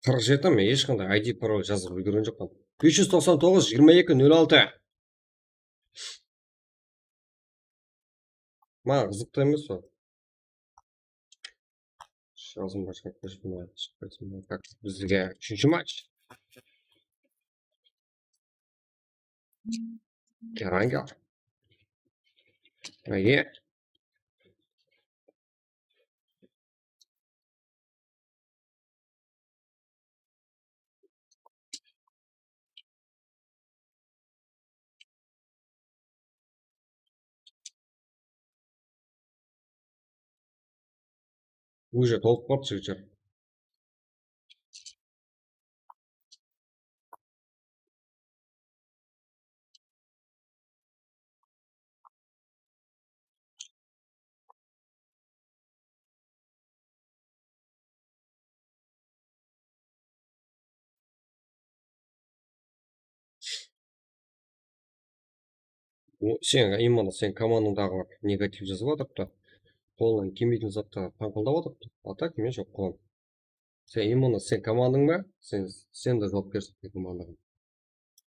Qırq jeti, men hesh qanday I D parol jazıp úlgergen joqpan. Bes júz toqsan toǵız, jigirma eki, nol altı. Maǵan qızıqtı emes ol. Jazım bashqa, bizge úshinshi match. Keranga. Ege. Уже tolıp qaldı, jigitler. O, sen, именно sen komandańdaǵılar negativ jazıp atırıptı. Qolınan kelmeytin zatqa tańqıldap atırıptı. A так men joq qolam. Sen именно sen komandań ba? Sen, sen de juwapkersiz komandaǵa.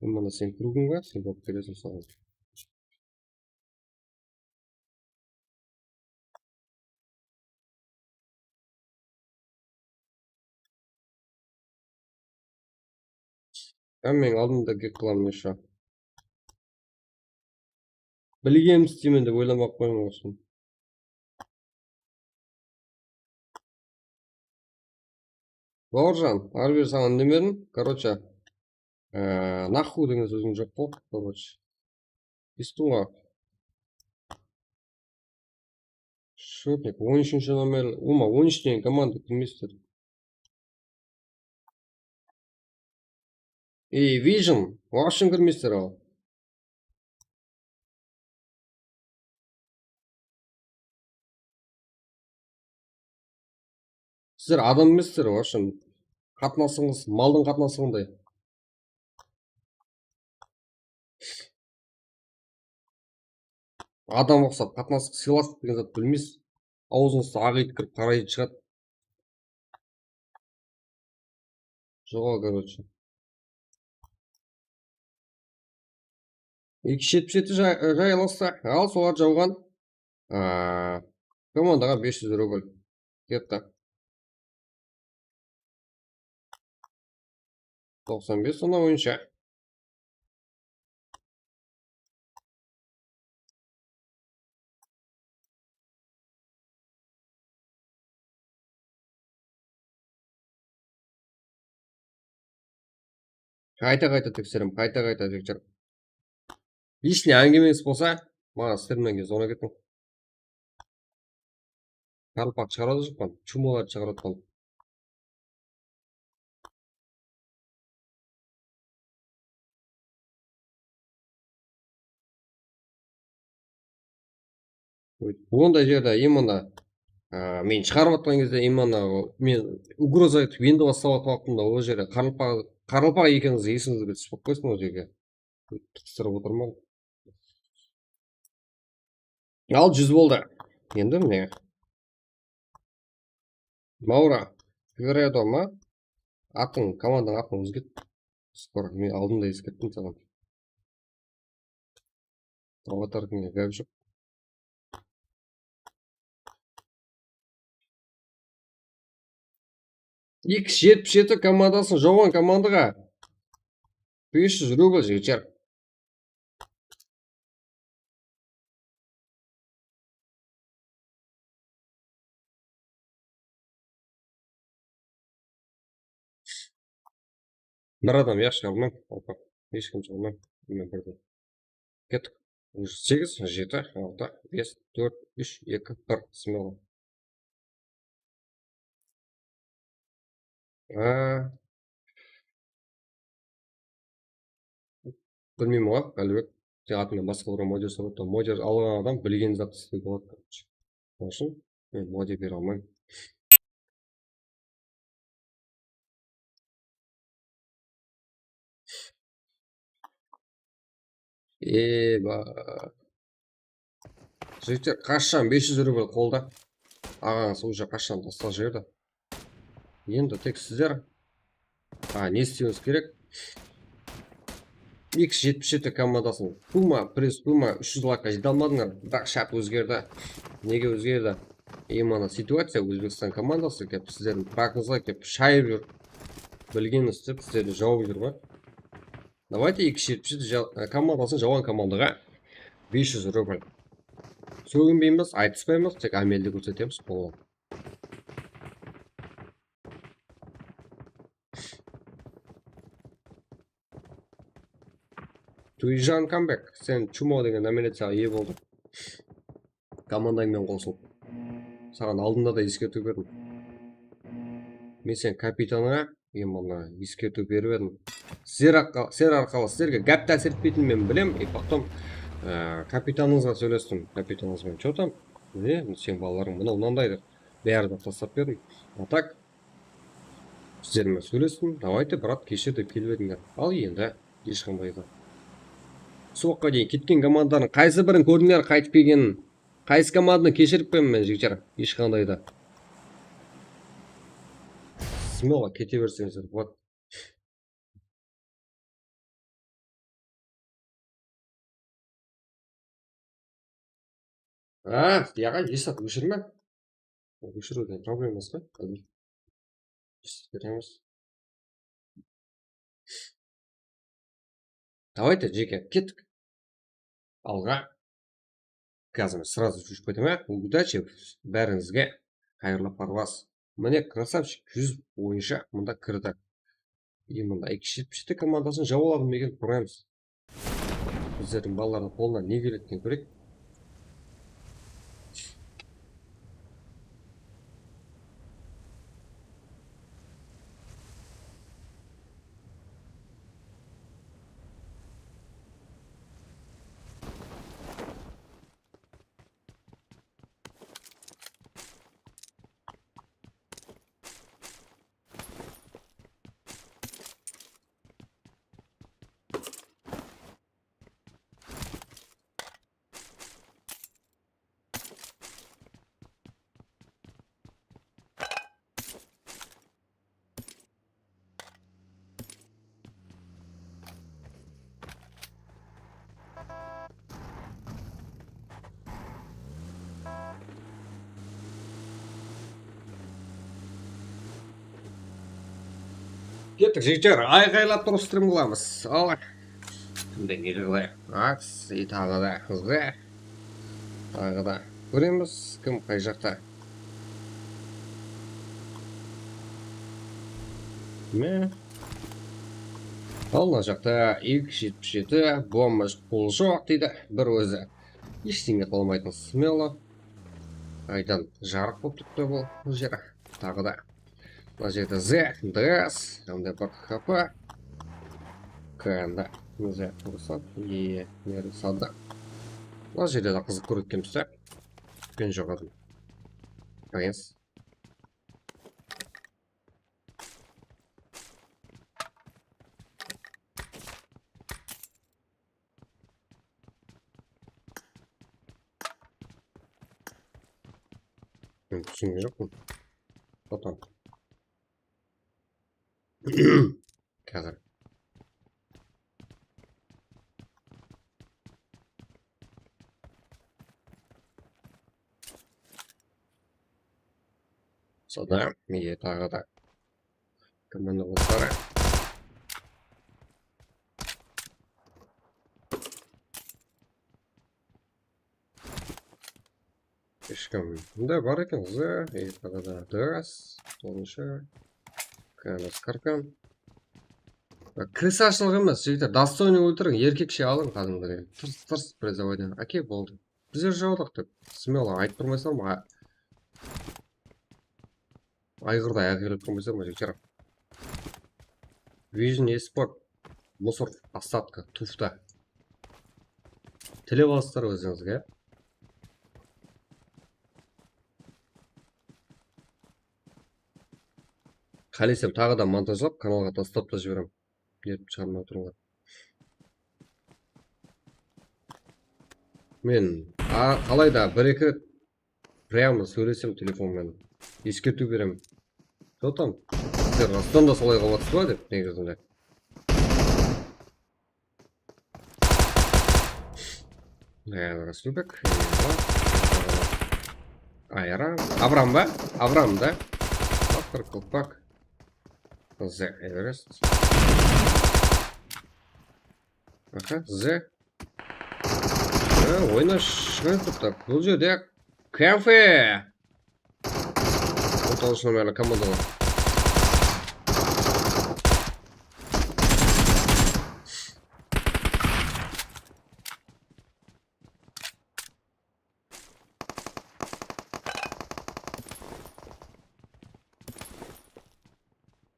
Именно sen krugoń ba? Sen juwapkersiz soǵan. Hámmeniń aldında gek qılamın ещё. Bilgenimdi isteymen dep oylamaq qoyıń, ushın. Bawırjan, arı beri saǵan úndemedim. Короче, e, нахуй degen sóziń joq ǵo, короче. Estuǵa. Shutnik, on úshinshi nomer, uma, on úsh degen komanda kirmeysiz. E, Vision, вообще kirmeysiz al. Sizler adam emessizler, вообще. Qatnasıńız, maldıń qatnasıǵınday. Adam uqsap, qatnasıq, sıylaslıq degen zat bilmeysiz. Awzıńızda aq iyt kirip, qara iyt shıǵadı. Joq, короче. Eki júz jetpis jeti jay-, jaylastı. Al, solar jawǵan. Aa, komandaǵa bes júz rubl. Ketti. Toqsan bes sona boyınsha. Qayta-qayta tekserem, qayta-qayta tekser. Lishniy áńgimeńiz bolsa, maǵan isterim menen zona ketiń. Qarılpaq shıǵaradı joqpan, chumolardı shıǵaradı joqpan. Onday jerde именно, a, men shıǵarıp atqan gezde именно men угроза etip endi baslap atqan waqtımda ol jerde qarılpaq, qarılpaq ekenińiz esińizge túsip qoysın ol jerge. Qıstırıp otırman. Al, júz boldı. Endi mine. Maura Figueiredo ma? Atıń, komandań atın ózgert. Skor, men aldında eskerttim saǵan. Avatarıńa gáp joq. Eki júz jetpis jeti komandasın jawǵan komandaǵa bes júz rubl, jigitler. Bir adam yaqshı almay, hesh kim almay, men birden. Kettik. Segiz, jeti, altı, bes, tórt, úsh, eki, bir, смело. Ha. Bilmeymen ǵoy, Qálibek. Sen atıńnan basqa bir modder soradı. Modder alǵan adam bilgen zat islewge boladı, короче. Sonıń ushın men modder bere almayman. Eba. Jigitler, qashshan bes júz rubl qolda. Aǵańız уже qashshan taslap jiberdi. Endi tek sizler, a, ne istewińiz kerek? X jetpis jeti komandasın Puma, Press Puma, úsh júz laykqa jete almadıńlar, biraq shart ózgerdi. Nege ózgerdi? Именно situaciya, Ózbekstan komandası kelip sizlerdiń bakıńızǵa kelip shayıp júr. Bilgen istep sizlerdi jawıp júr ǵoy. Давайте X jetpis jeti ja-, e, komandasın jawǵan komandaǵa bes júz rubl. Sóginbeymiz, aytıspaymız, tek ámelde kórsetemiz, boladı. Tuijan Kambek, sen Chumo degen nominaciyaǵa iye boldıń. Komandańmen qosılıp. Saǵan aldında da eskertiw berdim. Men sen kapitanıńa, именно, eskertiw berip edim. Sizler arqa-, sizler arqalı sizlerge gáp tásir etpeytin men bilem. И потом, e, kapitanıńızǵa sóylestim. Kapitanıńız benen, что там? Mine, sen balalarıń mınaw mınanday dep. Bárin de taslap berdim. А так, sizler menen sóylestim. Давайте, brat, keshir dep kelip edińler. Al endi, hesh qanday da. Usı waqıtqa deyin ketken komandalardıń qaysı birin kórdińler qaytıp kelgenin? Qaysı komandanı keshirip qoyayın men, jigitler? Hesh qanday da. Смело kete berseńizler, вот. A, yaǵa, Esat, óshirme. Óshiriwden problema emes pa? Házir óshirip beremiz. Давайте, jeke, kettik. Alǵa. Házir men сразу júrip keteyim, á? Удачи bárińizge. Qayırlı parwas. Mine, красавчик, júz boyınsha mında kirdi. И mında eki júz jetpis jeti komandasın jawıp aldım degen qorǵaymız. Bizlerdiń balalardıń qolına ne keledi eken, kóreyik. Kettik, jigitler, ayqaylap turıp strim qılamız. Al. Kimde ne qılay? Aks, и taǵı da, taǵı da. Kóremiz, kim qay jaqta. Mine. Al, mına jaqta X jetpis jeti, bomba, pul joq deydi, bir ózi. Hesh nege qıla almaytın, смело. Qaydan jarıq bolıp turıptı bul, bul jeri. Taǵı da. Mına jerde Z, D S, hám de bir H P. K N D. Mına jerde ruxsat. E, ne ruxsat da. Mına jerde de qızıq kóretuǵın bizde. Kútken joq edim. Qayınsız. Men túsingen joqpan. Потом. Házir. Sonda, mine, taǵı da. Komanda bolsara. Hesh kim. Mında bar eken, Z, e, taǵı da D S, toǵızınshı, K N S Karkan. Bak, kirish ashılıq emes, jigitler, dostojno óltiriń, erkekshe alıń qádimgidey. Tırs, tırs, призовойдан. Okey, boldı. Bizler jawdıq dep, смело aytıp turmaysızlar ma? Ayǵırday ayǵırıp turmaysızlar ma, jigitler? Vision Esport. Musor, остатка, tufta. Tilep alasızlar ózińizge. Qálesem taǵı da montajlap kanalǵa taslap ta jiberem. Berip shıǵarmay turıńlar. Men a, qalay da bir-eki ret прямо sóylesem telefon menen. Eskertiw berem. Что там? Sizler rastan da solay qılıp atırsız ba dep negizinde. Ee, Rasulbek. Ayara. Abram ba? Abram da. Doktor Kolpak. The Everest. Aha, The. Ha, oyına shıǵıp turıptı. Bul jerde kafe. On toǵız nomerli komanda bar.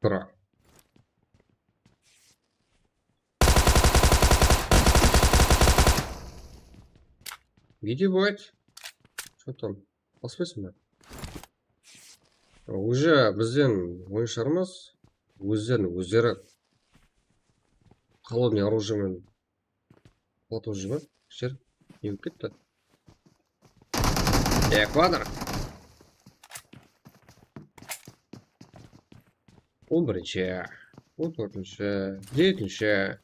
Tura. Где бывает? Что там? Baspaysın ba? Уже bizden oyınshılarımız ózlerin ózleri холодный оружиемен qulatıp júr me? Jer ne bolıp ketti? Ekvator. On birinshi, on tórtinshi, jetinshi.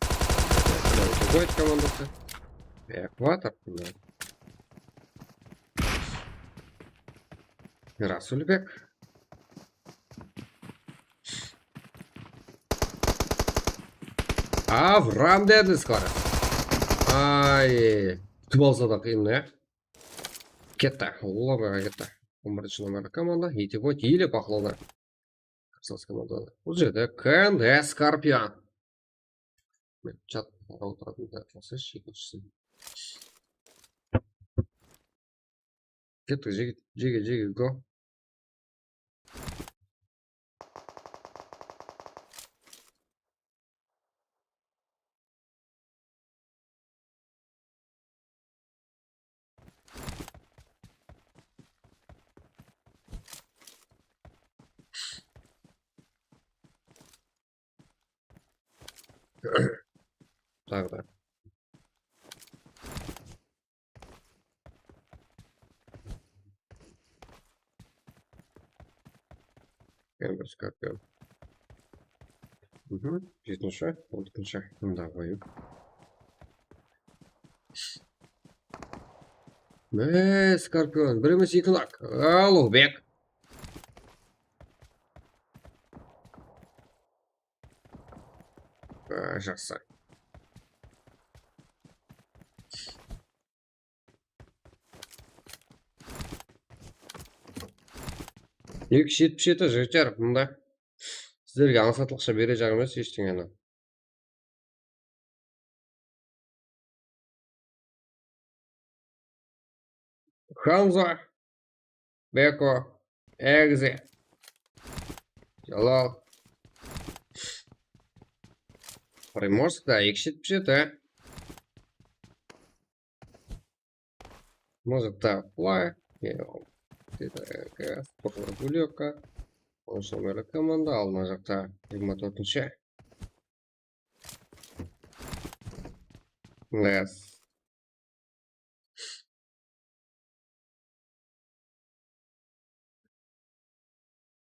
Mına Kuwayt komandası. Ekvator. Rasulbek. Avram dedi skoro. Ay, kútip alsa da qıyın ya. Ketti, ulıwlar ketti. On birinshi nomerli komanda, Etivoy ele baqlawda. Qarsalıs komanda. Bul jerde K N D Scorpion. Men chat qarap otıratın da qılsayshı, ekinshisin. Kettik, jege, jege, jege, go. Taǵı da. Endi Scorpion. Mhm, jetinshi, on ekinshi. Mında qoyıp. Mine, Scorpion, bir emes, eki nak. Alıwbek. Á, jaqsı. Eki jetpis jeti, jigitler, mında. Sizlerge ańsatlıqsha berejaq emes eshtińeni. Hamza, Beko, Egze, Jalal. Primorskta eki jetpis jeti. Mına jaqta Fly, Sport Gulevka, on nomerli komanda, al mına jaqta jigirma tórtinshi. Yes.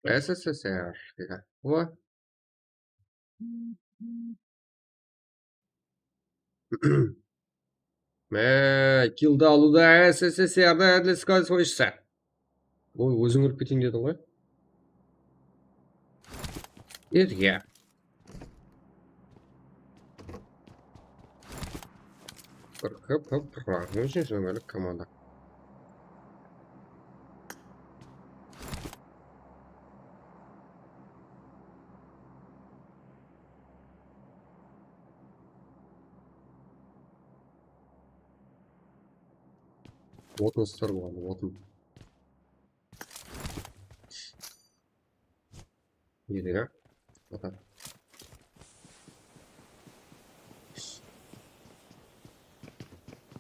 S S S R dedi. Ol. Mine, killdi alıwda S S S R-di Adliskoy oyınshısı. Oy, óziń urıp keteyin dediń ǵoy. Edge. Bir kıp, kıp, kıp, úshinshi nomerlik komanda. Otın ısıtır bolǵan, otın. Niyede ya? Ata.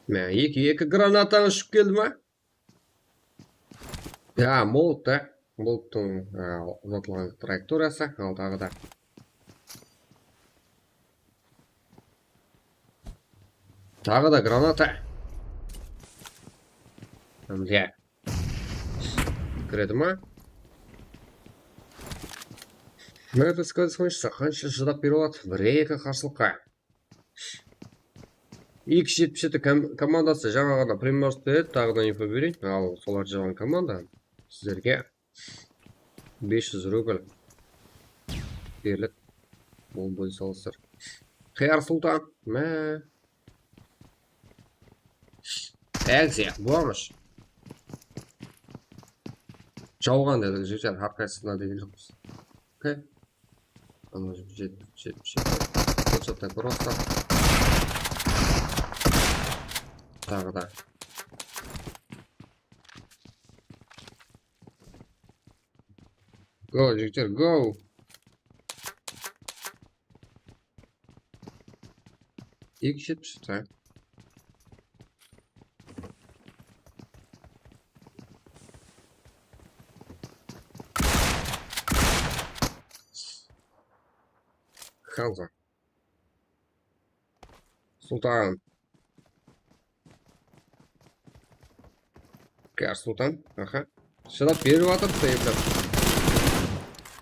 Mine, eki, eki granata ushıp keldi ma? Ya, molt da. Molttıń, e, uzatılǵan trayektoriyası, al taǵı da. Taǵı da granata. Mine. Kiredi ma? Mine, biz końshı qansha shıdap bere aladı? Bir-eki qarsılıqqa. X jetpis jeti kom-, komandası jańa ǵana Primorsk dedi, taǵı da info bereyin. Al, solar jaǵan komanda sizlerge bes júz rubl beriledi. Bol bol salasızlar. Qıyar Sultan, mine. Akciya, bomış. Jawǵan dedik, jigitler, hár qaysısına degen joqpız. Okey. Ana, jet, jet, jet. Headshottan kóre alsam. Taǵı da. Go, jigitler, go. X jetpis jeti. Hanzo. Sultan. Kar Sultan. Aha. Shıdap berip atır, tayıplap.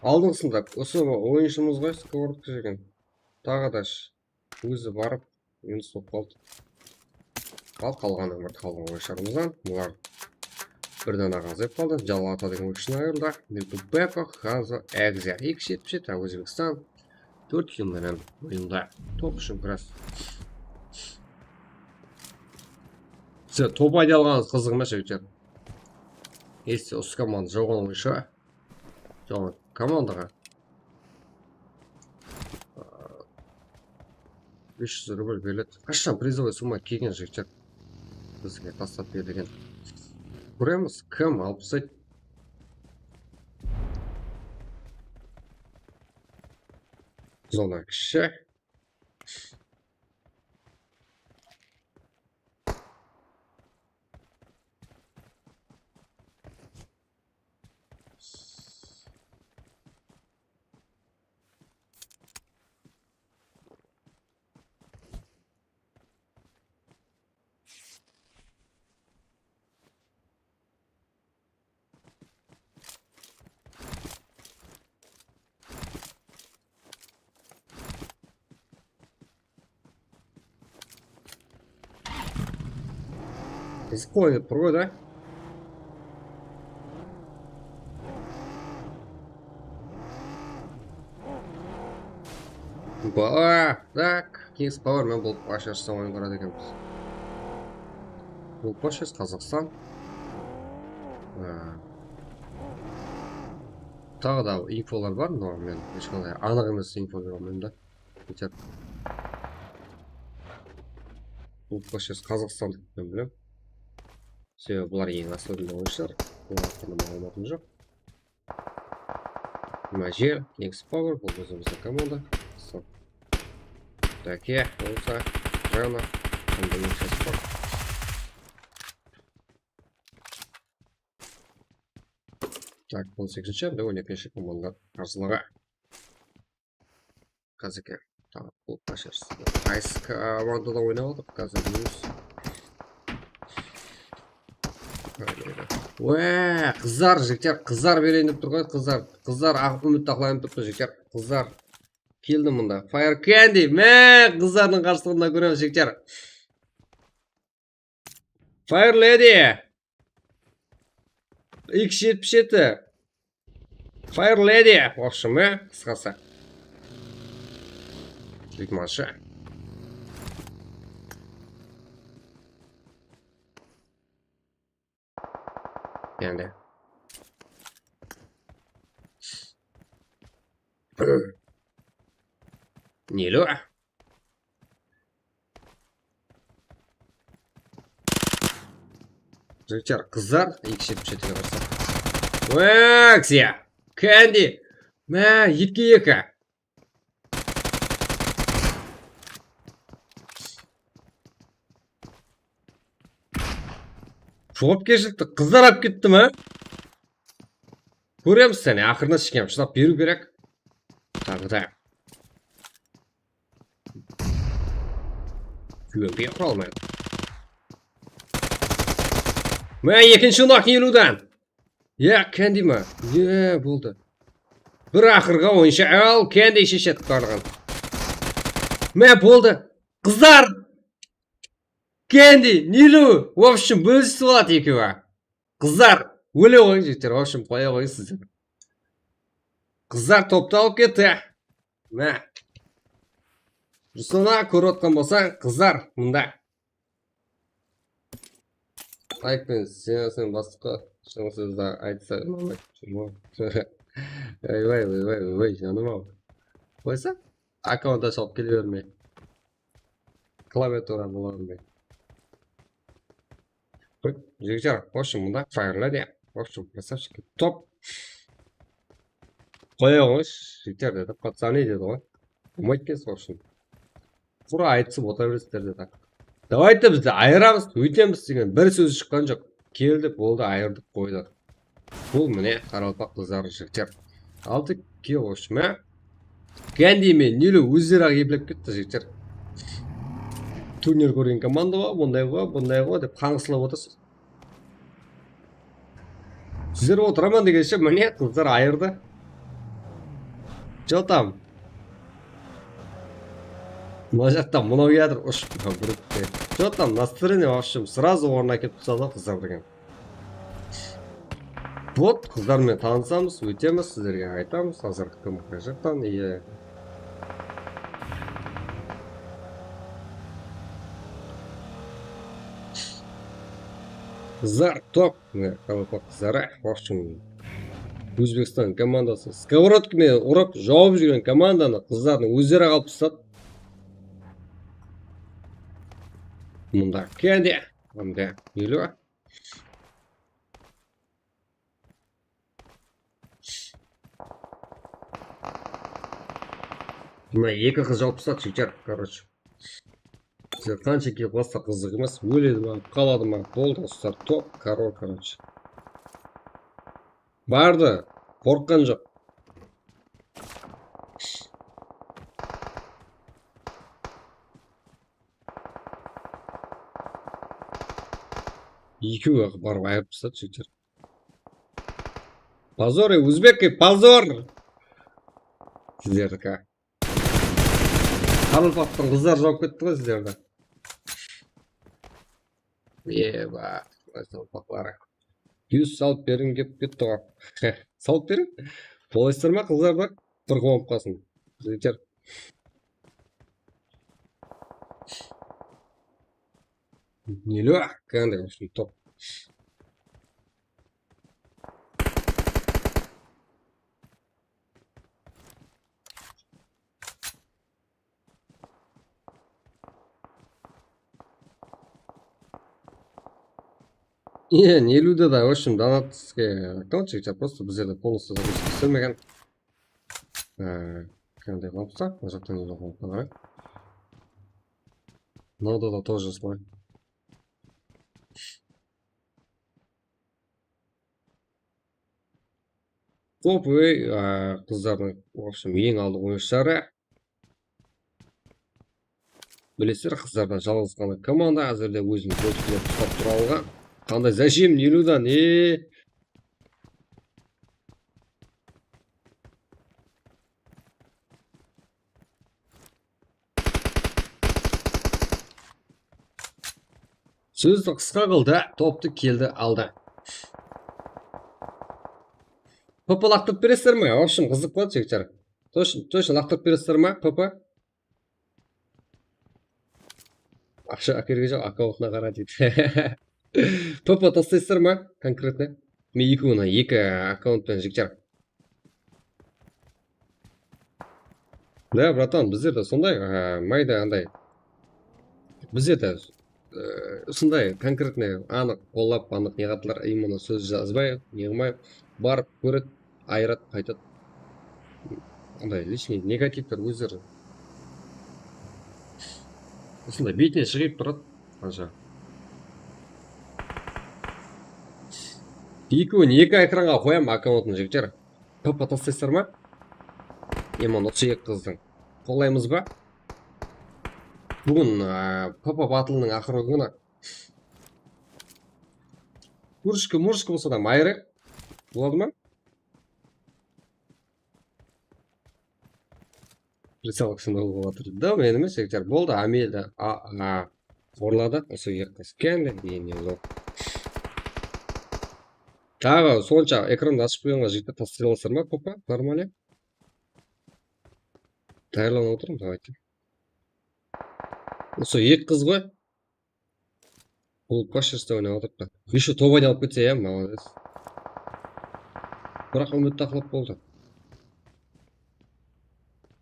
Aldıńsında usı oyınshımız ǵoy, skоворodka jegen. Taǵı da sh-, ózi barıp, minus bolıp qaldı. Al, qalǵan ómir qalǵan oyınsharımızdan. Bular bir dana ǵazep qaldı. Jalata degen oyınshıdan ayırıldı. Beko, Hanzo, Akciya. X jetpis jeti, Ózbekstan. Tórt kill menen oyında. Top ushın kúres. Siz top ayda alǵanıńız qızıq emes, jigitler. Esti usı komanda jawǵan oyınsha. Jawǵan komandaǵa bes júz rubl beriledi. Qashan prizovoy summa kelgen, jigitler? Bizge taslap bergen. Kóremiz, kim alpıs. Zona kishi. Qızıq qoy, turǵoy da. Ba, tak, Kings Power men bulup ashırsam oyın quradı ekenbiz. Bulup ashırız, Qazaqstan. Ha. Taǵı da infolar bar, no, men hesh qanday anıq emes info bere almayman da. Keter. Bulup ashırsam Qazaqstan dep men bilem. Sebebi bular eń особенный oyınshılar. Bular haqqında maǵlıwmatım joq. Mına jer, Kings Power, bul ózimizdiń komanda. Sol. Dake, Osa, Jana, hamda X S Sport. Tak, on segizinshi, mine, on ekinshi komanda qarsılıǵı. Kazeke. Tamam, bulup ashırsız. Qaysı komandada oynap atır? Kazak News. Wá, qızlar, jigitler, qızlar bereyin dep tur ǵoy, qızlar. Qızlar, aq, úmit aqlayın dep turıptı, jigitler. Qızlar. Keldi mında. Fire Candy. Mine, qızlardıń qarsılıǵında kóremiz, jigitler. Fire Lady. X jetpis jeti. Fire Lady. В общем, e, qısqası. Jigitmanshı. Endi. Neli? Jigitler, qızlar, eki jetpis jetige qarsı. Akciya! Candy! Mine, ekige eki. Juwapkershilikti qızlar alıp ketti me? Kóremiz seni, aqırına shekem shıdap beriw kerek. Taǵı da. Kúyemge ura almaydı. Mine, ekinshi nok eliwden. Ya, Kendi ma? Ya, boldı. Bir aqırǵı oyınsha al, Kendi sheshedi barǵan. Mine, boldı. Qızlar! Kendi, Nilu, в общем, bólisip aladı ekewi. Qızlar, óle qoyıń, jigitler, в общем, qoya qoyıń sizler. Qızlar toptı alıp ketti. Mine. Ruslan aǵa, kórip otqan bolsań, qızlar, mında. Ayk penen sen, sen baslıqqa shıǵın sózdi aytsa, unamaydı. Oybay, oybay, oybay, janım-aw. Qoysa, akkaunt ashıp kele bermey. Klaviatura bola bermey. Jigitler, в общем, mında fayırladı ya. В общем, красавчики. Top. Qoya qoyıńız, jigitler dedi. Пацаны dedi ǵoy. Bolmaydı ekensiz, в общем. Qura aytısıp otıra beresizler dedi. Давайте bizde ayıramız, óytemiz degen bir sóz shıqqan joq. Keldi, boldı, ayırdıq, qoydıq. Bul mine qaraqalpaq qızları jigitler. Altı kill oshma. Kendi menen Nilu ózleri-aq eplep ketti jigitler. Turnir kórgen komanda ǵoy, bunday ǵoy, bunday ǵoy dep qańsılap otırsız. Sizler otıraman degenshe mine qızlar ayırdı. Что там? Mına jaqta mınaw kiyatır ushıp. Что там, настроение, в общем, сразу ornına kelip tusadı qızlar degen. Вот, qızlar menen tanısamız, ótemiz, sizlerge aytamız, házir kim qayjaqtan, iye. Qızlar, top, mine, qaraqalpaq qızları, в общем, Ózbekstan komandası skоворodka menen urıp, jawıp júrgen komandanı qızlardıń ózleri-aq alıp tasladı. Mında Kendi, mında Nilu. Mına eki qız jawıp tasladı, jigitler, короче. Sizler qansha kill qılsa qızıq emes, óledi ma, qaladı ma, boldı, uslar, top, король, короче. Bardı, qorqqan joq. Ekewi barıp ayırıp tasladı, jigitler. Позор, ey, узбеки, позор! Sizlerdiki. Qaraqalpaqtıń qızları jawıp ketti ǵoy sizlerdi. Eba, qaraqalpaqları. Yuz salıp beriń dep ketti ǵoy. Salıp beriń. Bolaysızlar ma, qızlar, bir quwanıp qalsın. Jigitler. Nilu, qanday, в общем, top. Niluda da, в общем, донатский аккаунт, я просто bizlerde полностью загрузка islelmegen. Qanday qılıpsa, mına jaqtan ele qoyıp qoyayıq. Mınawda da тоже usılay. Top, ey, a, qızlardıń, в общем, eń aldınǵı oyınshıları. Bilesizler, qızlardan jalǵız ǵana komanda, házirde ózin kóterip uslap tura alǵan. Qanday zashim, Niludan, e. Sózdi qısqa qıldı, toptı keldi aldı. P P laqtırıp beresizler me? В общем, qızıq boladı, jigitler. Точно, точно laqtırıp beresizler me? P P. Aqsha ákelgen joq, akkauntına qara deydi. P P taslaysızlar ma? Конкретно. Men ekewine, eki akkaunt penen jigitler. Да, братан, bizlerde sonday, a, mayda anday. Bizlerde, e, usınday конкретно anıq qollap, anıq ne qatlar, именно sóz jazbay, ne qılmay, barıp kóredi, ayıradı, qaytadı. Anday личный negativler ózleri. Usınday betine shıǵıp turadı, qansha. Ekewin eki ekranǵa qoyam akkauntın, jigitler. P P taslaysızlar ma? Eman usı eki qızdıń. Qollaymız ba? Búgin, a, P P battlınıń aqırǵı kúni. Kurshka, murshka bolsa da mayırayıq. Boladı ma? Прицел kishkene bolıp atır. Da, men emes, jigitler. Boldı, Amel de, a, a, zorladı. Usı eki qız keldi, endi ne boldı. Taǵı sonsha ekrandı ashıp qoyǵanǵa jigitler taslay alasızlar ma, P P? Нормально. Tayarlanıp otırmız, давайте. Usı eki qız ǵoy. Bul poshesta oynap atırıptı. Ещё top aylanıp ketse, ya, молодец. Biraq úmit taqlap boldı.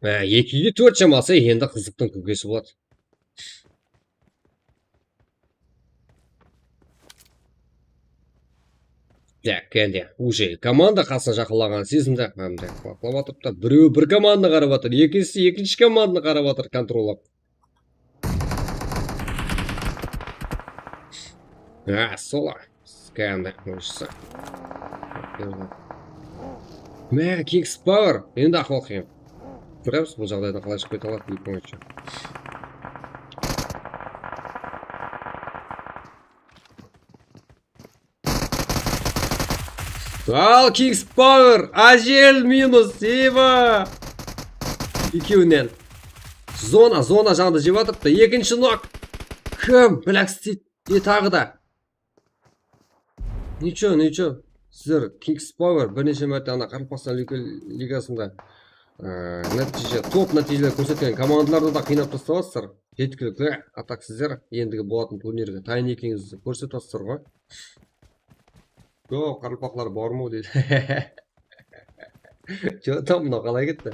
Á, ekige tórt shaması endi qızıqtıń kúlkesi boladı. Tak, endi уже komanda qasına jaqınlaǵanın sezindi. Hám de baqlap atırıptı. Birewi bir komandanı qarap atır, ekinshisi ekinshi komandanı qarap atır, kontrollap. Ha, sola. Skanner oyınshısı. Mine, Kings Power. Endi ahwal qıyın. Kóremiz, bul jaǵdaydan qalay shıǵıp kete aladı, eki oyınshı. Al, Kings Power, Ájel minus, eba! Ekewinen. Zona, zona jańdı jep atırıptı. Ekinshi nok. Kim? Black Seed. E, taǵı da. Nicho, nicho. Sizler Kings Power bir neshe márte ana Qaraqalpaqstan lig-, ligasında, e, nátiyje, top nátiyjeler kórsetken komandalardı da qıynap taslap atırsızlar. Jetkilikli. A tak sizler endigi bolatın turnirge tayın ekenińizdi kórsetip atırsızlar ǵoy. Yoq, qaraqalpaqlar bormaw deydi. Joq, tam mınaw qalay ketti?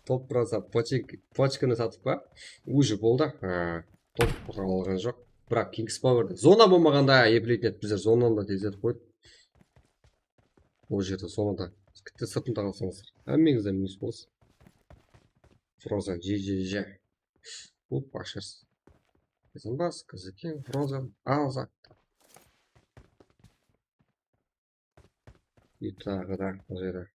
Top brasa, pochik-, pochkini satıp pa? Уже boldı. Ha, top alǵan joq. Biraq Kings Powerdi. Zona bolmaǵanda epileytin edi, bizler zonanı da tezletip qoydıq. Ol jerde zonada. Kitti sırtında qalsańızlar. Hámmeńizden minus bolsın. Frozen, G G G. Bul pashas. Kazanbas, Kazıken, Frozen, Alza. И taǵı da mına jerde.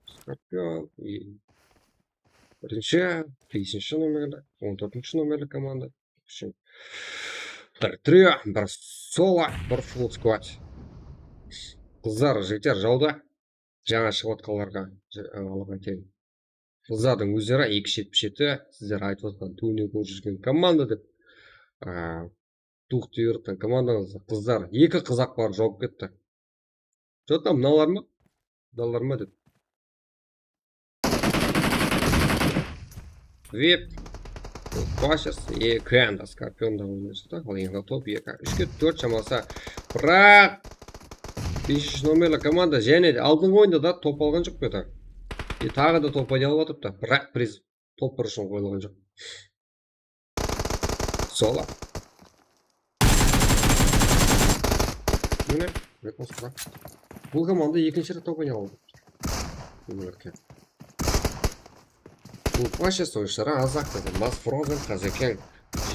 Skorpion, и birinshi, besinshi nomerli, on tórtinshi nomerli komanda. Ushın bir trio, bir solo, bir full squad. Qızlar, jigitler, jawda. Jańa shıǵıp atqanlarǵa, ja-, ańalıǵa aytayın. Qızlardıń ózara eki jetpis jeti, sizler aytıp atqan túwine kórip júrgen komanda dep, a, tuwıqtı uyırıp atqan komandańızda qızlar, eki qızaq barıp jawıp ketti. Jota, mınalar ma? Mınalar ma dep. Vip. Pashas, eki anda Skorpion da oynaysa da, al endi top eki. Úshke tórt shaması. Biraq besinshi nomerli komanda jáne de aldınǵı oyında da top alǵan joq pa edi? E, taǵı da top ayda alıp atırıptı. Biraq priz top bir ushın qoyılǵan joq. Sola. Mine, Rekons qıra. Bul komanda ekinshi ret top oynap aldı. Bunlarke. Bul pashas oyınshıları azaq dedi. Mas Frozen, Kazıken.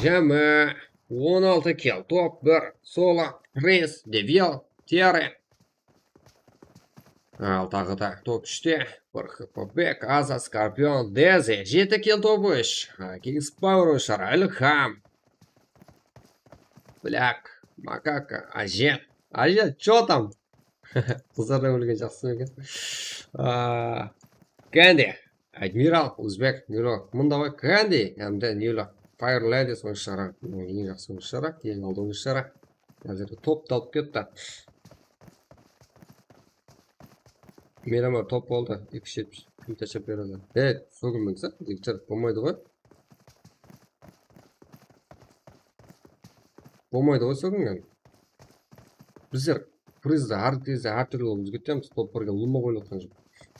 Jámi. On altı kill. Top bir. Sola. Prince. Devil. Tiare. Al, taǵı da top úshte. Bir H P Bek, Aza, Skorpion, Dezi, jeti kill, top úsh. Ha, Kings Power oyınshıları, Ilham. Black, Makaka, Ajet. Ajet, chё tam? Qızlardan ólgen jaqsı eken. Aa, Kendi. Admiral, Uzbek, Nilo. Mında ǵoy Kandi hám de Nilo. Fire Ladies oyınshıları. Eń jaqsı oyınshıları, eń aldı oyınshıları. Házir top talıp ketti. Meraman top boldı. Eki jetpis. Kim tashap beredi? He, sógilmeńiz, jigitler, bolmaydı ǵoy. Bolmaydı ǵoy, sógilgen. Bizler prizdi hár gezde hár túrli bolıp ketemiz. Top birge luma qoyıp atqan joq.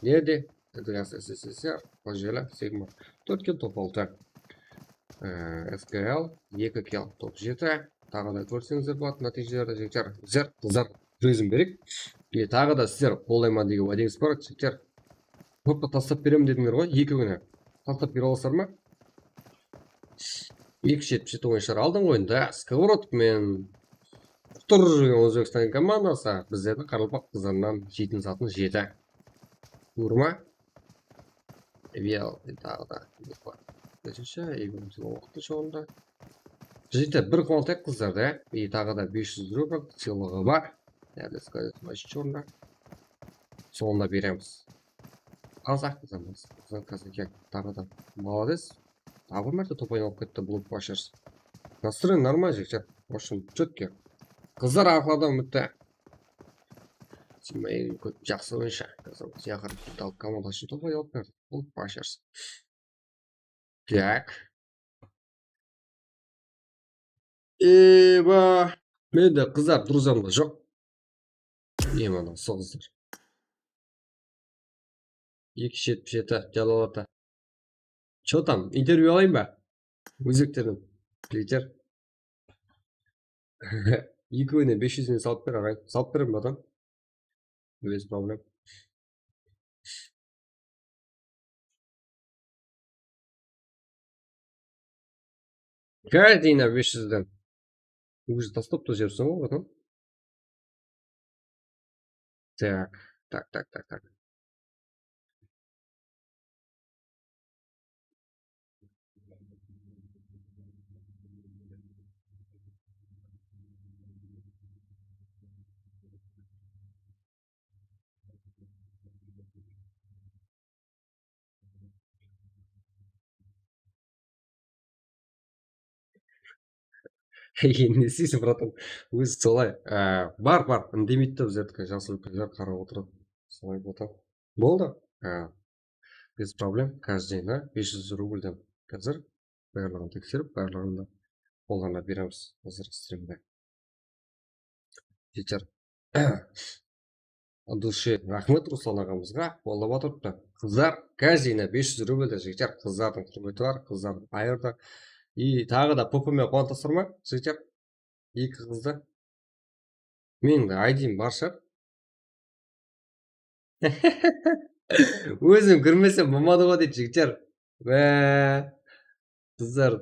Nerde? Edgars S S S R, Ojela, Sigma. Tórt kill, top altı. Ee, S K L, eki kill, top jeti. Taǵı da kórseńizler boladı nátiyjelerdi, jigitler. Bizler, qızlar, prizin bereyik. E, taǵı da sizler qollayman degen wádeńiz bar, jigitler. Topqa taslap beremen dedińler ǵoy, ekewine. Taslap bere alasızlar ma? Eki jetpis jeti oyınshılar aldıńǵı oyında Skоворodka menen Qutır júrgen Ózbekstan komandası bizlerdi qaraqalpaq qızlarınan jeytin zatın jedi. Urma. Evel taǵı da. Ketinshi, evel waqtı joǵında. Jigitler, bir quvantayıq qızlardı, e. E, taǵı da bes júz rubl sıylıǵı bar. Yaǵnıy, сказать, orında. Sońında beremiz. Azaq qızamız. Qızlar kazakya taǵı da. Молодец. Taǵı bir márte topayn alıp ketti, Bloodbashers. Настроение нормально, jigitler. В общем, чётко. Qızlar arqalardan bitti. Siymayın kóp, jaqsı oyınshı. Siyaqır alıp komanda ushın topayn alıp berdi. Bloodbashers. Так. Eba, mende qızlar druzamda joq. Ne mana usı qızlar. Eki jetpis jeti, Jalal ata. Что там, intervyu alayın ba? Ózbeklerden. Jigitler. Ekewine bes júz menen salıp ber, aǵay. Salıp berem, bratan. Без проблем. Каждыйına bes júzden. Уже taslap ta jibersen ǵoy, bratan. Так, так, так, так, так. Endi ne isteysiz, bratan? Ózi solay. Á, bar, bar. Úndemeydi de, bizlerdikiler, jası úlkenler qarap otıradı. Solay, bratan. Boldı. Á, без проблем. Каждыйına bes júz rublden. Házir barlıǵın tekserip, barlıǵın da qollarına beremiz. Házir strimde. Jigitler. От души raxmet Ruslan aǵamızǵa, qollap atırıptı. Qızlar, каждыйına bes júz rublden, jigitler, qızlardıń húrmeti bar, qızlardıń ayırdı. И taǵı da P P me quwantasızlar ma, jigitler? Eki qızdı. Meniń de I D-m bar shıǵar. Ózim kirmesem bolmadı ǵoy, deydi jigitler. Bá, qızlar.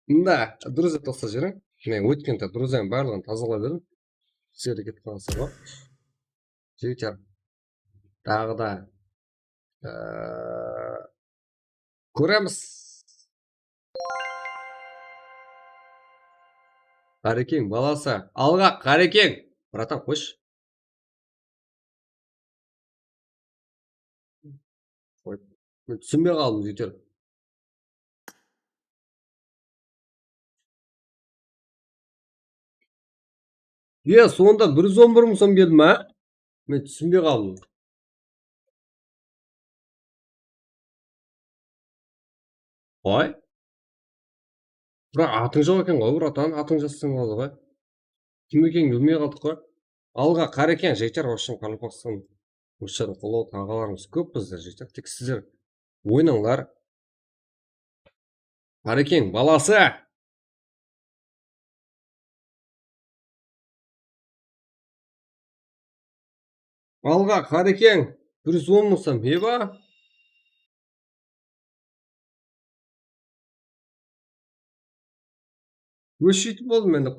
Mında, друзья, toqtap jiberiń. Men ótkende друзьям barlıǵın tazalap berdim. Sizler de ketip qalsın ǵoy. Jigitler. Taǵı da, e, kóremiz. Qarekeń balası. Alǵa, Qarekeń. Bratan, qoyshı. Qoy. Men túsinbey qaldım, jigitler. Iya, sonda bir júz on bir mıń som keldi ma? Men túsinbey qaldım. Qoy. Biraq atıń joq eken ǵoy, bratan, atıń jazsań boladı ǵoy. Kim ekenin bilmey qaldıq ǵoy. Alǵa, Qarekeń, jigitler, вообщем, Qaraqalpaqstan, Rusiyada qollawatqan aǵalarımız kóp bizde, jigitler. Tek sizler oynańlar. Qarekeń balası! Alǵa, Qarekeń! Bir júz on mıń som, eba! Óshiytip boldım endi.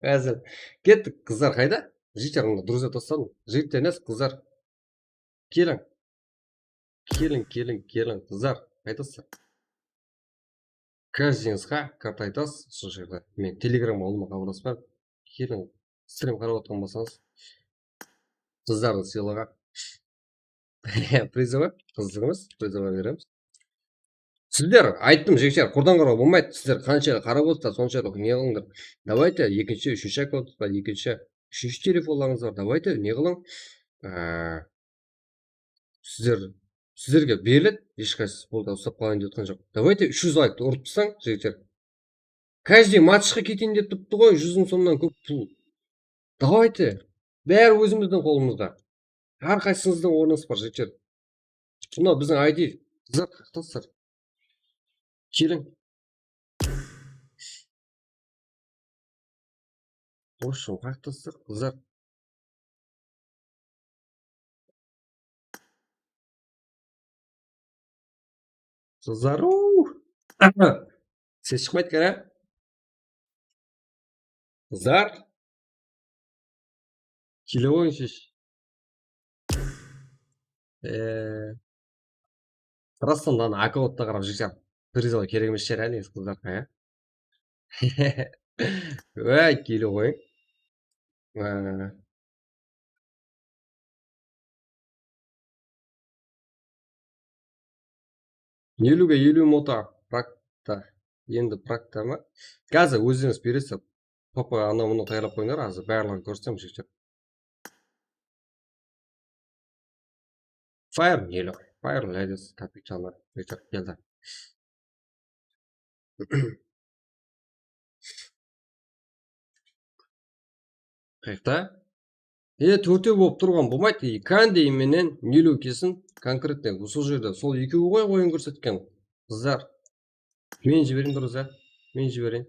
Házir. Kettik, qızlar qayda? Jigitler, mında друзья tasladım. Jigitler emes, qızlar. Keliń. Keliń, keliń, keliń, qızlar. Qaytasızlar? Каждыйıńızǵa karta aytasız, usı jerde. Men Telegram alıma xabarlasıp barıp, keliń, strim qarap otırǵan bolsańız. Qızlardıń sıylıǵı. Prizovoy, qızdıń emes, prizovoy beremiz. Sizler, ayttım, jigitler, qurdan qarap bolmaydı. Sizler qansha qarap otırsa, sonsha ne qılıńlar. Давайте, ekinshi, úshinshi akkaunt bar, ekinshi, úshinshi telefonlarıńız bar. Давайте, ne qılıń. Á, sizler, sizlerge beriledi, hesh qaysı futbolda uslap qalayın dep atqan joq. Давайте, úsh júz layktı urıp taslań, jigitler. Каждый matchqa keteyin dep turıptı ǵoy, júz mıń somnan kóp pul. Давайте, bári ózimizdiń qolımızda. Hár qaysıńızdıń ornıńız bar, jigitler. Mınaw biziń I D, qızlar, qayaqtasızlar? Keliń. В общем, qayaqtasızlar, qızlar? Qızlar. Ses shıqpaydı eken, á? Qızlar. Kilo qoyıńshı. Ee, Rastan aka otta qarap júrsem, bir zor kerek emes shıǵar, á, negizi qızlarǵa, á? Óy, kilo qoyıń. Ee, Eliwge eliw mota, prakta. Endi prakta ma? Házir ózlerińiz beresiz. Papa, anaw-mınaw tayarlap qoyıńlar, házir barlıǵın kórsetem, jigitler. Fire, eliw. Fire, ladies, kapitanlar. Jigitler, keldi. Qayaqta? E, tórtew bolıp turǵan bolmaydı. E, Kandi menen Nilu kesin konkretno usı jerde. Sol ekewi ǵoy oyın kórsetken qızlar. Men jibereyin durıs, á? Men jibereyin.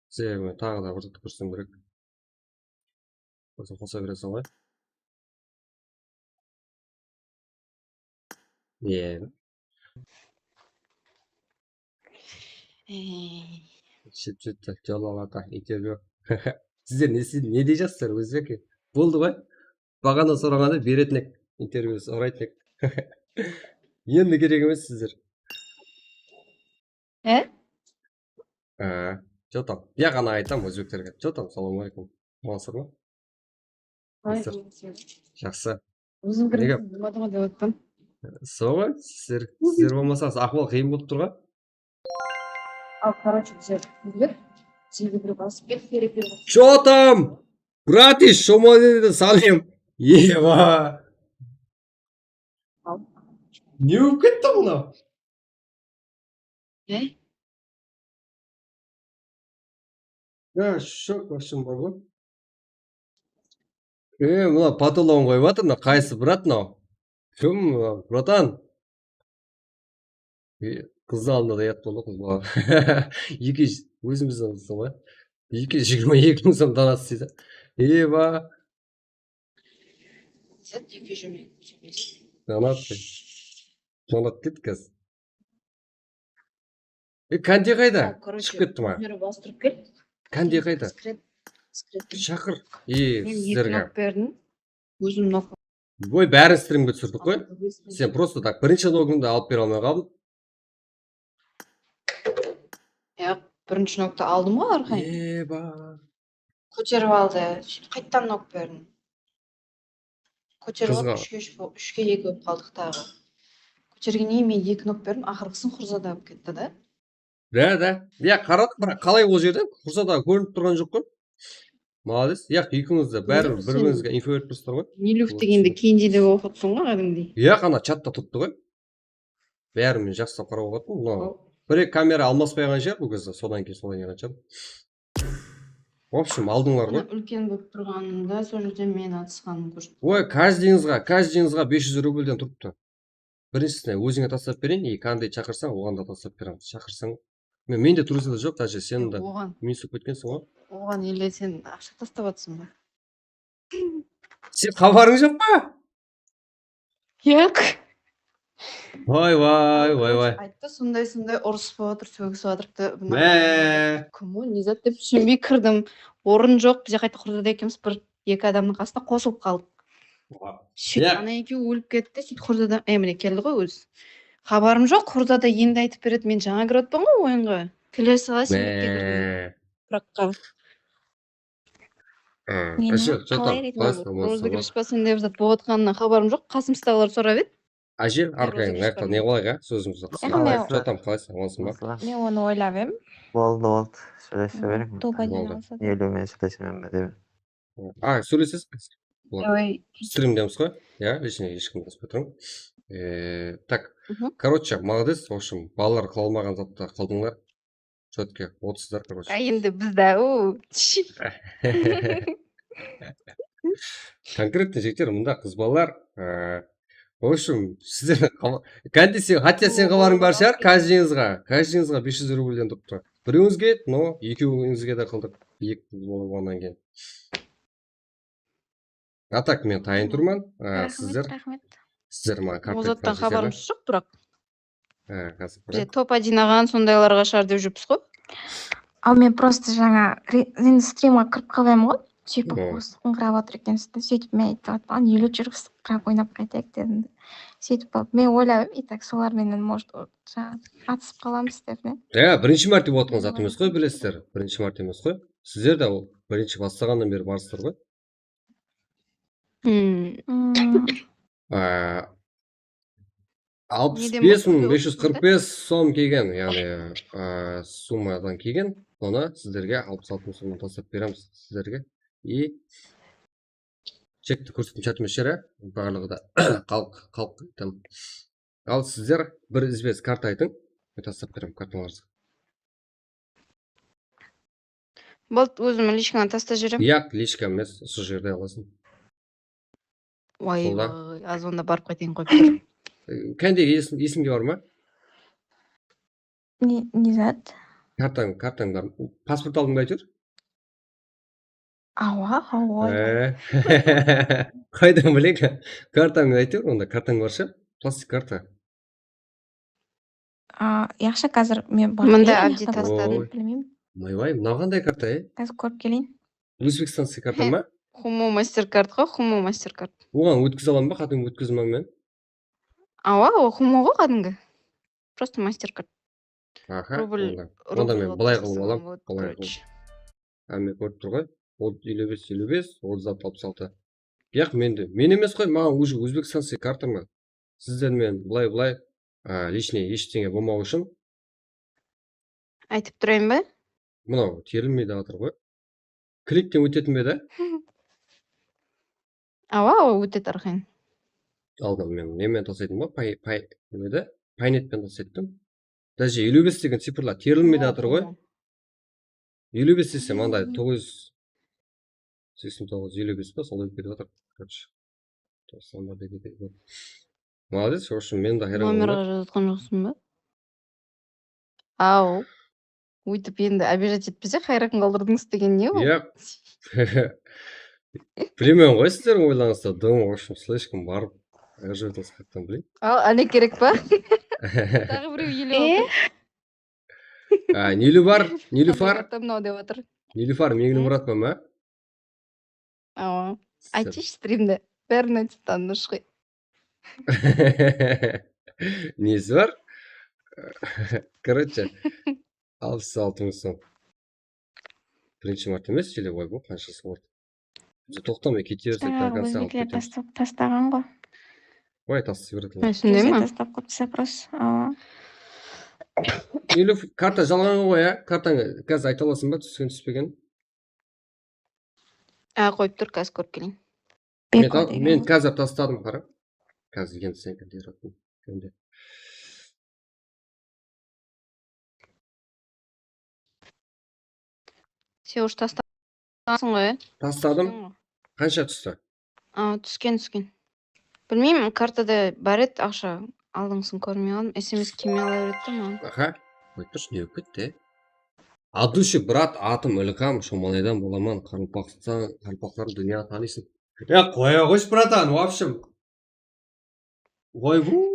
Sebebi men taǵı da bir zat kórsem kerek. Óziń qosa bereseń ǵoy. Ie. Ey. Shep jetti, jol alata, intervyu. Sizler ne, ne deyjaqsızlar, ózi eken. Boldı ǵoy. Baǵana soraǵanda beretin ek, intervyu soraytın ek. Endi kerek emes sizler. E? Ee, Jotam. Ya ǵana aytam ózbeklerge. Jotam, salam aleykum. Amansızlar ma? Ay, jaqsı. Ózim kirdim, bilmadım dep otırdım. Soǵı, sizler, sizler bolmasańız, ahwal qıyın bolıp tur ǵoy. Al, короче, bizler, bizler jigitler basıp kelip, kerekler. Jotam! Bratish, shomoleden salem. Ewa! Ne bolıp ketti mınaw? Ne? Ya, shok, вообще, bar ǵoy. E, mına patologın qoyıp atır, mına qaysı brat mınaw? Kim, bratan? E, qızdıń aldında da yat boldı, qız bala. Eki, ózimizdiń qızdıń ǵoy. Eki júz jigirma eki mıń som donat isteydi. Eba. Zat eki júz jigirma eki. Donat. Donat ketken. E, Kandi qayda? Shıǵıp ketti ma? Bastırıp kel. Kandi qayda? Shaqır. E, sizlerge. Men eki nok berdim. Ózim nok. Oy, bárin strimge túsirdik ǵoy. Sen prosta tak birinshi nogıńdı alıp bere almay qaldıń. Yaq, birinshi noktı aldım ǵoy arqayın. Eba. Kóterip aldı. Qayttan nok berdim. Kóterip alıp úshke úsh bo-, úshke eki bolıp qaldıq taǵı. Kótergennen keyin men eki nok berdim, aqırǵısın Xurzada bolıp ketti da. Da, da. Ya, qaradım, biraq qalay ol jerde? Xurzada kórinip turǵan joq ǵoy. Molodec. Yaq, ekewińiz de báribir bir-birińizge info berip turıpsızlar ǵoy. Niluf degende Kendi dep oqıp atırsań ǵoy, kádimgidey. Yaq, ana chatta turıptı ǵoy. Bárin men jaqsılap qarap atırdım. Mınaw bir-eki kamera almaspay qalǵan shıǵar bul gezde, sodan keyin solay qalǵan shıǵar. В общем, aldıńlar ǵoy. Úlken bolıp turǵanında sol jerde men atısqanımdı kórsetti. Oy, kájdeyińizǵa, kájdeyińizǵa bes júz rublden turıptı. Birinshisine ózińe taslap bereyin, e, Kandı shaqırsań, oǵan da taslap beremiz. Shaqırsań. Men, mende Turciyada joq, даже sen de minus bolıp ketkenseń ǵoy. Oǵan ele sen aqsha taslap atırsań ba? Sen xabarıń joq pa? Yaq. Vay, vay, vay, vay. Ayttı, sonday, sonday urıs bolıp atır, sógis bolıp atırıptı. Mine. Kim o, ne zat dep túsinbey kirdim. Orın joq, bize qayta Xurzada ekenbiz, bir eki adamnıń qasına qosılıp qaldıq. Sóytip ana ekewi ólip ketti, sóytip Xurzada, e, mine keldi ǵoy ózi. Xabarım joq, Xurzada endi aytıp beredi, men jańa kirip atırman ǵoy oyınǵa. Kelesi ǵa sen kirdiń. Biraqqa. Meni qalay reyting? Rozıgrish pa sonday bir zat bolıp atqanınan xabarım joq. Qasımızdaǵılar sorap edi. Áje, arqayın, ayaqta ne qılayıq, á? Sózimiz qısqa. Jotam, qalaysań, amansıń ba? Men onı oylap edim. Boldı, boldı. Sóylese beriń. Toba degen alsa da. Eliw menen sóylesem be dep. A, sóylesesiz. Strimdemiz ǵoy. Ya, lishniy hesh kim qosıp turıń. E, tak, короче, молодец, в общем, balalar qıla almaǵan zattı qıldıńlar. Чётко, otızlar, короче. A, endi bizde, u. Konkretno jigitler, mında qız balalar, e, в общем, sizler, Kandi, sen, хотя sen xabarıń bar shıǵar, kájdeyińizge, kájdeyińizge bes júz rublden turıptı. Birewińizge, no, ekewińizge de qıldıq. Eki qız bolıp onnan keyin. A tak men tayın turman. Sizler, sizler maǵan konkretno. Ol zattan xabarımız joq, biraq. Há, házir. Bize topa jıynaǵan sondaylarǵa shıǵar dep júrmiz ǵoy. Al, men prosta jańa re-, endi strimǵa kirip qalayın ǵoy. Sóytip, hmm, qosıq qıńǵırap atır eken, sóytip men aytıp atpaǵan, úyde júrip qıńǵırap oynap qaytayıq dedim de. Sóytip alıp, men oyladım, и так solar menen, может, o, jańa atısıp qalamız dep, ne? Ya, birinshi márte bolıp atqan zat emes ǵoy, bilesizler. Birinshi márte emes ǵoy. Sizler de ol birinshi baslaǵannan beri barsızlar ǵoy. Hmm. Hmm. Á, alpıs bes mıń bes júz qırq bes som kelgen, yaǵnıy, á, summadan kelgen. Sonı sizlerge alpıs altı mıń somnan taslap beremiz sizlerge. И chekti kórsetim shart emes, ya, barlıǵı da xalıq, xalıq tam. Al, sizler bir izbe-iz karta aytıń. Men taslap berem kartalarıńızdı. Boldı, ózim lishkaǵa taslap jiberem. Yaq, lishka emes, usı jerde alasıń. Oy, oy, az onda barıp qaytayın, qoyıp tur. E, kándegi esim, esimge bar ma? Ne, ne zat? Kartań, kartań bar. Pasport aldıń ba, áytewir? Awa, awa. E, qaydan bileyik? Kartań, áytewir, onda kartań bar shı? Plastik karta. A, yaqshı, házir men bar. Mında Abdi tastadı. Oy. Bilmeymen. Maybay, mınaw qanday karta, e? Házir kórip keleyin. Ózbekstanskiy karta ma? Humo Mastercard ǵo, Humo Mastercard. Oǵan ótkize alaman ba? Qádimgi ótkizdim men. Awa, o Humo ǵo qádimgi. Просто Mastercard. Aha, rubl, onda. Onda men bılay qılıp alam, bılay qılıp. Hámme kórip tur ǵoy. Otız, eliw bes, eliw bes, otız altı, alpıs altı. Yaq, mende, men emes ǵoy, maǵan уже ózbekstanskiy karta ma. Sizler menen bılay-bılay, a, личный eshtenge bolmaw ushın. Aytıp turayın ba? Mınaw terilmey de atır ǵoy. Klikten ótetin be da? Awa, awa, ótedi arqayın. Aldın men nemen taslaytın ba? Pay, pay, neme de? Paynet penen taslaytın. Даже eliw bes degen cifrlar terilmey de atır ǵoy. Eliw bes desem, anday toǵız júz seksen toǵız, eliw bes pa, solay ótip ketip atır. Короче, toqsan birde ketedi. Молодец, в общем, men de hayran qaldım. Nomerge jazatqan joqsıń ba? Aw. Óytip endi обижать etpesek, hayran qaldırdıńız degen ne ol? Yaq. Bilemen ǵoy sizlerdiń oylarıńızdı, dım, в общем, слишком barıp, ǵıjırdıńız qayaqtan bileyim. Al, áne kerek pa? Taǵı birew ele otır. A, Nilufar, Nilufar. Mınaw dep atır. Nilufar, Meńlimuratpan ba? Awa. Aytshı strimde. Bárin aytıp tanısh ǵoy. Nesi bar? Короче, alpıs altı mıń som. Birinshi márt emes, ele, oy, bu qanshası boldı? Bize toqtamay kete berse, до конца alıp ketemiz. Ózbekler taslap tastaǵan ǵo. Oy, taslay beredi. Shınday ma? Taslap qoyıptı запрос. Awa. Niluf, karta jalǵan ǵoy, ya? Kartańı házir ayta alasıń ba, túsken, túspegenin? A, qoyıp tur, házir kórip keleyin. Men házir tastadım, qara. Házir endi seniki derattım. Endi. Sen уже tastaǵansıń ǵoy, ya? Tastadım. Qansha tústi? A, túsken, túsken. Bilmeymen, kartada bar edi aqsha, aldıńǵısın kórmey qaldım. S M S kelmey qala beredi de maǵan. Aha. Qoyıp turshı, ne bolıp ketti? От души, брат, atım Ilham, Shomalaydan bolaman, qaraqalpaqstan, qaraqalpaqlardı dúnya tanıysın. Ya, qoya qoysh, bratan, в общем. Oy, bu.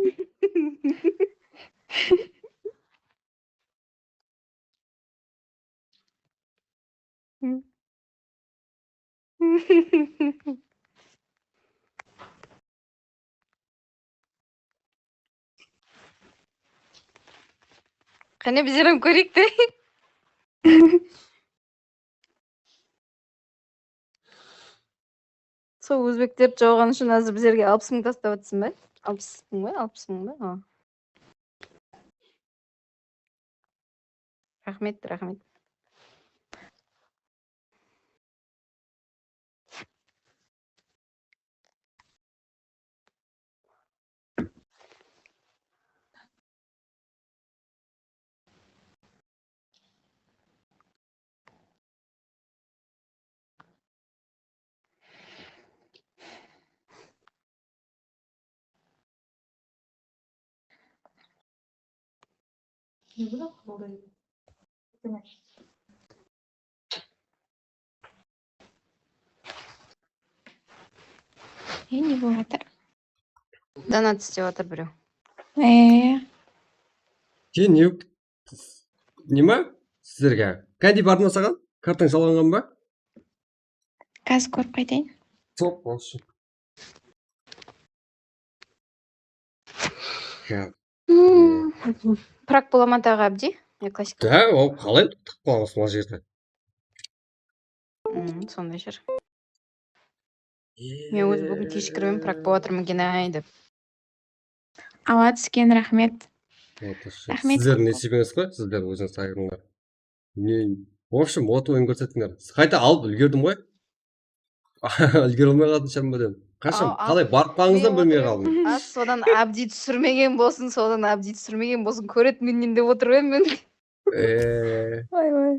Qáne, bizler hám kóreyik te. Sol ózbeklerdi jawǵanı ushın házir bizlerge alpıs mıń taslap atırsıń ba? Alpıs mıń ba? Alpıs mıń ba? A. Raxmet, raxmet. E, ne bolıp atır? Donat islep atır birew. E. Keyin ne, nima? Sizlerge. Kandi bardı ma saǵan? Kartań salǵanǵan ba? Házir kórip qaytayın. Top, вообще. Ya. Hmm. Prak bola ma taǵı, Abdi? Ya, klassika. Da, ol qalay tıq qolamız mına jerde? Hmm, sonday júr. Men ózim búgin keshikirip edim, prak bolıp atırman eken, ay, dep. Awa túsken, raxmet. Raxmet. Sizlerdiń nesiybeńiz ǵoy, sizler ózińiz ayırıńlar. Ne, в общем, otıp oyın kórsetińler. Qayta alıp úlgerdim ǵoy. Úlgere almay qaldım shamba dep. Qasham, qalay barıp qalǵanıńızdan bilmey qaldım. A, sodan Abdi túsirmegen bolsın, sodan Abdi túsirmegen bolsın, kóretuǵın edim dep otırıp edim men. Ee. Vay, vay.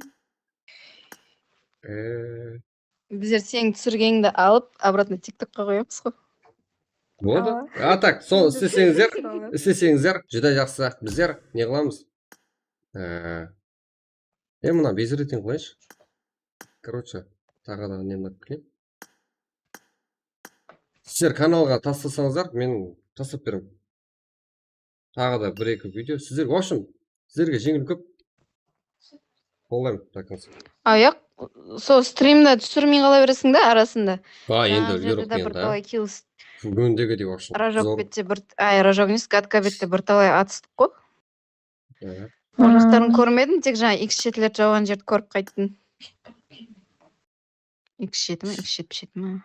Ee. Bizler seniń túsirgenińdi alıp, обратно TikTokqa qoyamız ǵoy. Boldı. A, так, sonı isteseńizler, isteseńizler, júdá jaqsı. Bizler ne qılamız? Ee, e, mına bezretken qoyayınshı. Короче, taǵı da nemlep kireyim. Sizler kanalǵa taslasańızlar, men taslap beremen. Taǵı da bir-eki video. Sizler, в общем, sizlerge jeńil kóp. Qollayman до конца. Ayaq, sol strimde túsirmey qala beresiń da arasında. Ha, endi úlgerip otırman da. Bir talay kills. Kúndegidey, в общем. Rajok bette bir, ay, Rajok emes, Gatka bette bir talay atыстıq ǵoy. Ol jaqların kórmedim, tek jańa iks jetiler jawǵan jerdi kórip qayttım. Iks jeti me, iks jetpis jeti me?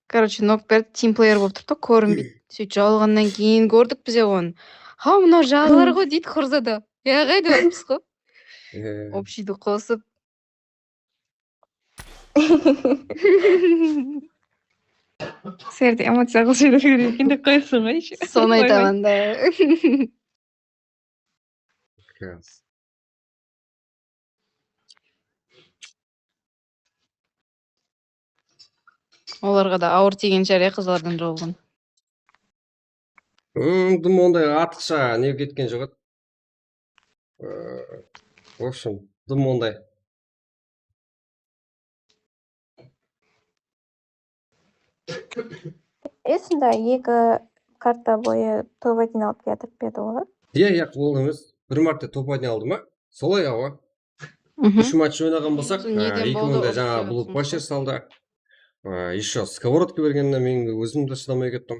Короче, nok berdi, team player bolıp turdı, kórinbeydi. Sóytip jawılǵannan keyin kórdik bize onı. Ha, mınaw jalılar ǵoy deydi Xurzada. Ya, qayda barıpsız ǵoy? Общийdi qosıp. Serde emociya qılıp júre beredi eken dep qoyıpsın ǵoy. Sonı aytaman da. Olarǵa da awır tiygen shıǵar, ya, qızlardan jawılǵan. Dım onday artıqsha ne ketken joq edi. В общем, dım onday. Esinde eki karta boyı top один alıp kiyatırıp edi olar. Iya, iya, ol emes. Bir márte top один aldı ma? Solay, awa. Úsh match oynaǵan bolsaq, eki mıńda jańa blokbasher saldı. Ещё сковородка bergenine men ózim de shıdamay kettim.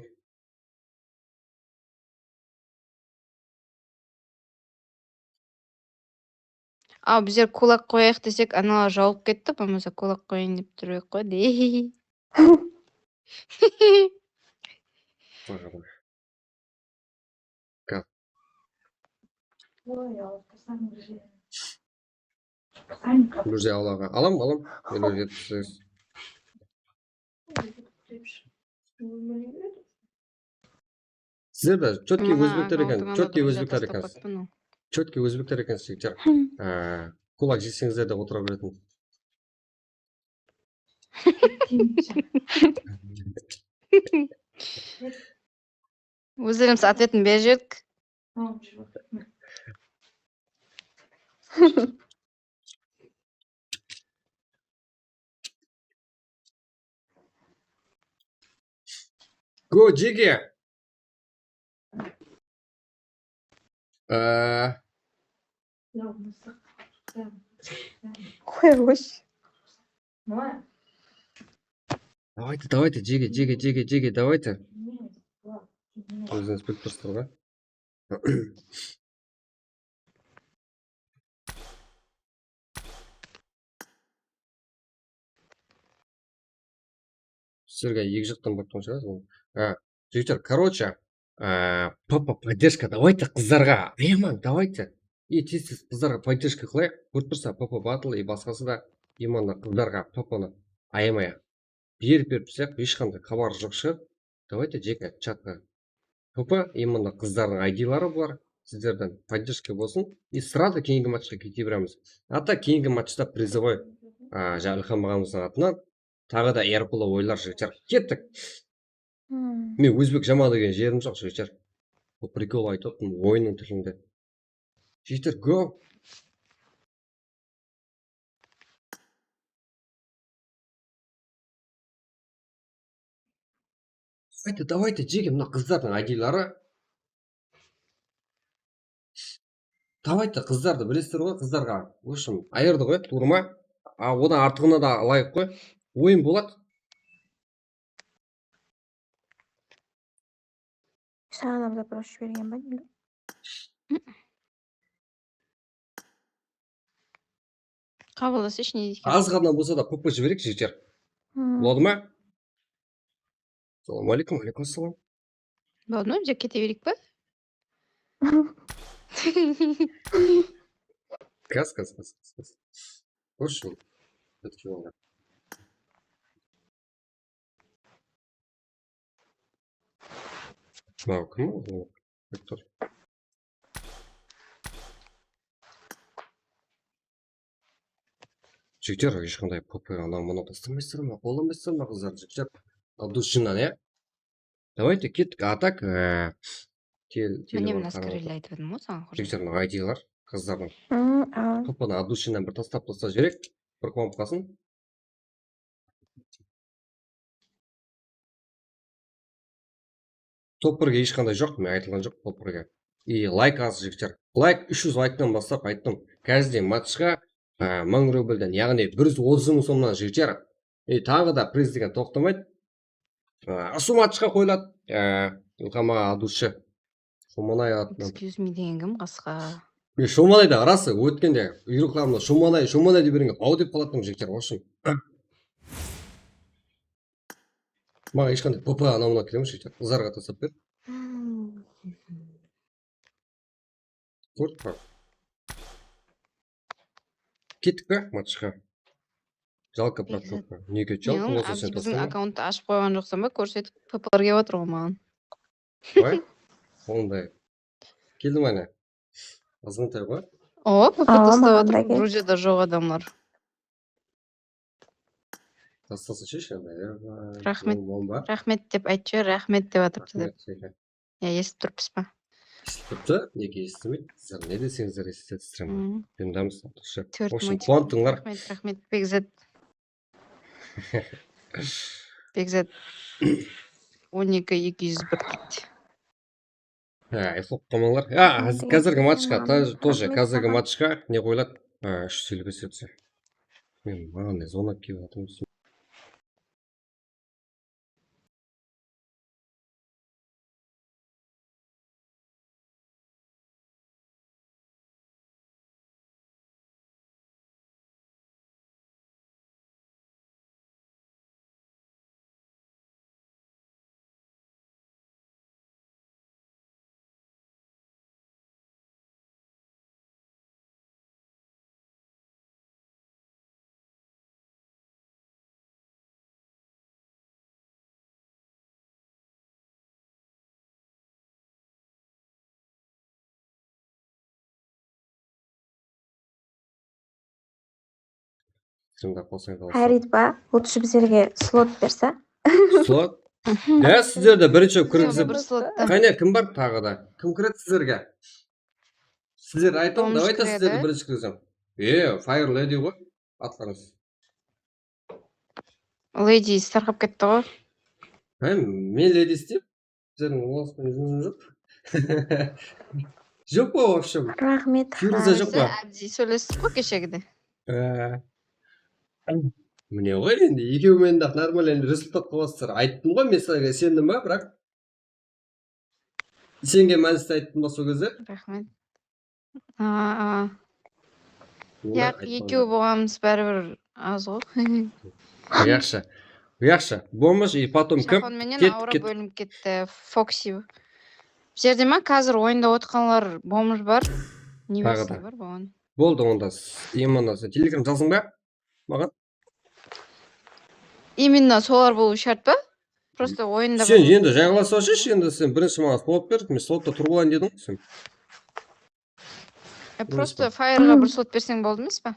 Aw, bizler kulak qoyayıq desek, analar jawılıp ketti, bolmasa kulak qoyayın dep tur edi ǵoy, dey. Gáp. Gúrje awlaǵa. Alam, alam. Sizler de чёткий ózbekler eken, чёткий ózbekler ekensiz. Чёткий ózbekler ekensiz, jigitler. Kulak jeyseńizler de otıra beretin. Ózlerimiz otvetin berip jiberdik. Go, Jiggy! Ee, Qoy, qoysh. Давайте, давайте, Jiggy, Jiggy, Jiggy, Jiggy, давайте. Ózińiz bilip tursızlar ǵoy. Sizlerge eki jaqtan barıp turǵan shıǵarsız. Ha, jigitler, короче, a, P P поддержка, давайте, qızlarǵa, ayamań, давайте. И tez-tez qızlarǵa поддержка qılayıq. Kórip tursa, P P battle и basqası da, именно qızlarǵa P P-nı ayamayıq. Berip, berip tursaq, hesh qanday xabarı joq shıǵar. Давайте, Jeka, chatqa. P P именно qızlardıń I D-ları bular. Sizlerden поддержка bolsın. И сразу keyingi matchqa kete beremiz. А так keyingi matchta призовой, a, jańa Ilham aǵamızdıń atınan taǵı da erpılı oyınlar, jigitler. Kettik. Men ózbek jaman degen jerim joq, jigitler. Bul прикол aytıp atırman, oyınnıń tilinde. Jigitler, go! Давайте, давайте, jeke, mına qızlardıń I D'ları. Давайте, qızlardı bilesizler ǵoy, qızlarǵa, в общем, ayırdı ǵoy, tuwrı ma? A, odan artıǵına da alayıq ǵoy. Oyın boladı. Saǵan zaпрос jibergen ba, nege? Qabıllasa, ishine deydi. Az ǵana bolsa da P P jibereyik, jigitler. Hmm. Boladı ma? Assalawma aleykum, aleykum assalam. Boldı ma, bizler kete bereyik pa? Gaz, gaz, gaz, gaz, gaz. Xosh, ótke boldı. Mınaw kim? Viktor. Jigitler, hesh qanday P P anaw mınaw tastamaysızlar ma? Qollanbaysızlar ma, qızlar, jigitler? Abdushinnan, ya? Давайте, kettik. А так, e, tel-, mine, mına скроллайтып edim ǵoy saǵan. Jigitler, mına I D'lar, qızlardıń. Hmm, a. P P-ni Abdushinnan bir taslap tasa jerek, bir qonıp qalsın. Top birge hesh qanday joq, men aytılǵan joq top birge. И layk az, jigitler. Layk, úsh júz layktan baslap ayttım. Каждый matchqa, á, mıń rublden, yaǵnıy bir júz otız mıń somnan, jigitler. И taǵı da priz degen toqtamaydı. Á, usı matchqa qoyıladı. Á, Ilham aǵa, adıwshı. Shomanay atınnan. Excuse me degen kim, qasqa? E, Shomanay da, rası, ótkende uyruqlarımda Shomanay, Shomanay dep bergen, aw dep qalatın, jigitler, вообщем. Maǵan hesh qanday P P anaw-mınaw kerek emes, jigitler. Qızlarǵa taslap ber. Kórdik pa? Kettik pe matchqa? Жалко, Bekzat. Про P P. Nege жалко bolsa, sen taslama. Biziń akkaunttı ashıp qoyǵan joqsań ba, kórsetip, P P-lar kelip atır ǵoy maǵan. Qoy, onday. Keldim, áne. Azǵantay ǵoy. O, P P taslap atır, Gruziyada joq adamlar. Taslasın, shesh endi, ya. Raxmet. Raxmet dep aytshı, raxmet dep atırıptı dep. Raxmet, sheke. Ya, esitip turıppız ba? Esitip turıptı, nege esitilmeydi? Sizler ne deseńizler, esitetisizler. Jındamız, turıptı. Quwantıńlar. Raxmet, raxmet, Bekzat. Bekzat. On eki, eki júz bir. Há, ayqılıp qalmańlar. Ya, házir, kázirgi matchqa, тоже kázirgi matchqa ne qoyıladı? Há, úsh júz elli bes etse. Men maǵan ne zvonok kelip atır. Tırnaq bolsań da. Xarit pa? Lutshi bizlerge slot berse. Slot? Ya, sizlerdi birinshi kirgizip. Qáne, kim bar taǵı da? Kim kiredi sizlerge? Sizler aytıń, давайте sizlerdi birinshi kirgizem. E, Fire Lady ǵoy, atlarıńız. Ladies tarqap ketti ǵoy. Há, men ladies dep, sizlerdiń olasınan júzim joq. Joq pa, вообщем? Raxmet. Firuza joq pa? Ábdi sóylestip ǵoy keshegide. Á. Mine ǵoy, endi ekewi menen de normal, endi rezultatqa basıpsızlar. Ayttım ǵoy, men sizlerge isendim ba, biraq Isengen mánisti ayttım ba sol gezde? Raxmet. A, a. Yaq, ekew bolǵanımız báribir az ǵoy. Yaqshı. Yaqshı. Bomj и потом kim? Shapon menen Aura bólinip ketti. Foxy. Bizlerde ma, házir oyında otırǵanlar bomj bar. Nebersa bar bolǵan. Boldı onda. Именно sen Telegram jazdıń ba? Maǵan? Именно solar bolıwı shárt pa? Prosto oyında. Sen endi jayǵalasıp alshı, endi sen birinshi maǵan slot ber, men slotta turıp alayın dediń ǵoy sen. E, prosto Fireǵa bir slot berseń boldı emes pa?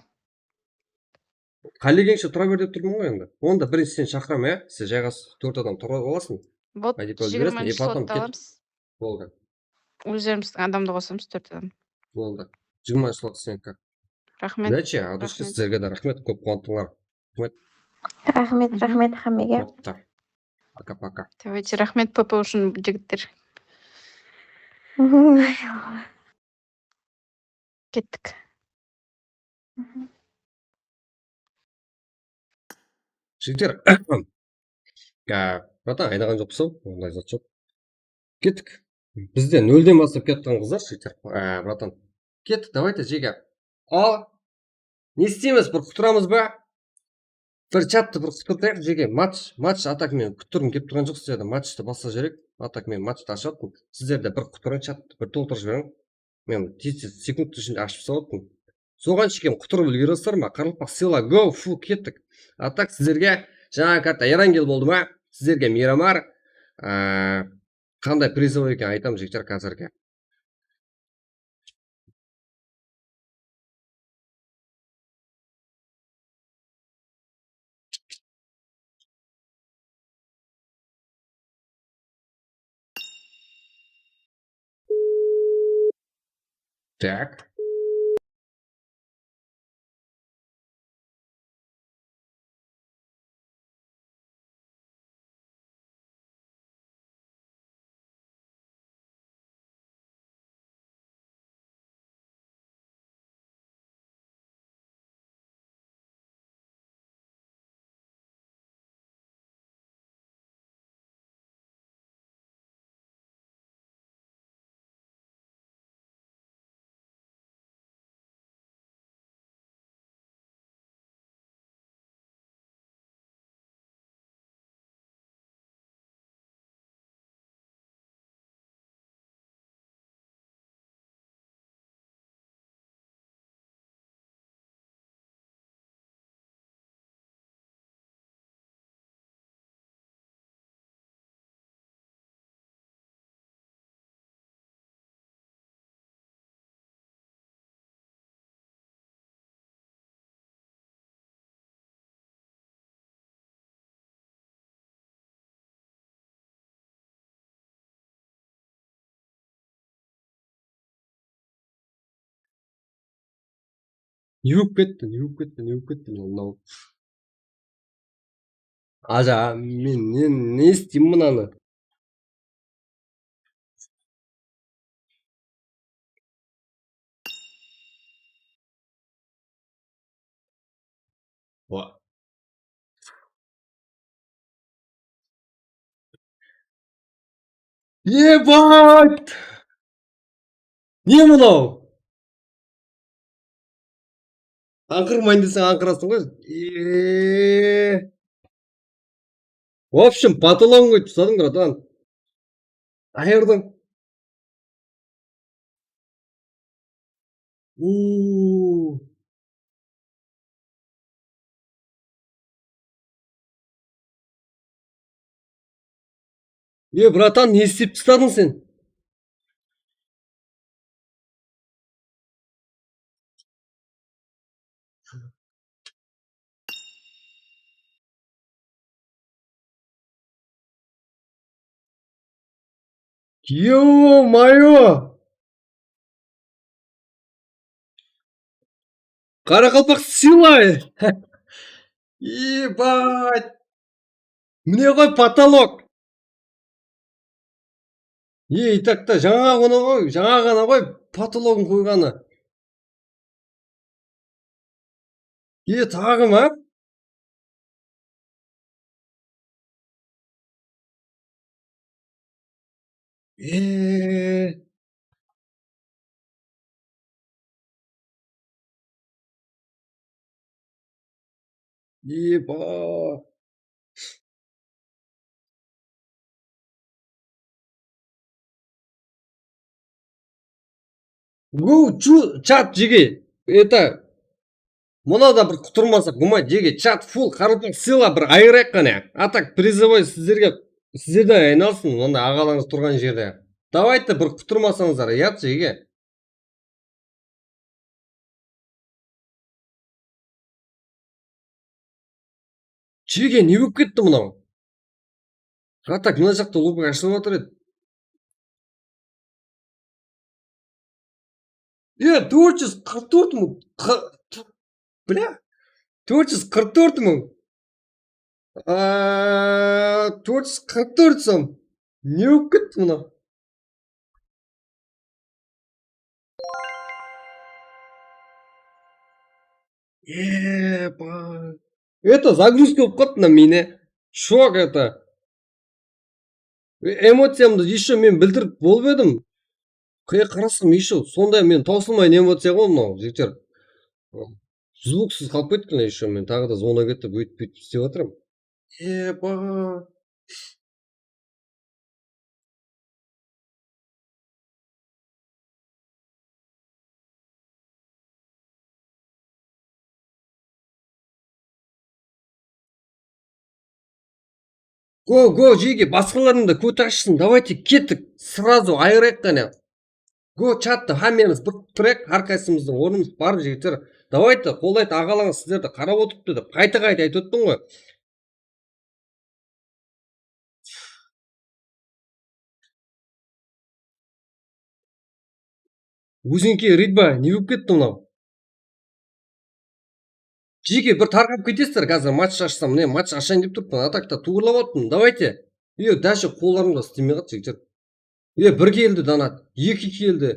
Qálegeńshe tura ber dep turman ǵoy endi. Onda birinshi seni shaqıraman, ya? Sen jayǵas, tórt adam turıp alasıń. Boldı, jigirma slottı alamız. Boldı. Ózlerimizdiń adamdı qosamız, tórt adam. Boldı. Jigirma slot seniki. Raxmet. Udachi, adushi, sizlerge de raxmet, kóp quwandıńlar. Raxmet. Raxmet, raxmet hámmege. Boptı. Поka-poka. Давайте, рахмет П П уshın, jigitler. Kettik. Jigitler, ya, bratan, aynaǵan joqpız-aw, onday zat joq. Kettik. Bizde nolden baslap kiyatqan qızlar, jigitler, e, bratan. Kettik, давайте, jege. Al, ne isteymiz, bir qutıramız ba? Bir chattı bir qutırtayıq, jege. Match, match, a tak men kúttirgim kelip turǵan joq sizlerdi. Matchtı baslap jibereyik. A tak men matchtı ashıp atırman. Sizler de bir qutırıń, chattı bir toltırıp jiberiń. Men tez-tez sekund ishinde ashıp salıp atırman. Soǵan shekem qutırıp úlgeresizler ma? Qaraqalpaq Sila, go, full kettik. A tak sizlerge jańa karta Erangel boldı ma? Sizlerge Miramar, e, qanday prizovıy eken aytamız, jigitler, házirge. Так. Ne bolıp ketti, ne bolıp ketti, ne bolıp ketti mınaw? Aja, men ne, ne isteyim mınanı? Wa. Ебать! Ne mınaw? Ańqırmayın deseń, ańqırasıń ǵoy. Eee. В общем, потологın qoyıp tasladıń, bratan. Ayırdıń. Uuu. E, bratan, ne islep tasladıń sen? Ё-моё! Qaraqalpaq Sila! Ебать! Mine ǵoy, потолок! E, и так-то, jańa ǵana ǵoy, jańa ǵana ǵoy, потологın qoyǵanı. E, taǵı ma? E. Eba. Go, chu, chat, jege. Это, mına da bir qutırmasaq bolmaydı, jege. Chat full, qaraqalpaq Sila bir ayırayıq qáne. A так, призовой sizlerge, sizlerden aynalsın, mınday aǵalarıńız turǵan jerde. Давайте, bir qutırmasańızlar, yat, jege. Jege, ne bolıp ketti mınaw? А так, mına jaqta lıbık ashılıp atır edi. E, tórt júz qırq tórt mıń. Qa-, bля, tórt júz qırq tórt mıń. Aa, tórt júz qırq tórt som. Ne bolıp ketti mınaw? Epa. Это загрузка bolıp qaldı mına mine. Shok это. E, emociyamdı ещё men bildirip bolıp edim. Qıya qarasam ещё sonday men tawsılmayın emociya ǵoy mınaw, jigitler. Zvuksız qalıp ketken ещё men taǵı da звонок etip óytip-búytip islep atırman. Epa. Go, go, jege, basqalardıń da kóti ashsın, давайте, kettik, сразу ayırayıq qáne. Go, chattı hámmemiz biriktireyik, hár qaysımızdıń ornımız bar, jigitler. Давайте, qollaydı, aǵalarıńız sizlerdi qarap otırıptı dep qayta-qayta aytıp otpan ǵoy. Ózińki Ridba, ne bolıp ketti mınaw? Jeke, bir tarqap ketesizler, házir match ashsam, mine, match ashayın dep turıppan, a так ta tuwrılap atırman, давайте. Yo, даже qollarım da islemey qaldı, jigitler. Yo, bir keldi donat, eki keldi,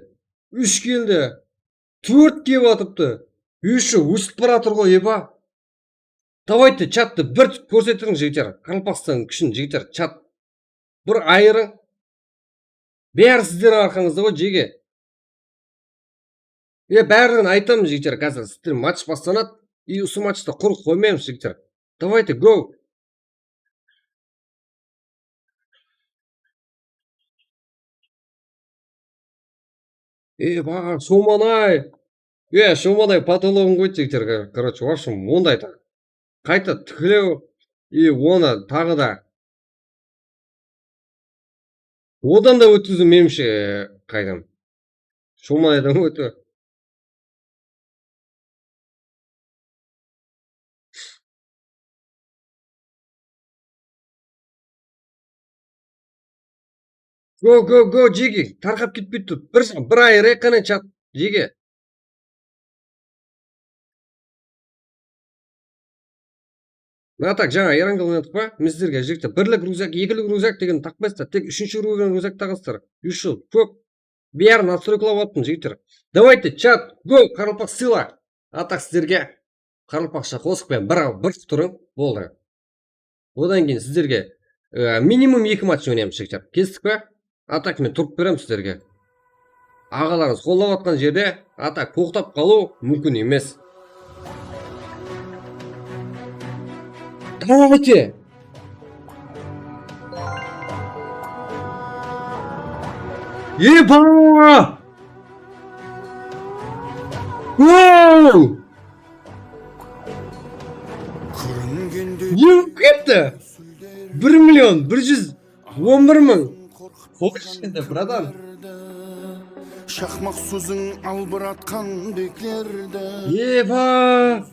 úsh keldi, tórt kelip atırıptı. Ещё ósip baratır ǵoy, eba. Давайте, chattı bir kórsetiń, jigitler. Qaraqalpaqstan kúshin, jigitler, chat. Bir ayırıń. Bári sizlerdiń arqańızda ǵoy, jege. E, bárligin aytamız, jigitler, házir sizler match baslanadı. И usı matchta qurı qoymaymız, jigitler. Давайте, go! E, baǵa, Shomanay! E, Shomanay potologın qoydı, jigitler, короче, в общем, onday da. Qayta tiklew, и onı taǵı da Odan da ótkiziw, menimshe, qaydam. Shomanaydan ótki. Go, go, go, jege, tarqap ketpey tur. Bir, bir ayırayıq qáne, chat, jege. A tak, jańa Erangel ayttıq pa? Men sizlerge, jigitler, birlik ryuzak, ekilik ryuzak degen taqpaysızlar, tek úshinshi úrovень ryuzak taǵasızlar. Úsh jıl, kóp. Bárin nastroykalap alıptım, jigitler. Давайте, chat, go, qaraqalpaq sıyla. A tak sizlerge qaraqalpaqsha qosıq penen bir, bir turıń, boldı. Odan keyin sizlerge, e, minimum eki match oynaymız, jigitler. Kestik pa? A tak men turıp berem sizlerge. Aǵalarıńız qollap atqan jerde, a tak toqtap qalıw múmkin emes. Давайте! Eba! Wow! Ne bolıp ketti? Bir million bir júz on bir mıń. Xosh endi, bratan. Shaqmaq sóziń albıratqan beklerdi. Eba!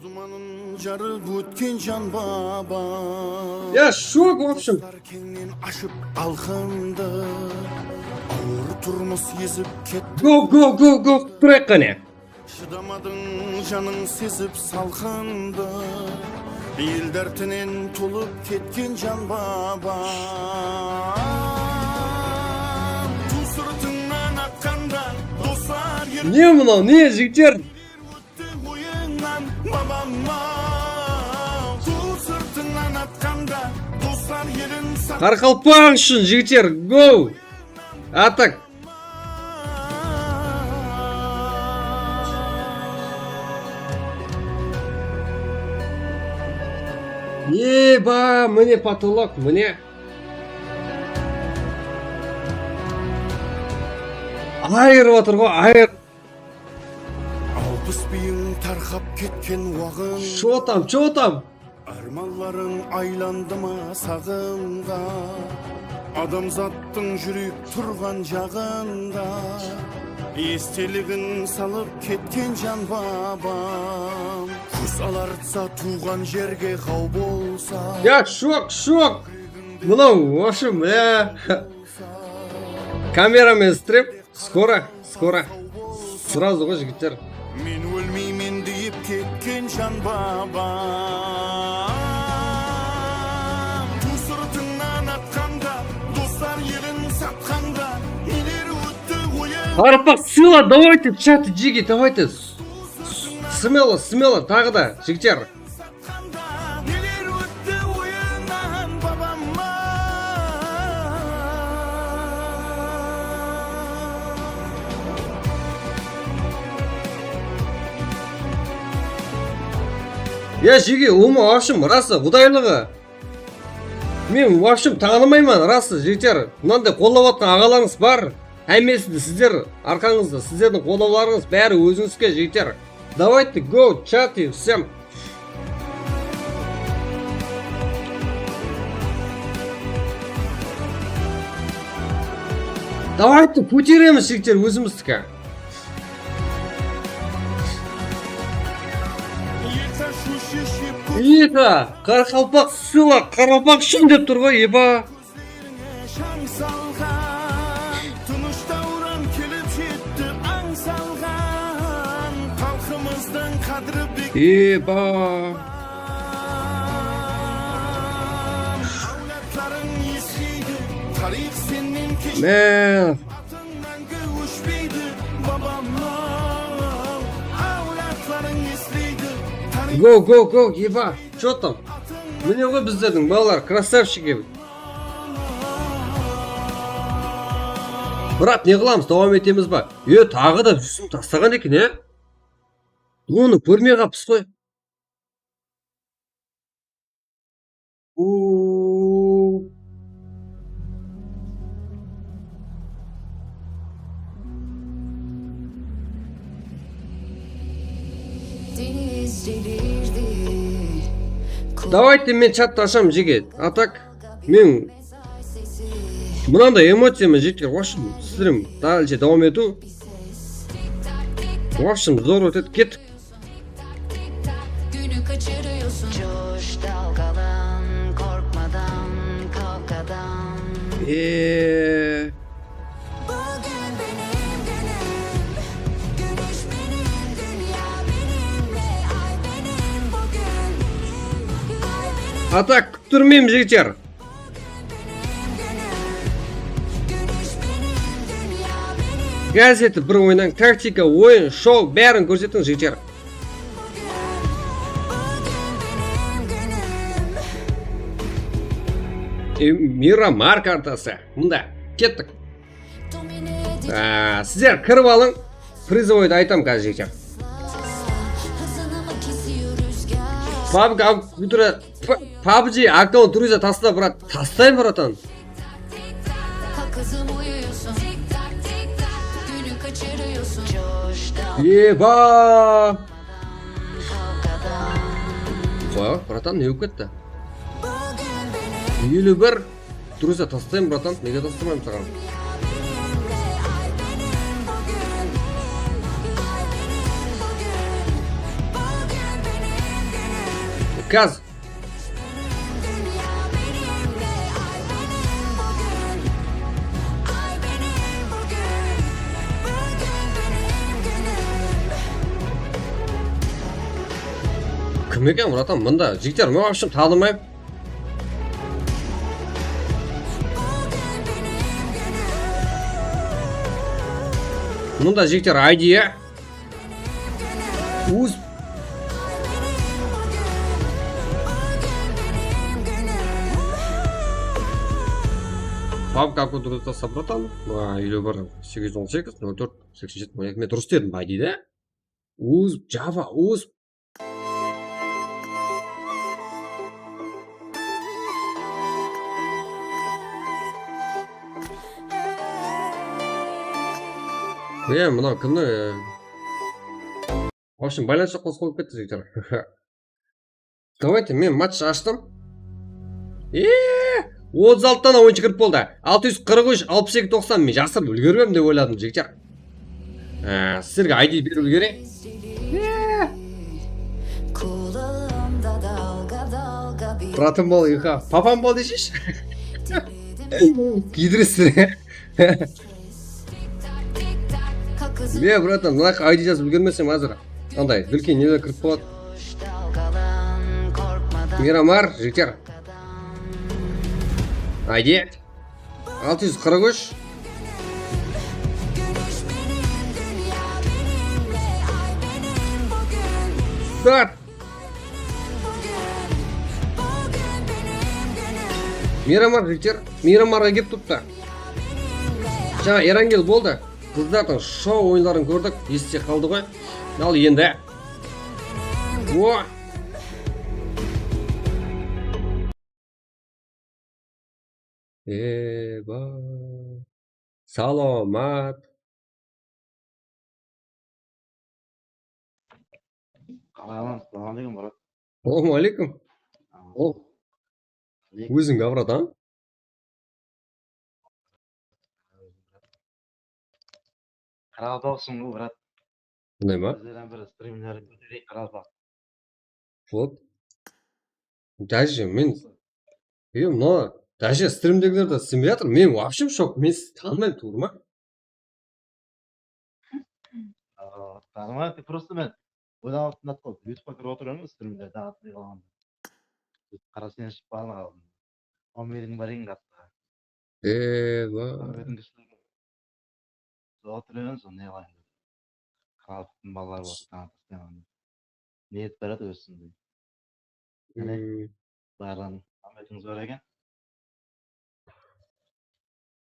Dumanın jarıp ótken jan baba. Ya, shok, в общем. Keńnen ashıp alqındı. Awır turmıs ezip ketti. Go, go, go, go, turayıq qáne. Shıdamadıń, janıń sezip salqındı. El dártinen tolıp ketken jan babam. Tuw sırtıńnan atqanda, doslar er- Ne mınaw, ne, jigitler? Ótti oyıńnan, babam-aw. Tuw sırtıńnan atqanda, doslar elin sa- Qaraqalpaq ushın, jigitler, go! A tak. Eba, mine potolok, mine. Ayırıp atır ǵoy, ayır. Alpıs biyiń tarqap ketken waǵın. Что там, что там? Ármanlarıń aylandı ma saǵımǵa? Adamzattıń júrek turǵan jaǵında. Esteligin salıp ketken jan babam. Kóz alartsa tuwǵan jerge ǵaw bolsa. Ya, shok, shok. Mınaw, в общем, ya. Kameramen strip. Скоро, скоро. Сразу ǵoy, jigitler. Men ólmeymen deyip ketken jan baba. Qaraqalpaq, сила, давайте, чат, jigi, давайте. Смело, смело, taǵı da, jigitler. Ya, jigi, ulıwma, вообщем, rası, qudaylıǵı. Men, вообщем, tanımayman, rası, jigitler. Mınanday qollap atqan aǵalarıńız bar. Hámmesi de sizler arqańızda, sizlerdiń qollawlarıńız bári ózińizge, jigitler. Давайте, go, чат, всем. Давайте, kóteremiz, jigitler, ózimizdiki. Eka, qaraqalpaq, сила, qaraqalpaq ushın dep tur ǵoy, eba. Eba. Meh. Go, go, go, eba. Что там? Mine ǵoy bizlerdiń balalar, красавчики. Brat, ne qılamız, dawam etemiz ba? E, taǵı da júzim taslaǵan eken, e? Onı kórmey qalıppız ǵoy. Давайте men chattı asham, jigit. А так, men mınanday emociyaman, jigitler. В общем, sizler dálshe dawam etiw. В общем, здорово etedi, kettik. Eee. А так, kúttirmeymiz, jigitler. Gazeti bir oynań, taktika, oyın, shou, bárin kórsetiń, jigitler. E, Miramar kartası. Mında. Kettik. Á, sizler kirip alıń. Prizovoydı aytam házir, jigitler. Pabg akkaunt, P-, pabg akkaunt, друзья, tasta, brat. Tastayın, bratan. Eba! Qoy, bratan, ne bolıp ketti? Eliw bir. Друзья, tastayın, bratan. Nege tastamayman saǵan? Kaz. Kim eken, bratan? Mında jigitler, men вообще tanımayman. Mında jigitler, I D ya. Uz. Pabg akkaunt, durıs tasta, bratan. Eliw bir, segiz júz on segiz, nol tórt, seksen jeti, on eki. Men durıs dedim, I D de. Uz, Java, uz. E, mınaw kimniń, e? В общем, baylanıs joq, qosıp qoyıp ketti, jigitler. Давайте, men match ashtım. E, otız altı dana oyınshı kirip boldı. Altı júz qırq úsh, alpıs eki, toqsan, men jasırıp úlgerip edim dep oyladım, jigitler. Á, sizlerge I D berip úlgereyin. Bratım bol, Yuka. Papam bol deseyshi. Kiydiresizler. Ne, bratan, mına I D jazıp úlgermesem házir. Anday, úlken neler kirip qaladı. Miramar, jigitler. I D. Altı júz qırq úsh. Start! Miramar Riter, Miramarǵa kelip turıptı. Jańa Erangel boldı. Qızlardıń shou oyınların kórdik, este qaldı ǵoy. Al endi. O! Eba. Salamat. Qalayman, assalawma aleykum, brat. Salawma aleykum. O, óziń be, brat, a? Qaraqalpaqsıń ǵoy, brat. Bunday ma? Bizlerden bir strimlerdi kótereyik, qaraqalpaq. Вот. Даже men, e, mına, даже strimdegiler de islembey atır. Men вообще shok. Men sizi tanımayman, tuwrı ma? Aa, tanımayman, просто men oylanıp atırman, YouTubeqa kirip otırman, strimlerdi atılay qalǵanda. Qarasayın shıqpadı aldım. Umediń bar eń qattı. Eba. Umediń kúshli. Sol otırman, sol ne qılayın dep. Qaraqalpaqtıń balaları bolsa tanıtırsın dep. Niyet baradı ózsin dep. Mine, Hmm. Barlıǵın umedińiz bar eken.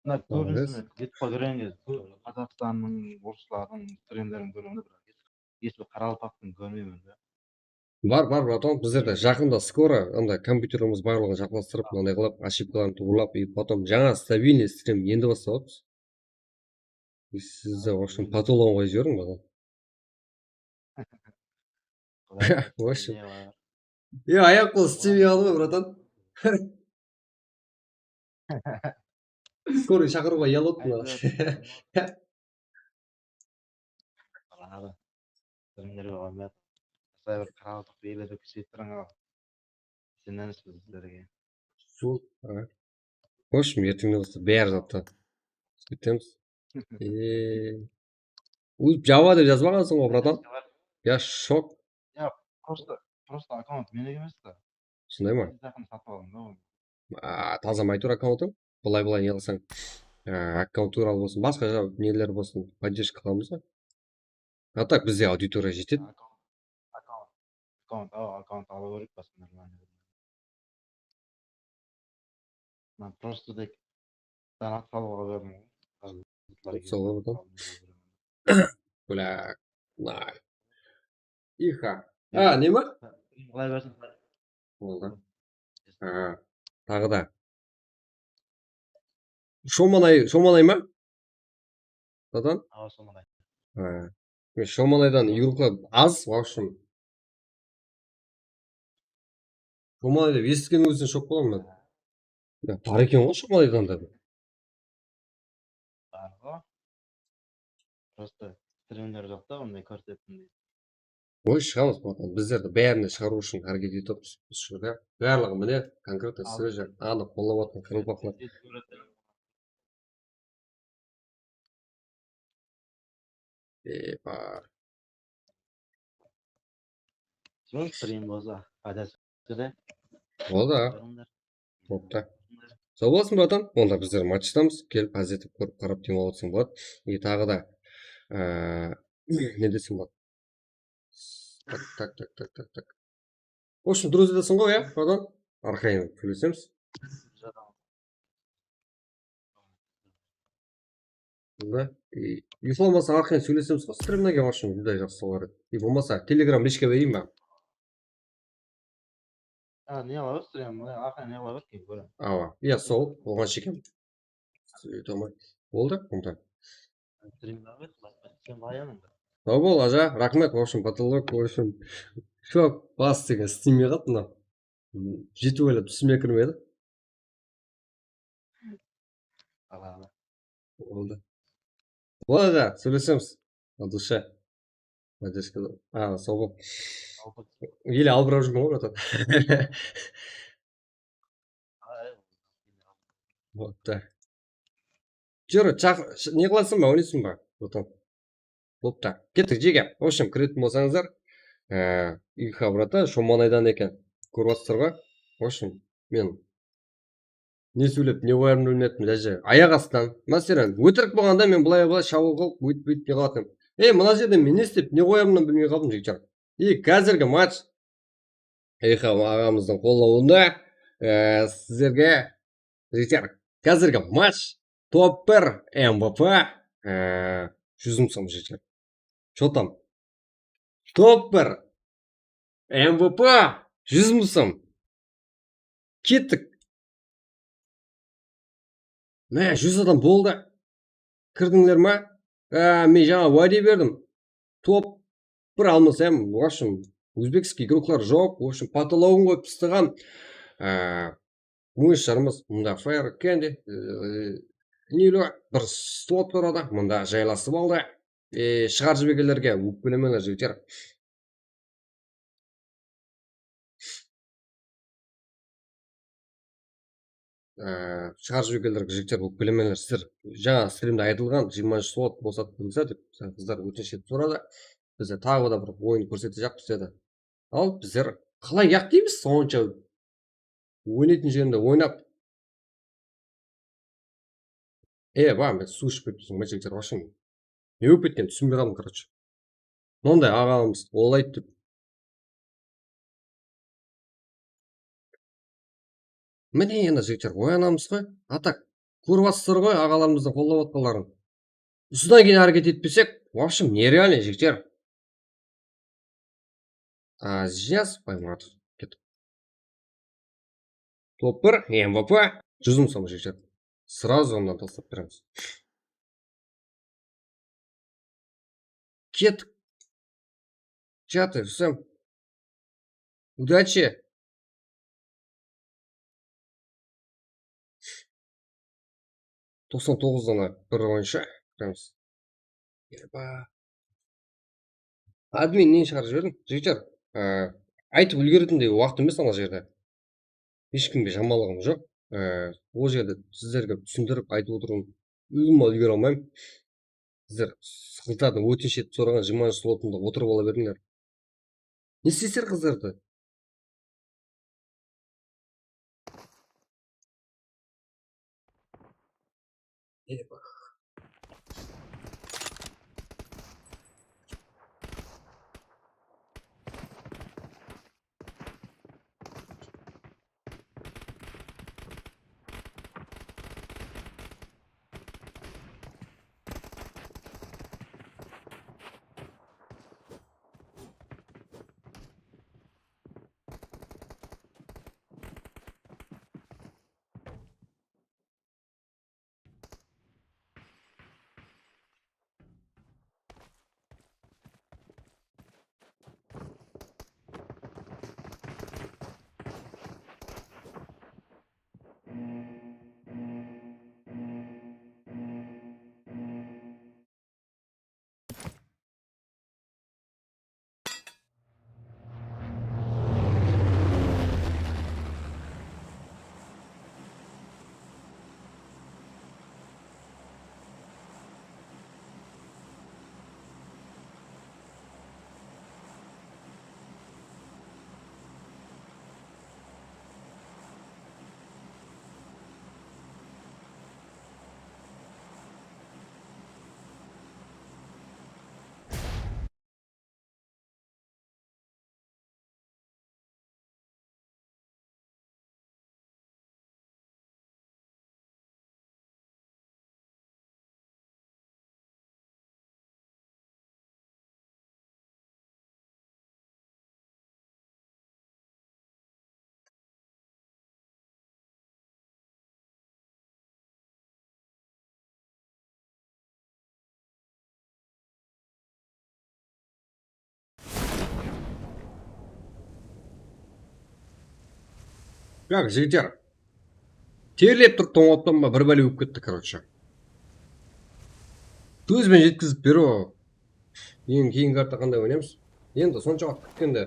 Mına Awa, kóbinese men YouTubeqa kirgen gezde kó-, Qazaqstannıń, orıslardıń strimlerin kóremen de, biraq hesh bir qaraqalpaqtıń kórmeymen de. Bar, bar, braton, bizlerde jaqında skoro anda kompyuterimiz barlıǵın jaqlastırıp, mınanday qılıp, ошибкаların tuwrılap, и потом jańa stabilnıy strim endi baslap atırmız. И sizde, в общем, потологın qoyıp jiberiń, braton. В общем. E, ayaq-qol islemey qaldı ǵoy, braton. Скорый shaqırıwǵa uyalıp atır mına. Baladı. Bilimlerge qoymaydı. Asay bir qaraqalpaq beylerdi kúsheyip turıń al. Isenemiz biz sizlerge. Sol, a. В общем, erteńnen bastap bári zattı ketemiz. E, óytip Java dep jazbaǵansıń ǵoy, braton. Ya, shok. Ya, просто, просто akkaunt meniki emes ta. Sonday ma? Biz yaqın satıp aldım da onı. A, tazalamay tur akkauntıń. Bılay-bılay ne qılsań, a, akkaunt tuwralı bolsın, basqa ja-, neler bolsın, поддержка qılamız ǵoy. А так bizde auditoriya jetedi. Akkaunt, akkaunt, akkaunt, awa, akkaunt alıw kerek basqa normalnıy. Men просто tek donat salıwǵa berdim. Sawǵa bolsın. Bla, nay. Iha. A, ne ma? Qılay bersin. Boldı. A, taǵı da. Shomanay, Shomanay ma? Braton? Awa, Shomanay. Ha. Men Shomanaydan yurqa az, в общем. Shomanay dep esitkenniń ózinen shok bolaman men. Ya, bar eken ǵoy Shomanaydan da. Bar ǵo. Просто strimler joq ta, onday kórsetetin. Oy, shıǵamız, braton. Bizlerdi bárine shıǵarıw ushın háreket etip atırmız, biz shıǵardı. Barlıǵı mine, конкретно sizler anıq qollap atırǵan qaraqalpaqlar. E, bar. Sol strim bolsa, qáne. Boldı. Boptı. Saw bolasın, braton. Onda bizler matchtamız. Kelip, ház etip, kórip, qarap, dem alıp otırsań boladı. E, taǵı da, e, ne desem boladı? Tak, tak, tak, tak, tak, tak. В общем, durıs eteseń ǵoy, ya, braton? Arqayın sóylesemiz. Da, e, uyıqlamasań, arqayın sóylesemiz ǵoy. Strimlerge, в общем, júdá jaqsı bolar edi. E, bolmasa, Telegram lishka bereyin ba? A, ne qıla ber, strim, mına, arqayın ne qıla ber, keyin kóremiz. Awa, iya, sol, oǵan shekem. Tamam. Boldı, onda. Strim qıla ber, sen bayanıń. Saw bol, aja, raxmet, в общем, потолок, в общем, shok, bas degen strimge qaldı mına. Jeti oylap túsime kirmedi. Ala, ala. Boldı. Boldı, sóylesemiz. Al, dusha. Поддержка. A, saw bol. Ele albırap júrmen ǵoy, braton. Boptı. Júr, chaq-, sh-, ne qılasıń ba, oynaysıń ba, braton? Boptı. Kettik, jeke. В общем, kiretin bolsańızlar, e, iha, braton, Shomanaydan eken. Kórip atırsızlar ǵoy. В общем, men Ne sóylep, ne qoyarımdı bilmey atırmın, dáje. Ayaq astınan. Máselen, ótirik bolǵanda men bılay-bılay shabıl qılıp, óytip, óytip ne qılatın. Ey, mına jerde men ne istep, ne qoyarımdı bilmey qaldım, jigitler. Ey, házirgi match. Ilham aǵamızdıń qollawında, e, sizlerge, jigitler, házirgi match top bir M V P, e, júz mıń som, jigitler. Что там? Top bir M V P, júz mıń som. Kettik. Mine, júz adam boldı. Kirdińler ma? Á, men jańa wáde berdim. Top bir almasam, в общем, uzbekskiy igroklar joq. В общем, potologın qoyıp taslaǵan. Á, oyınshilarımız mında Fire Candy, e, Nilo bir slot uradı. Mında jaylasıp aldı. E, shıǵarıp jibergenlerge ókpelemeńler, jigitler. Ee, shıǵarıp jibergenlerge, jigitler, ókpelemeńler. Sizler jańa strimde aytılǵan, jigirmanshı slot bosatıp bilsa dep, qızlar ótinish etip soradı. Biz de taǵı da bir oyın kórsetejaqpız dedi. Al, bizler qalay yaq deymiz, sonsha oynaytın jerinde oynap. E, ba, men suw iship ketipsen, jigitler, вообще. Ne bolıp ketken, túsinbey qaldım, короче. Mınday aǵamız, olay dep. Mine, endi, jigitler, oyanamız ǵoy. А так, kórip atırsızlar ǵoy, aǵalarımızdıń qollap atqanların. Usıdan keyin háreket etpesek, в общем, нереально, jigitler. Aziyaz Baymuratov ketip. Top bir, M V P, júz mıń som, jigitler. Сразу onnan taslap beremiz. Kettik. Чатый, всем. Удачи. Toqsan toǵızdan bir oyınsha kiremiz. Epa. Admin neni shıǵarıp jiberdiń? Jigitler, e, aytıp úlgeretindey waqıt emes ana jerde. Hesh kimge jamanlıǵım joq. E, ol jerde sizlerge túsindirip aytıp otırıp, ózim úlgere almayman. Sizler qızlardıń ótinish etip soraǵan jigirmanshı slotında otırıp ala berińler. Ne isteysizler qızlardı? Так, jigitler. Terlep turıp tońıp atpan ba, bir bále bolıp ketti, короче. Sóz benen jetkizip beriw. Endi keyingi karta qanday oynaymız? Endi sonsha waqıt kútkende,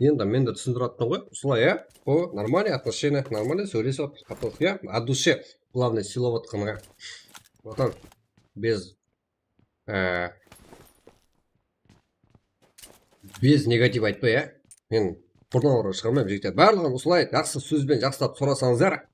endi men de túsindirip atpan ǵoy. Usılay, ya? O, нормальный отношения, нормальный sóylesip atırmız, ya? От души. Главное, sıylavatqanǵa. Bratан, без, e, без negativ aytpa, ya? Men burdan orı shıǵarmayman, jigitler. Barlıǵın usılay jaqsı sóz benen jaqsılap sorasańızlar.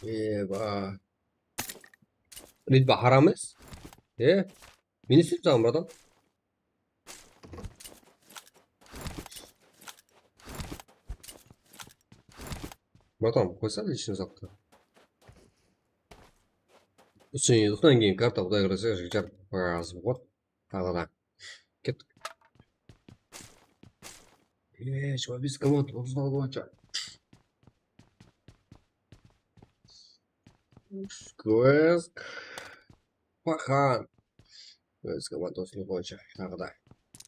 Eba. Ritba haram emes. E, men ne isteyim saǵan, bratan? Bratan, qoysa lishniy zattı. Ústine uyıqtan keyin karta, Quday qálese, jigitler, razı bol. Taǵı da. Kettik. E, jigirma bes komand, otız altı boyınsha. Quest. Paxan. Quest komand, otız altı boyınsha. Taǵı da.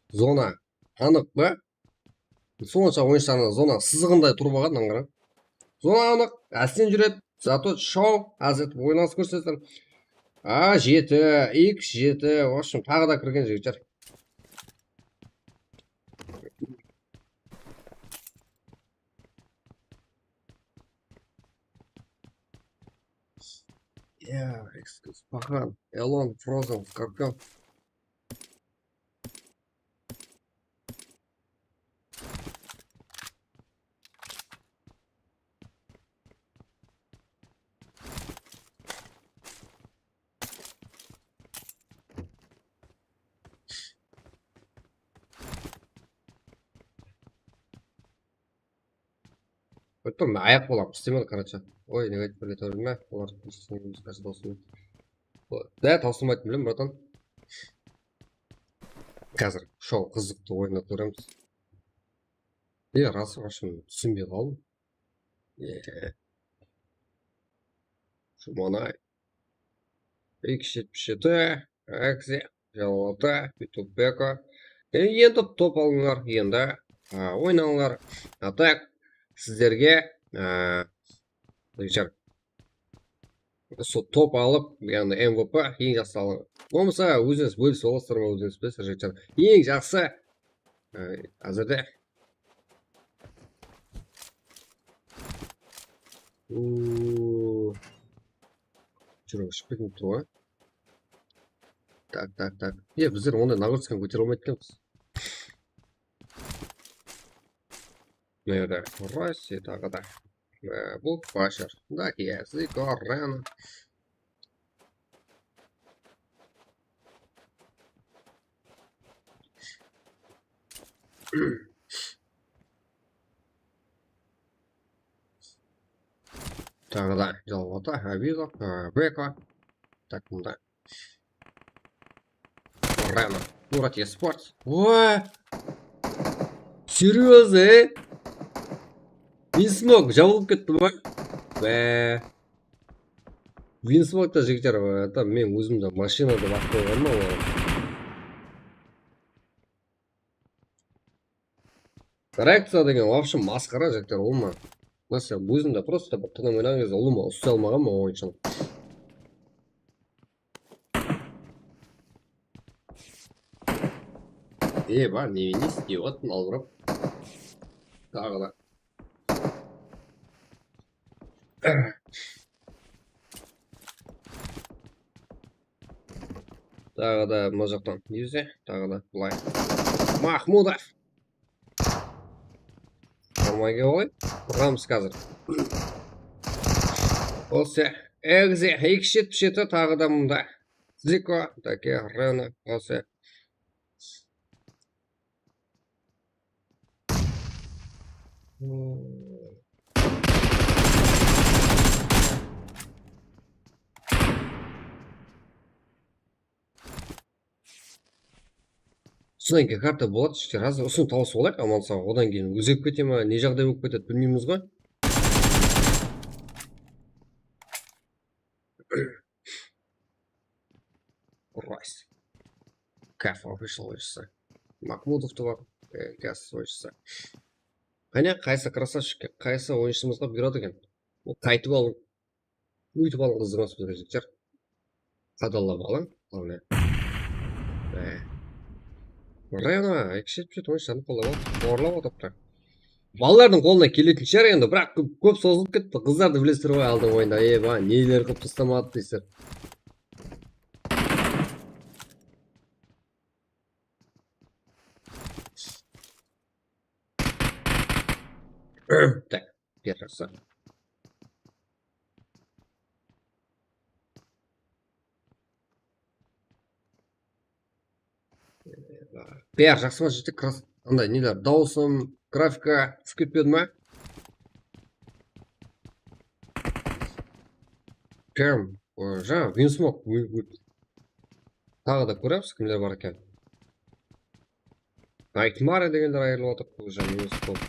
Zona. Anıq pa? Sonsha oyınshılarına zona sızıǵınday turıp alǵan, ańǵıra. Zona anıq, ásten júredi, zato show, házir etip oynasıp kórsetir. A jeti, X jeti, в общем, taǵı da kirgen jigitler. Ya, excuse, Paxan, Elon, Frozen, Scorpion. Ayttım, ayaq bolam, istemedi, короче. Oy, nege aytıp beredi, bilmem. Olar, короче, dawsın. Da, tawsılmaydı, bilem, bratan. Házir shol qızıqtı oynatıp beremiz. E, rası, вообще, túsinbey qaldım. E. Shumanay. Eki jetpis jeti, Akse, Jalata, Yutubeka. E, endi top alıńlar, endi, a, oynańlar. A tak, sizlerge, a, Richard, usı top alıp, yaǵnıy M V P eń jaqsı alıń. Bolmasa, ózińiz bólisip alasızlar ma, ózińiz bilesiz, Richard. Eń jaqsı, a, házirde. Uuu. Júrip shıǵıp ketip tur ǵoy. Tak, tak, tak. E, bizler onday nagruzkanı kótere almaydı ekenbiz. Mına jerde Rossiya taǵı da. E, bul Bashar. Tak, e, Ziko, Reno. Taǵı da Jalvata, Abizov, e, Beko. Tak, bunda. Reno. Murat Esport. Oy! Серьёзно, e? Winsmok jabılıp ketti ma? Be. Winsmokta jigitler, e, tam men ózimdi mashina dep at qoyǵanman oǵan. Reakciya degen вообще masqara, jigitler, ulıwma. Máselen, ózimde просто bir tınıp oynaǵan gezde ulıwma uslay almaǵanman oyınshını. E, bar, ne, ne istep atırıń, albırap. Taǵı da. Taǵı da mına jaqtan, ne dese, taǵı da bılay. Mahmudov. Almay kelip alayın. Urǵanbız házir. Bolsa, Egze, eki jetpis jeti, taǵı da mında. Ziko, Dake, Reno, bolsa. Usıdan keyin karta boladı, işte, razı, usını tawsıp alayıq, aman saǵ, odan keyin ózgerip kete ma, ne jaǵday bolıp ketedi, bilmeymiz ǵoy. Rice. Kaf official oyınshısı. Mahmudov ta bar, e, Gas oyınshısı. Qáne, qaysı krasavshik, qaysı oyınshımızǵa buyıradı eken? Ol qaytıp alıń. Úytip alıń, qızdıramız bizge, jigitler. Qadallap alıń, главное. Reno, eki jetpis jeti oyınshılardı qollap atır, qorlap otırıptı. Balalardıń qolına keletin shıǵar endi, biraq kóp, kóp sozılıp ketti. Qızdardı bilesizler ǵoy, aldın oyında, eba, neler qılıp taslamadı deysizler. Tak, beri jaqsı. Bári jaqsı ma, jigitler? Kras-, anday neler, dawısım, grafika túsip ketpedi ma? Прям, o, jańa Winsmoke, wi-, wi-, taǵı da kóremiz, kimler bar eken. Nightmare degenler ayırılıp atır, bul jańa Winsmoke.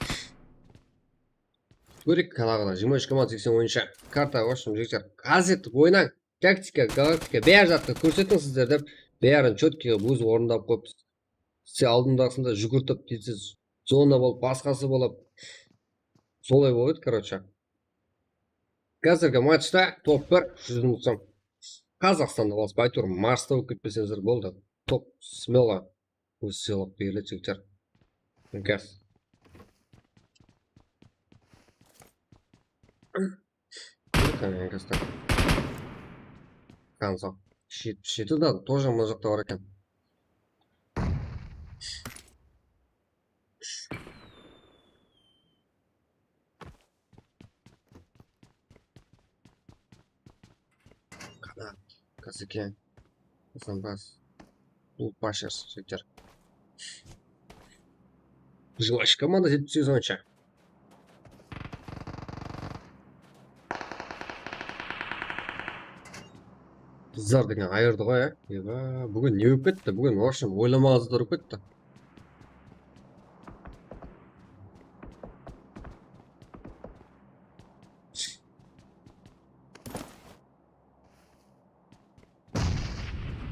Kóreyik, taǵı da jigirma úsh komanda seksen oyınsha. Karta, в общем, jigitler, házir oynań. Taktika, galaktika, bári zattı kórsetiń sizler dep, bárin chotkiy qılıp ózi orındap qoyıpsız. Siz aldındaǵısında júgirtip, deysiz, zona bolıp, basqası bolıp. Solay bolıp edi, короче. Házirgi matchta top bir, júz mıń som. Qazaqstanda basıp, áytewir, Marsta bolıp ketpeseńizler boldı. Top, смело. Óz sıylıqtı beredi, jigitler. Gaz. Qáne, gaz tak. Kanzo. Jetpis jeti da, тоже mına jaqta bar eken. Qanat, Kazıken, Hasanbas, Bul Pashers, jigitler. Jigitler, komanda jetpis segiz oyınsha. Qızlar degen ayırdı ǵoy, á. Eba, búgin ne bolıp ketti? Búgin, в общем, oylamaǵan zatlar bolıp ketti.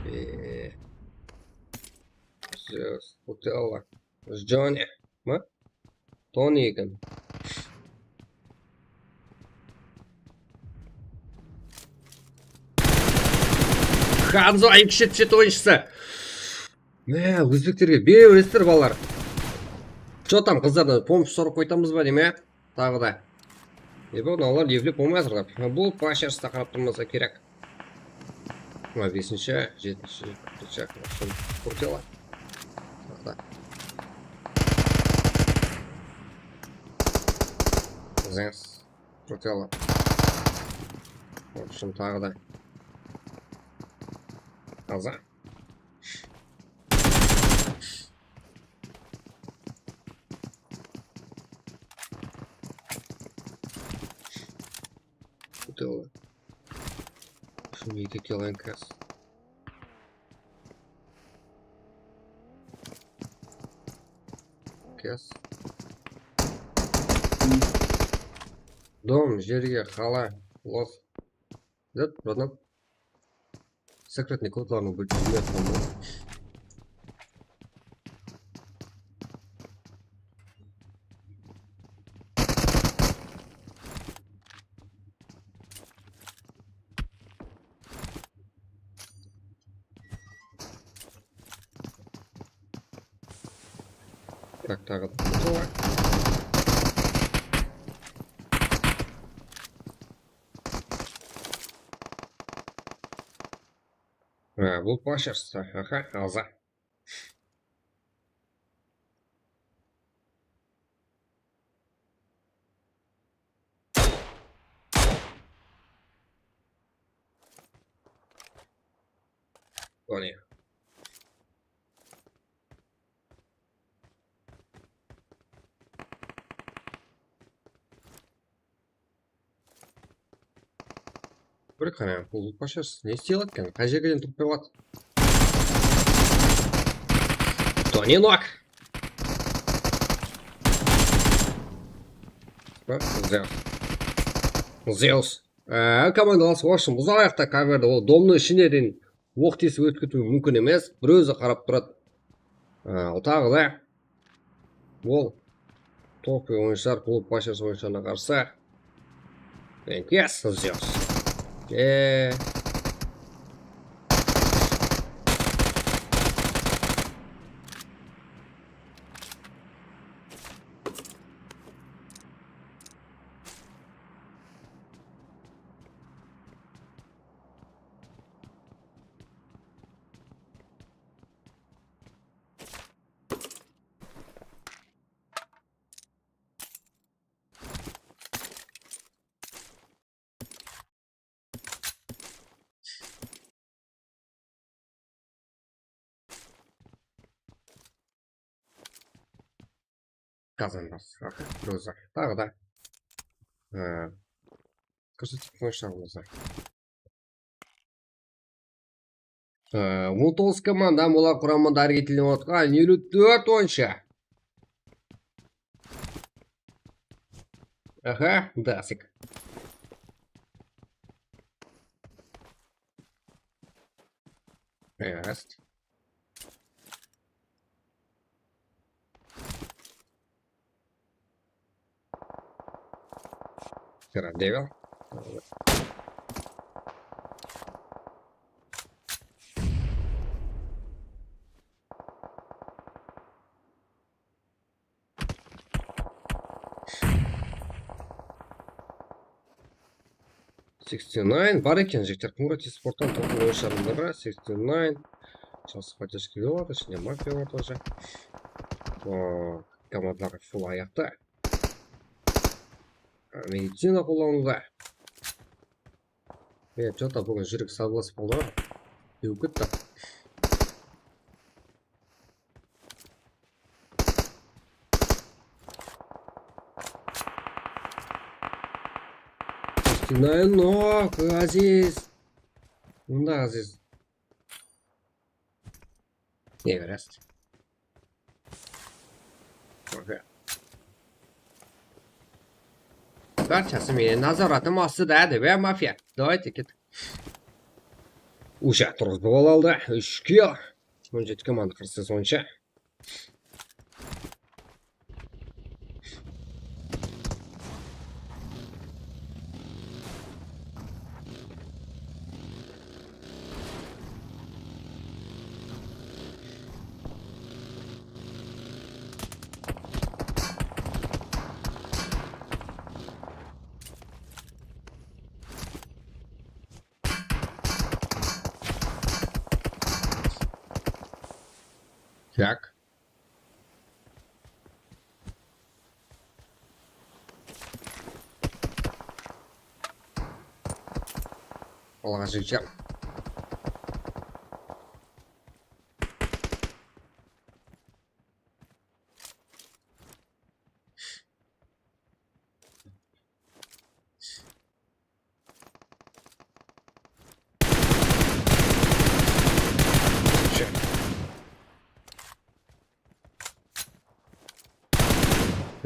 Eee. Zeus, Utella. Johnny ma? Toni eken. Hanzo eki jetpis jeti oyınshısı. Ne, ózbeklerge berebersizler, balalar. Что там, qızlardan pompa sorap qoytamız ba, deyme? Taǵı da. Ebe, mınalar evlep bolmay atır da. Bul Pashers-ta qarap turmasa kerek. Mına besinshi, jetinshi, toǵızınshı, Kurtela. Taǵı da. Zens. Kurtela. В общем, taǵı da. Aza. Kurtela. Shuniki kelen kas. Kes. Dom, jerge, qala, los. Zat, bratnan. Секретный кодlarını bilip bilmey atırman. Tak, taǵı da. Ha, bul Pashers, aha, aza. Toni. Bir qara, bul Pashers ne isley aladı eken? Qay jerge deyin turıp bere aladı? Toni nok. Zeus. Zeus. Ee, komandalar, в общем, uzaq ayaqta kaverdi, ol domnıń ishine deyin oq tiyisip ótip ketiwi múmkin emes. Bir ózi qarap turadı. Ee, taǵı da ol Topi oyınshılar, klub Pashers oyınshılarına qarsı. Yes, Zeus. Eee. Kazanlar. Aha, Roza. Taǵı da. Ee, kórsetip qoyıńızlar. Ee, on toǵız komanda, olar quramında háreket etip otqan eliw tórt oyınsha. Aha, Dasik. Rast. Kira, Devil. Sixty nine bar eken, jigitler. Qumrat esporttan toqım oyınsharında bar, sixty nine. Jaqsı поддержка bar, ishinde mafiya bar тоже. O, komandalar full ayaqta. Medicina qollanıwda. Men что-то búgin júrek sazlasıp qaldı ǵoy. Dewip ketti. Sixty nine, no, Aziz. Mında Aziz. Ne beresiz? Okey. Barchası meniń nazoratım astida, dep, ya, mafiya. Давайте, ket. Usha turǵızıp alaldı. Úsh kill. On jeti komanda, qırq segiz oyınsha. Так. Алǵa jigitler.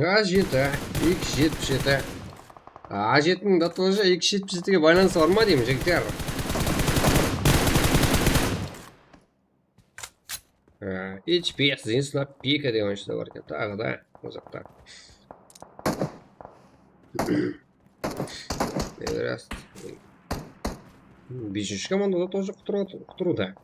A jeti, eki júz jetpis jeti. A jetiniń de тоже eki júz jetpis jetige baylanısı bar ma deymen, jigitler? Ee, H P S, Zinus na Pika degen oyınshı da bar eken. Taǵı da o jaqta. Biraz. Besinshi komanda da тоже quturıwda.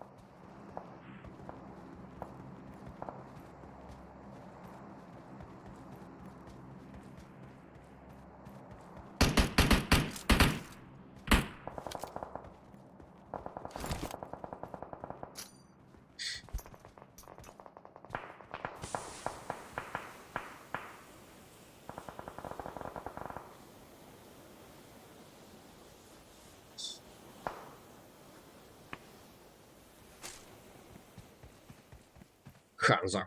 Hanzo.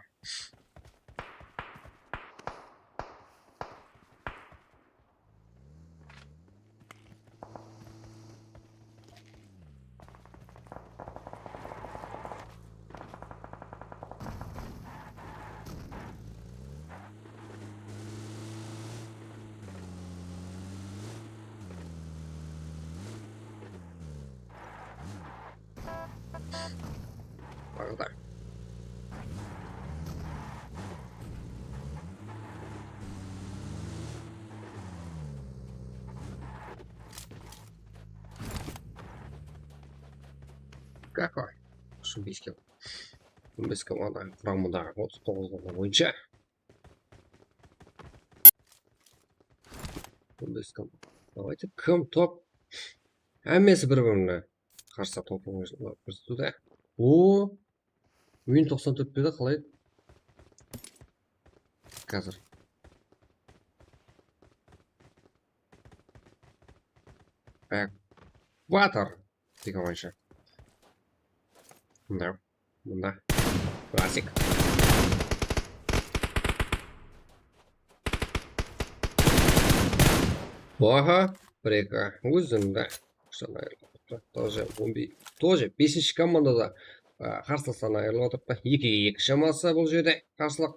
Arada. Какой? Ошибись. On bes komanda quramında otız toǵız oyıncı. On bes kom-, давайте, kim top? Hámmesi bir-birine qarsı top oynadı da. O, Win toqsan tórt pedi, qalay? Házir. Backwater degen oyıncı. Mında, mında. Klassik. Aha, bir eki, ózinde. Тоже on bir, тоже besinshi komandada, a, qarsılıqtan ayırılıp atırıptı. Ekige eki shaması bul jerde qarsılıq.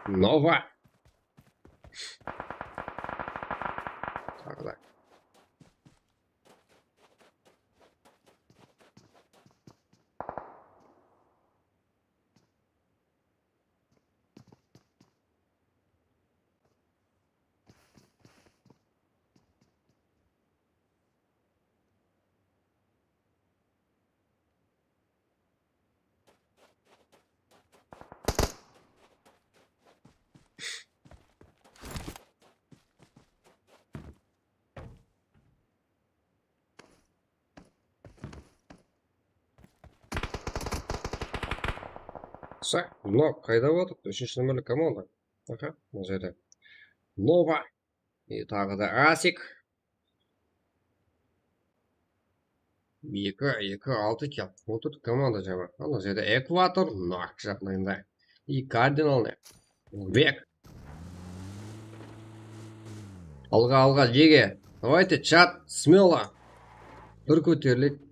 Nova. Taǵı da. Sa, mına qayda otır? Úshinshi nomerli komanda. Aha, mına jerde. Nova. E, taǵı da Asik. Eki, eki, altı eken. On tórt komanda jaman. Ana jerde Ekvator, Nak jaǵdayında. I Kardinal ne? Bek. Alǵa, alǵa, Lige. Давайте, chat, смело. Bir kóterilik.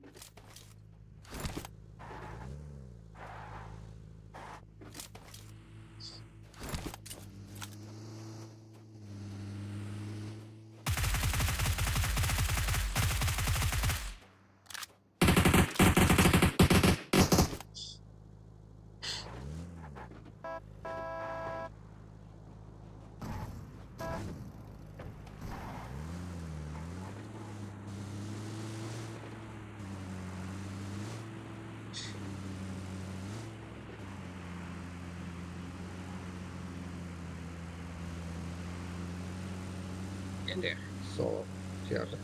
Endi sol sıyaqlı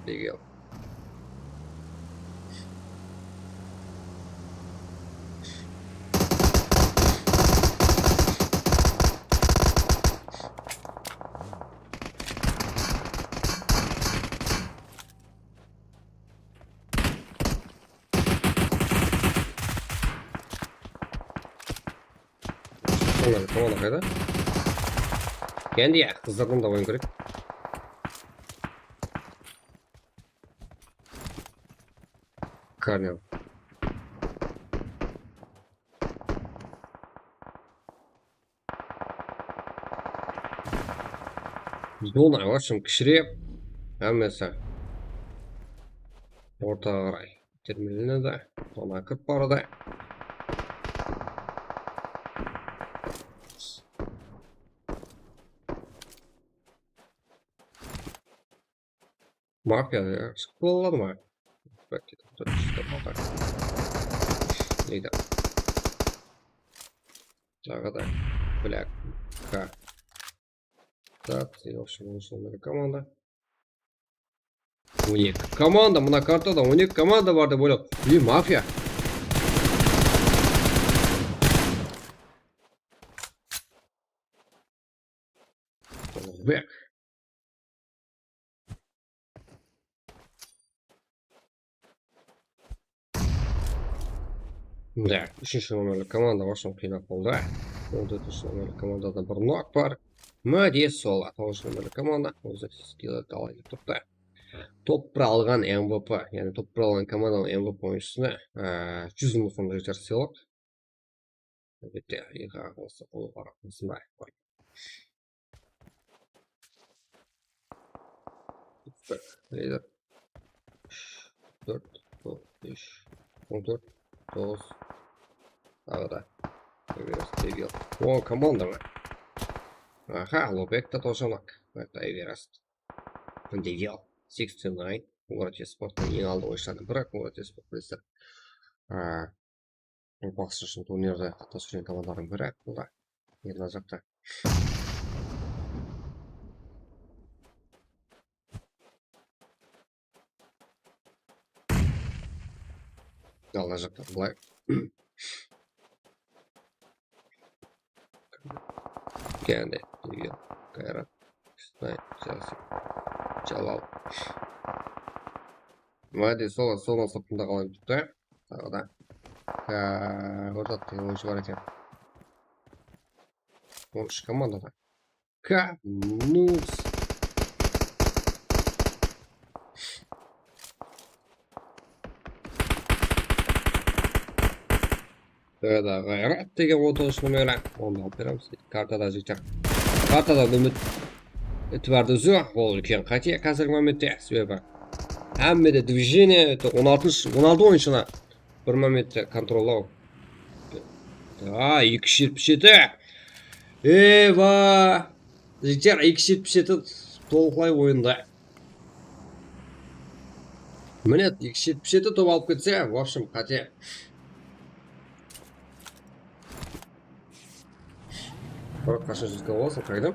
degel. Sonda bir komanda qayda? Kendi ya, qızlardan da oyın kerek. Karnel. Zona, в общем, kishireyip, hámmesi ortaǵa qaray termelinedi. Zona kirip baradı. Mafiya, ya, shıǵıp bola aladı ma? Neydi? Taǵı da Black K. Tak, yoqshı, onısh nomerli komanda. On eki komanda, mına kartada on eki komanda bar dep oylap. E, mafiya. Bek. Mine, úshinshi nomerli komanda basın qıynap boldı. On tórtinshi nomerli komandada bir nok bar. Mine, sol, toǵızınshı nomerli komanda. Ózi skilli talay dep turıptı. Top bir alǵan M V P, yaǵnıy top bir alǵan komandanıń M V P oyınshısına, á, júz mıń som jeter sıylıq. Álbette, eki aqıllısı, ulıwma raxmet. Neydi? Úsh, tórt, bes, on tórt, toǵız. Taǵı da. Everest Devil. O, komanda ma? Aha, Lobek ta toshaq. Everest. Devil. Sixty nine. Город Esport eń aldı oyınshılardıń biri. Город Esport bilesizler. Á, Baqsı ushın turnirde qatnasıp júrgen komandalardıń biri bul da. Endi mına jaqta. Ala jaqtan bılay. Kende, Devil, Kayrat, Isnay, Jalsın, Jalal. Madi, sol, sol sırtında qalayın tuttu. Taǵı da. Ka, orta tıǵın oyınshı bar eken. On úsh komandada. Kanus. Dada Ǵayrat degen on toǵız nomeri. Ondı alıp beremiz. Kartada jigitler. Kartadan úmit, itibardı úziw, ol úlken qáte házirgi momentte. Sebebi hámmede движение, on altınshı, on altı oyınshını bir momentte kontrollaw. A, eki júz jetpis jeti. Eba! Jigitler, eki júz jetpis jeti tolıqlay oyında. Mine, eki júz jetpis jeti top alıp ketse, в общем, qáte. Biraq qashan júzge alasın, qayda?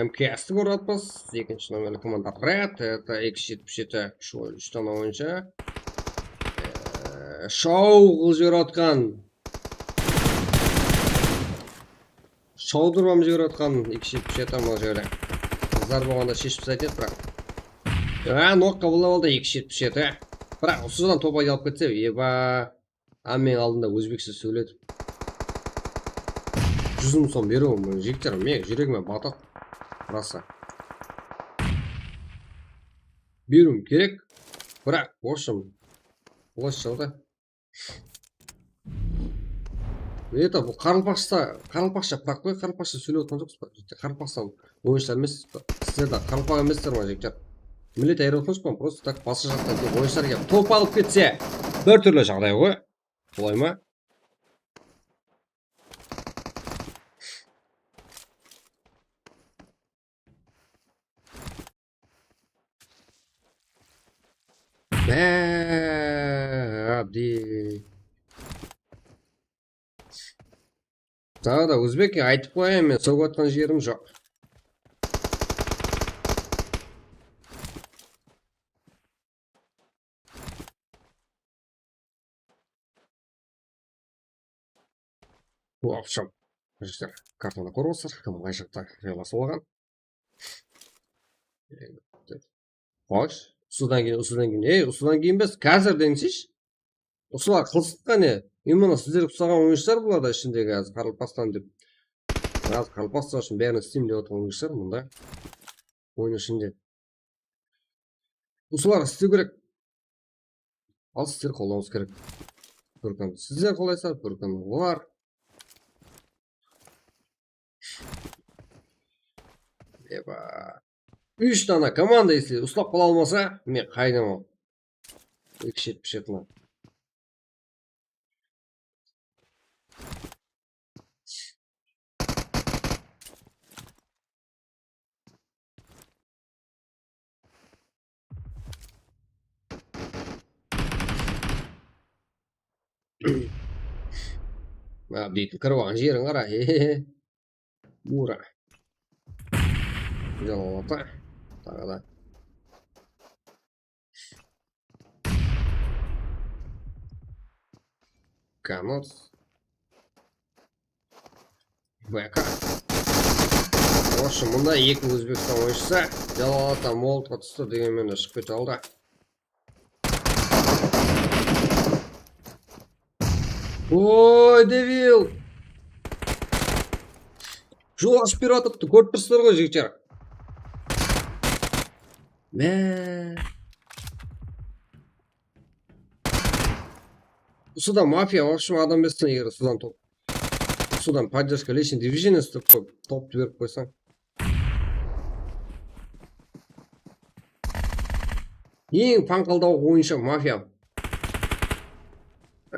M K S-ti kórip atırmız. Ekinshi nomerli komanda Red, это X jetpis jeti, úsh, úsh dana oyınshı. Ee, shau qılıp jiberip atqan. Shawdırıp jiberip atqan X jetpis jeti mına jerde. Qızlar bolǵanda sheship taslaydı edi, biraq. A, nok qabıllap aldı X jetpis jeti. Biraq usıdan top alıp ketse, eba. Hámmeniń aldında ózbekshe sóyledi. Júz mıń som beriwim, jigitler, men júregime batadı. Rasa. Beriwim kerek. Biraq, в общем, bulaysha da. Это, bul qaraqalpaqsha, qaraqalpaqsha, biraq qoy, qaraqalpaqsha sóylep otırǵan joqpız ba? Qaraqalpaqstan oyınshılar emes, sizler de qaraqalpaq emessizler ma, jigitler? Millet ayırıp otırmız ba? Просто так, basqa jaqtan kelip oyınshılar kelip top alıp ketse, bir túrli jaǵday ǵoy. Solay ma? Bá, abdi. Taǵı da ózbek, aytıp qoyayın, men sógip atqan jerim joq. В общем, jigitler, kartanı kórip otırsalar, kim qay jaqta jaylasıp alǵan. Xosh, usıdan keyin, usıdan keyin, ey, usıdan keyin emes, házir deńseyshi. Usılar qılsıq qáne. Именно sizler usaǵan oyınshılar bular da ishindegi házir qaraqalpaqstan dep. Házir qaraqalpaqstan ushın bárin isleyim dep otırǵan oyınshılar mında. Oyın ishinde. Usılar islew kerek. Al, sizler qollanıwıńız kerek. Kórkem. Sizler qollaysalar, kórkem olar. Eba. Úsh dana komanda, если uslap qala almasa, men qaydaman. Eki jetpis jeti lan. Mına, buytip kirip alǵan jerin qara. Ura. Jalal ata. Taǵı da. Kanot. B K. В общем, mında eki Ózbekstan oyınshısı Jalal ata molotqa tústi, degen menen shıǵıp kete aldı. Oy, Devil! Jol ashıp berip atırıptı, kórip tursızlar ǵoy, jigitler. Mää. Usıda mafiya, в общем, adam bersin, eger usıdan top. Usıdan поддержка, личный движение istep qoyıp, toptı berip qoysań. Eń pańqaldawıq oyınshı mafiya.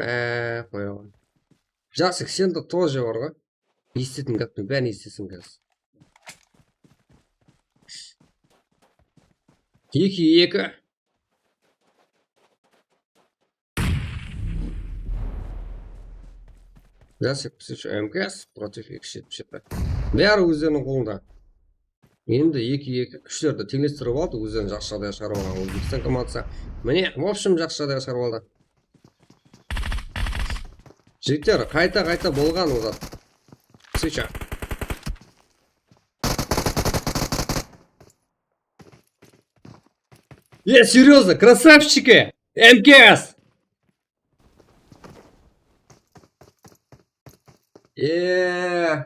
Eee, qoya qoy. Jasik, sende тоже bar ǵoy. Esitetin gáptiń bárin esiteseń házir. Eki eki. Jasik, bizde şu M K S против eki jetpis jeti. Bári ózleriniń qolında. Endi eki eki kúshlerdi teńlestirip aldı, ózlerin jaqsı jaǵdayǵa shıǵarıp alǵan Ózbekstan komandısı. Mine, в общем, jaqsı jaǵdayǵa shıǵarıp aldı. Jigitler, qayta-qayta bolǵan ol zat. Встреча. Е, серьёзно, красавчики! M K S! Eee.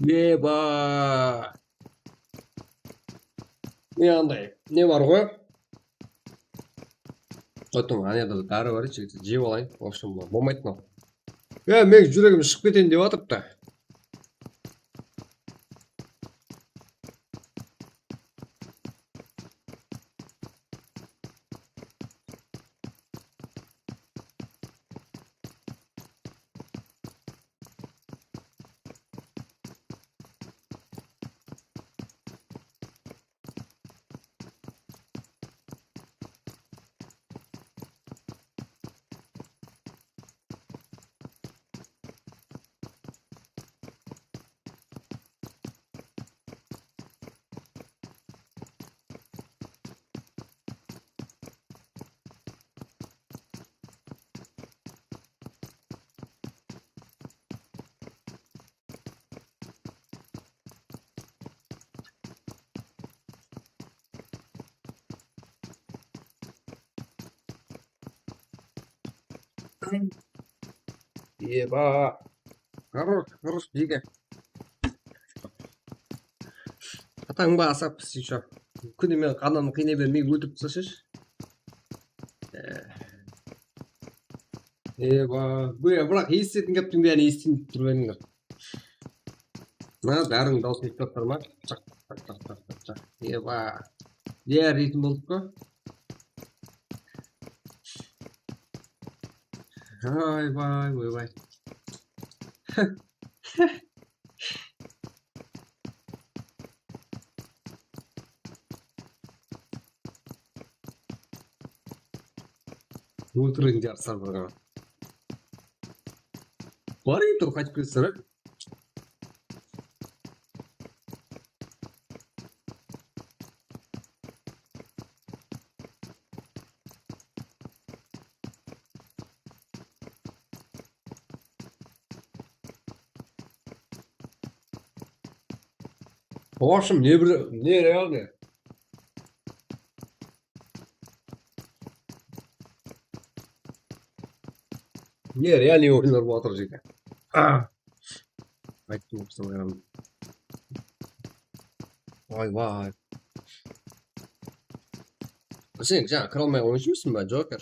Eba. Ne anday? Ne bar ǵoy? Qoytıń, ana jerde bári bar, jep alayın. В общем, bolmaydı mınaw. Ya, men júregim shıǵıp keteyin dep atırıptı. Eba. Хорош, хорош, Jeke. Atań ba asap, еще. Kúni men qanamdı qıynay bermey ótip tashash. Eba, bu ya, biraq esitetin gáptiń bárin esiteyin dep turıp edińler. Mına báriń dawısın esitip atırlar ma? Chaq, chaq, chaq, chaq, chaq, chaq. Eba. Ya, ritm boldıq pa? Ay, bay, oy, bay. Óltireyin jarıssar bir ǵana. Bar endi, qaytıp kelsinler. В общем, не, нереально. Nerealnıy oyınlar bolıp atır, Jeke. Ayttım, qısa qoyaman. Vay, vay. Sen jańa kire almay oyınshı emes pe, Joker?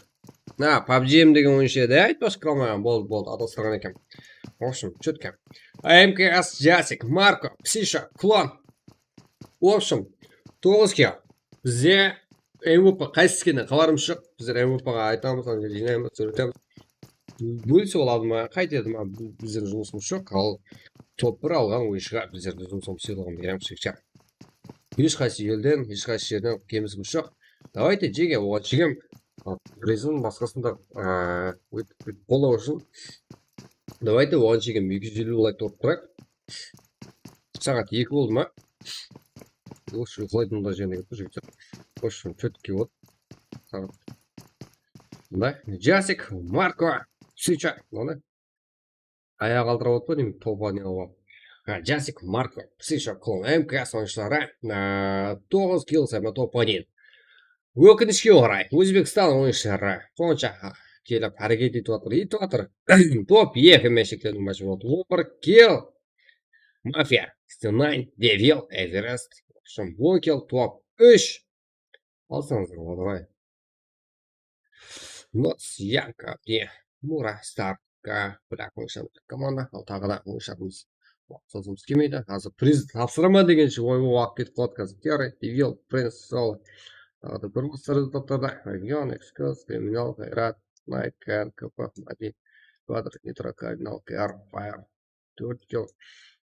Ha, PUBG degen oyınshı edi, aytpaqshı, kire almay. Boldı, boldı, adastırǵan eken. В общем, чётко. M K S, Jasik, Marko, Psisha, Klon. В общем, toǵız kill. Bizde M V P qaysısı ekeninen xabarımız joq. Bizler M V P-ǵa aytamız, anda jıynaymız, sóyretemiz. Bólse boladı ma, qaytedi ma, bizlerdiń jumısımız joq. Al, top bir alǵan oyınshıǵa bizler jumısımız sıylıǵın beremiz, jigitler. Hesh qaysı elden, hesh qaysı jerden kemisimiz joq. Давайте, Jeke, oǵan shekem, a, Prison basqasında, a, óytip, óytip qollaw ushın. Давайте, oǵan shekem eki júz elliw layk urıp turayıq. Saat eki boldı ma? Lósh uyqılaydı mında jerine kelip, jigitler. В общем, чётко вот. Saat. Mında Jasik, Marko, Psisha, mına. Ayaq aldırıp otır deymen, topa ne alıp. Ha, Jasik, Marko, Psisha, Klon, M K S oyınshıları, a, toǵız kill, same topa ne. Ókinishke oray, Ózbekstan oyınshıları sonsha kelip háreket etip atır, etip atır. Top eki men shekledim, majbur boldı. On bir kill. Mafiya, sixty nine, Devil, Everest. В общем, on kill, top úsh. Alsańızlar boladı ǵoy. Not Yanka, ne? Mura, Starka, bir-aq oyınshı komanda, al taǵı da oyınshımız. Waqıt sozǵımız kelmeydi. Házir priz tapsıraman degenshe, oyma waqıt ketip qaladı házir. Terra, Devil, Prince, Solo. Taǵı da kórip atırsań rezultatlarda. Region, Excuse, Kriminal, Ǵayrat, Knight, Kar, K P, Madi, Quadra, Nitro, Cardinal, K R, Fire. Tórt kill.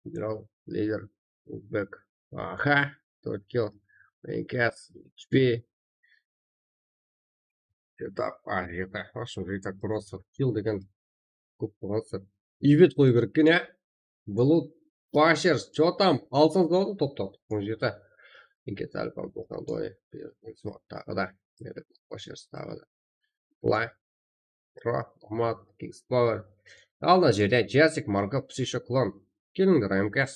General, Lider, Uzbek. Aha, tórt kill. Enkas, H P. Jetap, a, jetap. В общем, jetap просто kill degen kóp bolǵan zat. Ibet qoyıw kerek eken, ya. Blood Bashers, что там? Alsańız boladı, toqta. On jeti. Enkas, Alfa, Bolqan, Doy. Taǵı da. Bashers, taǵı da. Bılay. Pro, Umut, Kings Power. Al mına jerden Jasik, Markov, Psycho, Klon. Kelińler, M K S.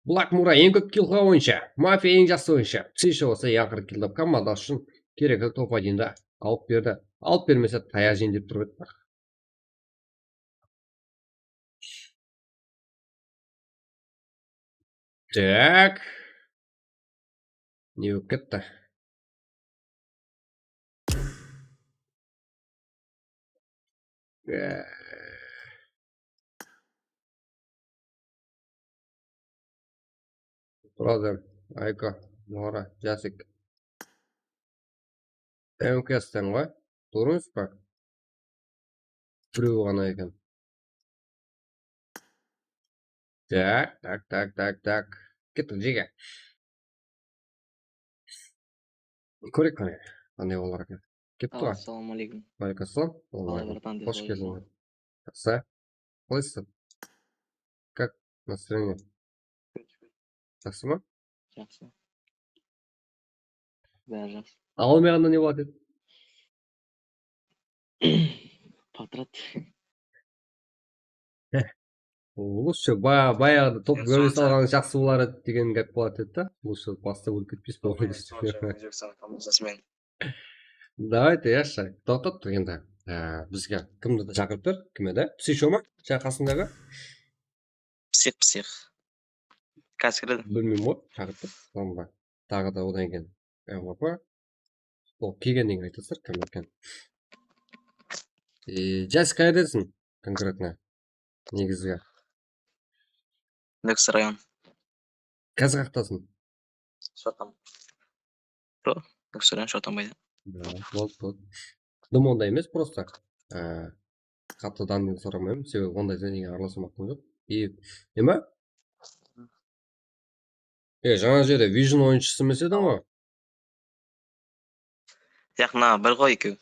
Black Mura eń kóp kill qılǵan oyınshı. Mafia eń jaqsı oyınshı. Psycho bolsa eń aqırǵı kill tap, komanda ushın kerekli top odindi alıp berdi. Alıp bermese, tayaq jeyin dep turıp edi. Так. Ne bolıp ketti? Brother, Ayko, Nora, Jasik. M K S-ten ǵoy. Durıs pa? Birew ǵana eken. Tak, tak, tak, tak, tak. Kettik, jege. Kóreyik qáne, qanday bolar eken. Kelip tur. Assalamu aleykum. Aleykum assalam. Qalay, bratan, xosh keldiń. Jaqsı. Qalaysız? Как настроение? Jaqsı ma? Jaqsı. Bári jaqsı. Almay qalǵanda ne boladı edi? Patrat. Lúshe, ba-, bayaǵıda top gol salǵanı jaqsı bolar edi degen gáp boladı edi da. Lúshe, bastap ólip ketpes bolǵan edi. Davayte, yashshı, toqtat tur endi. Á, bizge kimdi de shaqırıp ber, kim edi? Psycho ma? Jańa qasıńdaǵı? Psix, psix. Házir kiredi. Bilmeymen ǵoy, shaqırıp ber. Tamam ba. Taǵı da odan keyin M V P. Ol kelgennen keyin aytasızlar, kim eken. E, Jasik, qayerdesiń konkretno? Negizgi. Nókis rayon. Házir qayaqtasıń? Shotam. Bro, Nókis rayon, Shotambayda. Ya, boldı, boldı. Dım onday emes, prosta. Á, qattı danıńdı soramayman, sebebi onday zátlerge aralasa unaǵan joq. E, neme? E, jańa jerde Vision oyınshısı emes ediń ǵoy? Yaq, mına bir ǵoy ekew.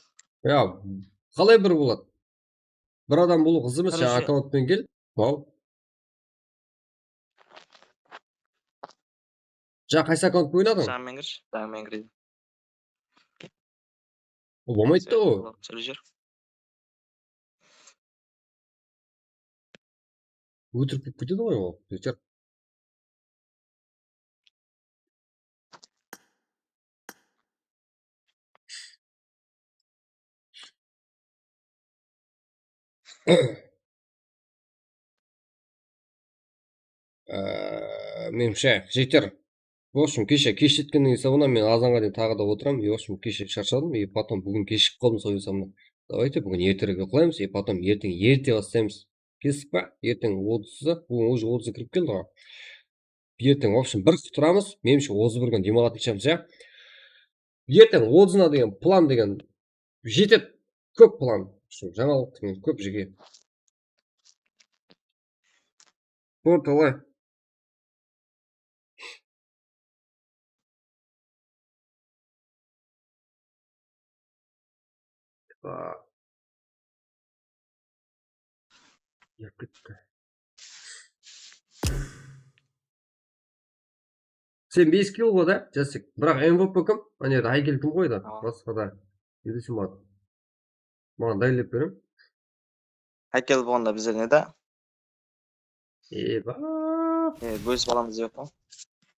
Ya, qalay bir boladı? Bir adam bolıw qızıq emes, jańa akkauntpen kel. Wow. Jańa qaysı akkauntpen oynadıń? Jańa menen kirshi, jańa menen kireyim. Ol bolmaydı da ol. Sóyle júr. Ótirik bolıp ketedi ǵoy ol, biytar. Á, menimshe, jeter. В общем, keshe kesh jetkenniń esabına men azanǵa deyin taǵı da otıram. И, в общем, keshe sharshadım. И потом búgin keshigip qaldım, sol esabına. Давайте, búgin erterek uyqılaymız. И потом erteń erte baslaymız. Kestik pa? Erteń otızı. Búgin уже otızı kirip keldi ǵoy. Erteń, в общем, bir kútip turamız. Menimshe, otız bir kún dem alatın shıǵarmız, ya. Erteń otızına degen plan degen jetedi. Kóp plan. Usı jańalıq degen kóp jege. Bor, talay. Sen bes kill ǵo da, Jasik. Biraq M V P kim? Áne, Aykel kim qoydı? Awa. Basqa da. Endi sen maǵan. Maǵan dálillep beriń. Aykel bolǵanda bizde ne da? Eba. E, bólip alamız dep pa?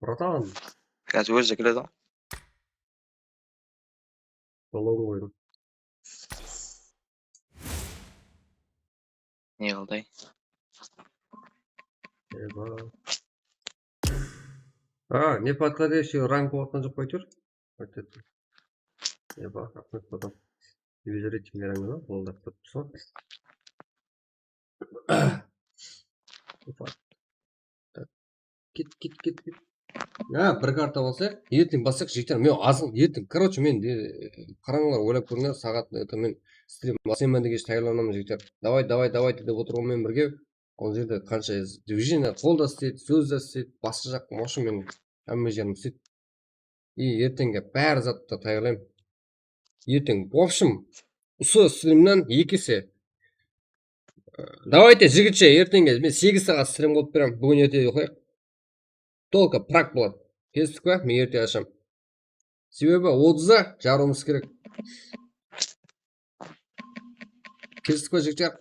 Bratan. Házir ózi de keledi ǵo. Balon qoydım. Ne qılday? Eba. A, ne podkladeshii rank bolǵan joq pa, áytewir? Eba, raxmet, potom. User rating beremiz ba? Boldı, kóp bolsın. Opa. Ket, ket, ket. Ha, bir karta basayıq. Erteń basayıq, jigitler. Men azın erteń. Короче, men de, qarańlar, oylap kórińler, saǵat, это, men strim basayman degenshe tayarlanaman, jigitler. Давай, давай, давай dep otırǵan menen birge. Ol jerde qansha движение, qol da isleydi, sóz de isleydi, basqa jaq, в общем, men hámme jerim isleydi. И erteńge bári zattı tayarlayman. Erteń, в общем, usı strimnen eki ese. Давайте, jigitshe, erteńge men segiz saǵat strim qılıp beremen. Búgin erte uyıqlayıq. Только prak boladı. Kelistik pa? Men erte ashaman. Sebebi otızda jarıwımız kerek. Kelistik pa, jigitler?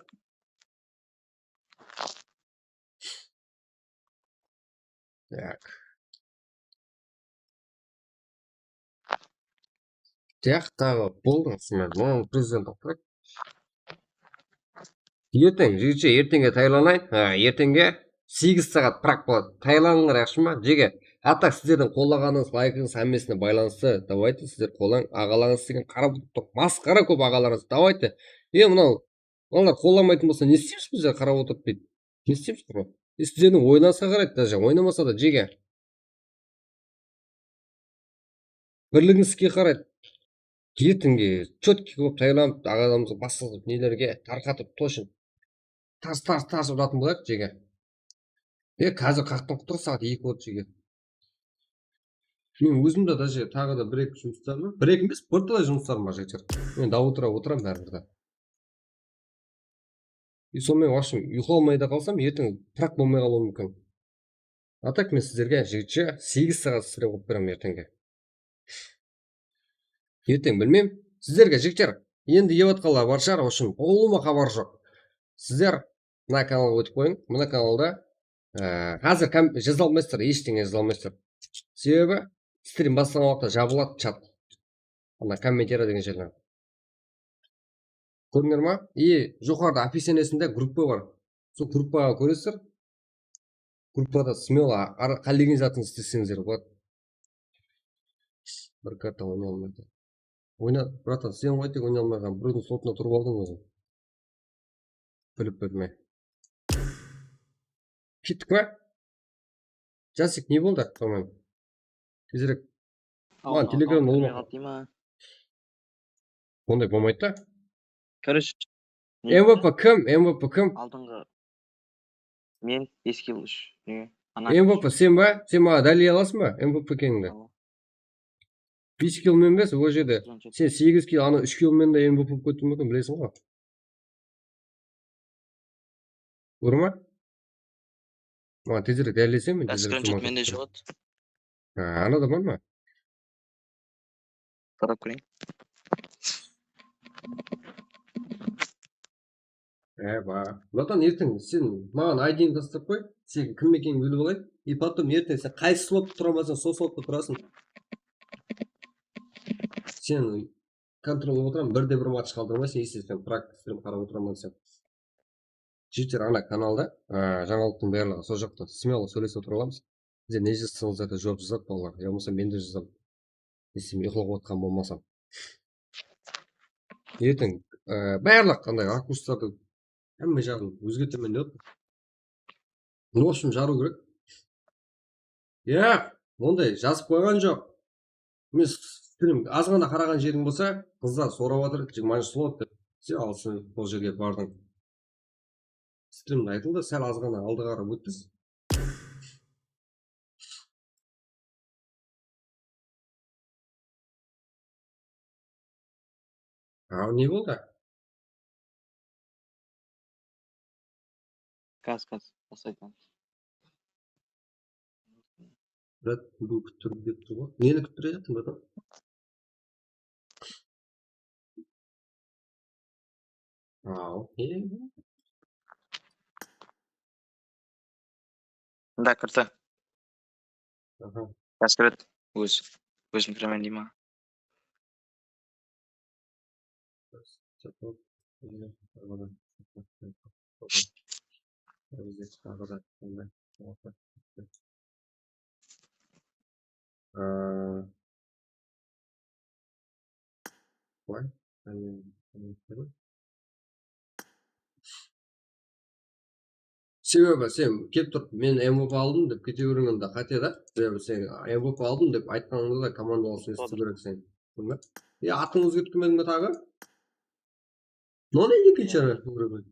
Так. Так, taǵı boldı, mınaw prezident oqtırayıq. Erteń, jigitshe, erteńge tayarlanayın. Ha, erteńge segiz saǵat prak boladı. Tayarlanıńlar, yaqshı ma, jege? А так sizlerdiń qollaǵanıńız, laykıńız hámmesine baylanıslı. Давайте, sizler qollań, aǵalarıńız degen qarap otırıp tur. Masqara kóp aǵalarıńız. Давайте. E, mınaw, mınalar qollamaytın bolsa, ne isteymiz bizler qarap otırıp deydi. Ne isteymiz, qurı? E, sizlerdiń oyınıńızǵa qaraydı, даже oynamasa da, jege. Birligińizge qaraydı. Erteńge чётко qılıp tayarlanıp, aǵalarımızǵa basqa nelerge tarqatıp, точно tars, tars, tars uratuǵın bolayıq, jege. E, házir qaqtan qutır, saat eki boldı, jege. Men ózim de, даже, taǵı da bir-eki jumıslarım bar. Bir-eki emes, birtalay jumıslarım bar, jigitler. Men dawıtıra otıram báribir de. И sonımen, в общем, uyıqlamay da qalsam, erteń prak bolmay qalıwı múmkin. А так men sizlerge, jigitshe, segiz saǵat strim qılıp beremen erteńge. Erteń bilmeymen. Sizlerge, jigitler, endi yep atqanlar bar shıǵar, в общем, ulıwma xabar joq. Sizler mına kanalǵa ótip qoyıń. Mına kanalda, e, házir kom-, jaza almaysızlar, eshteńe jaza almaysızlar. Sebebi strim baslanǵan waqıtta jabıladı chat. Ana, kommentariya degen jerden. Kórdińler ma? И joqarıda описаниесinde gruppa bar. Sol gruppaǵa kóresizler. Gruppada смело ar-, qálegen zatıńızdı isleseńizler boladı. Bir karta oynay almaydı. Oyna, bratan, sen ǵoy tek oynay almayǵan, birewdiń slotına turıp aldıń óziń. Bilip bilmey. Kettik pa? Jasik, ne boldı sonıń menen? Tezirek. Maǵan telegramda kirmey qaldı ma? Onday bolmaydı da. Короче, M V P kim? M V P kim? Aldınǵı men, bes kill úsh. Ne? Ana M V P sen ba? Sen maǵan dálil alasıń ba? M V P ekenińdi. Awa. Bes kill men emes, ol jerde. Sen segiz kill, ana úsh kill men de M V P bolıp kettiń beken, bilesiń ǵoy. Urma. Maǵan tezirek dálillesem, men tezirek. Skrinshot mende joq. Ha, anada bar ma? Qarap kóreyin. E, bar. Bratan, erteń sen maǵan I D'ńdi tastap qoy. Sen kim ekenińdi bilip alayın. И потом erteń sen qaysı slot tura almasań, sol slotta turasıń. Sen kontrol qılıp otıraman, bir de bir match qaldırmaysań, если sen prak strim qarap otıraman deseń. Jigitler, ana kanalda, á, jańalıqtıń barlıǵı sol jaqta, смело sóylesip otıra alamız. Sizler ne jazsańızlar da juwap jazadı, balalar. Ya bolmasa men de jazaman. Estem uyıqlap otırǵan bolmasam. Erteń, á, barlıq qanday rakurslardı, hámme jaǵın ózgertemen dep. Ну, в общем, jarıw kerek. Yaq, onday jazıp qoyǵan joq. Men strim, azǵana qaraǵan jeriń bolsa, qızlar sorap atır, jigirmanshı slot dep. Sen alsın, sol jerge bardıń. Strimde aytıldı, sál azǵana aldı qarap óttiz. Aw, ne boldı? Gaz, gaz, baslaydı. Brat, bul kúttirip berip tur ǵoy. Neni kúttirip atırsań, bratan? Aw, e. Mında kirdi. Aha. Jaqsı kiredi. Óz, ózim kiremen dey ma? Aa, bılay, Sebebi sen kelip turıp, "Men M V P aldım," dep kete beriń, onda qáte da. Sebebi sen M V P aldım dep aytqanıńda da komandalısıń esitiw kerek sen. Ya, atıńdı ózgertip kelmediń be taǵı? Nonı ekinshi urovень.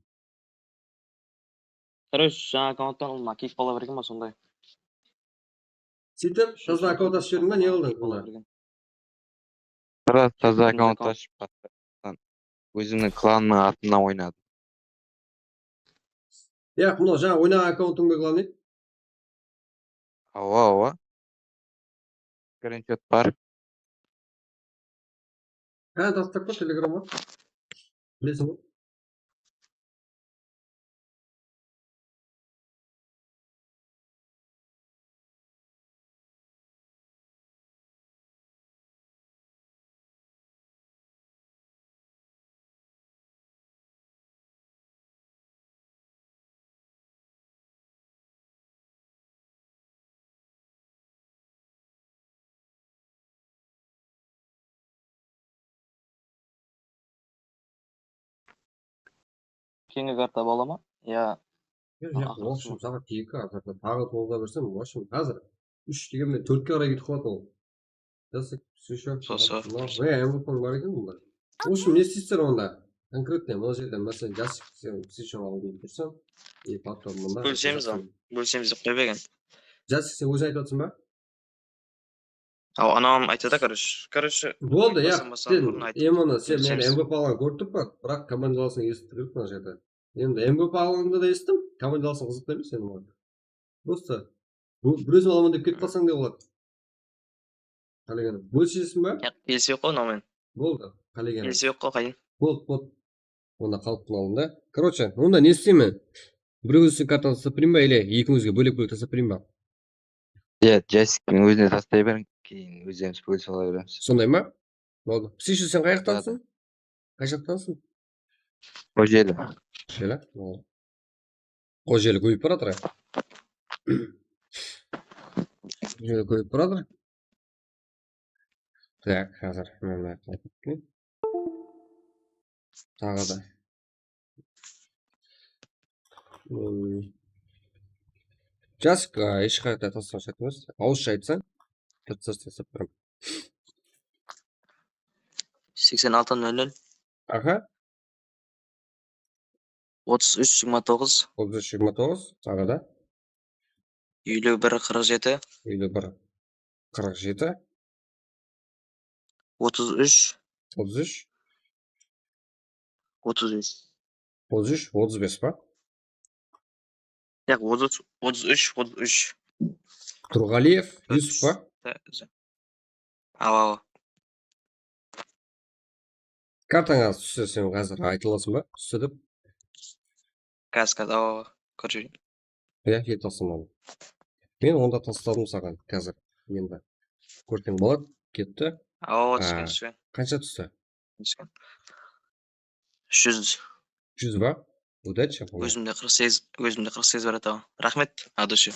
Короче, jańa akkaunttan mına keyip bola bergen ba sonday. Sóytip, taza akkaunt ashıp jiberdiń ba, ne qıldıń sonda? Раз taza akkaunt ashıp, ózimniń klanımnıń atınan oynadım. Ya, mınaw jańa oynaǵan akkauntıń ba, главный? Awa, awa. Skrinshot bar. Há, tastap qoy Telegramǵa. Bilesiń ǵoy. Keyingi karta bola ma? Ya. Yoq, yoq, в общем, saǵan eki, taǵı toǵız bersem, в общем, házir úsh degen menen tórtke qaray ketip qaladı ol. Jasik, Swisher, Sosa. Mına, e, M V P bar eken bunda. В общем, ne isteysiz onda? Конкретно mına jerden, máselen, Jasik, sen Swisher aldım tursań, e, потом mında. Bólsemiz al, bólsemiz dep qoya bergen. Jasik, sen óziń aytıp atırsań ba? Aw, anawım aytadı, короче. Короче, boldı, ya. Sen, M V P alǵan, sen meni M V P alǵan kórip turıppan, biraq komandalısıń esitip turıp mına jerde. Endi M V P alǵanıńdı da esittim, komandalısıń qızıqlı emes endi maǵan. Просто bu, bir ózim alaman dep ketip qalsań da boladı. Qálegenim. Bólseseń ba? Yaq, kelisi joq ǵoy, mınaw menen. Boldı, qálegenim. Kelisi joq ǵoy, qálegenim. Boldı, boldı. Onda qalıptıń aldında. Короче, onda ne isteymen? Birew óziniń kartasın taslap bereyim ba, ele ekińizge bólek-bólek taslap bereyim ba? Ya, Jasik, ózine taslay beriń, keyin ózlerimiz bólisip ala beremiz. Sonday ma? Boldı. Swisher, sen qayaqtansıń? Qay jaqtansıń? Xojeli. Xojeli? Boldı. Xojeli kóbeyip baratır, ya. Xojeli kóbeyip baratır. Так, házir mına qaytıp keteyik. Taǵı da. Hmm. Jasik, a, hesh qayaqta taslaǵan shárt emes. Awızsha aytsań, dep taslap beraman. Seksen altı nol nol. Aha. Otız úsh jigirma toǵız. Otız úsh jigirma toǵız, taǵı da. Eliw bir qırq jeti. Eliw bir qırq jeti. Otız úsh. Otız úsh. Otız úsh. Otız úsh, otız bes pa? Yaq, otız, otız úsh, otız úsh. Turǵaliyev Yusuf pa? Awa, awa. Kartań házir tússe, sen házir ayta alasıń ba? Tússe dep. Házir, házir, awa, awa. Kórip jibereyin. Iya, jete alsam al. Men onda tasladım saǵan házir. Endi. Kórseń boladı, ketti. Awa, awa, túsken, túsken. Qansha tústi? Túsken. Júz. Júz ba? Удача. Ózimde qırq segiz, ózimde qırq segiz bar edi-aw. Raxmet, от души.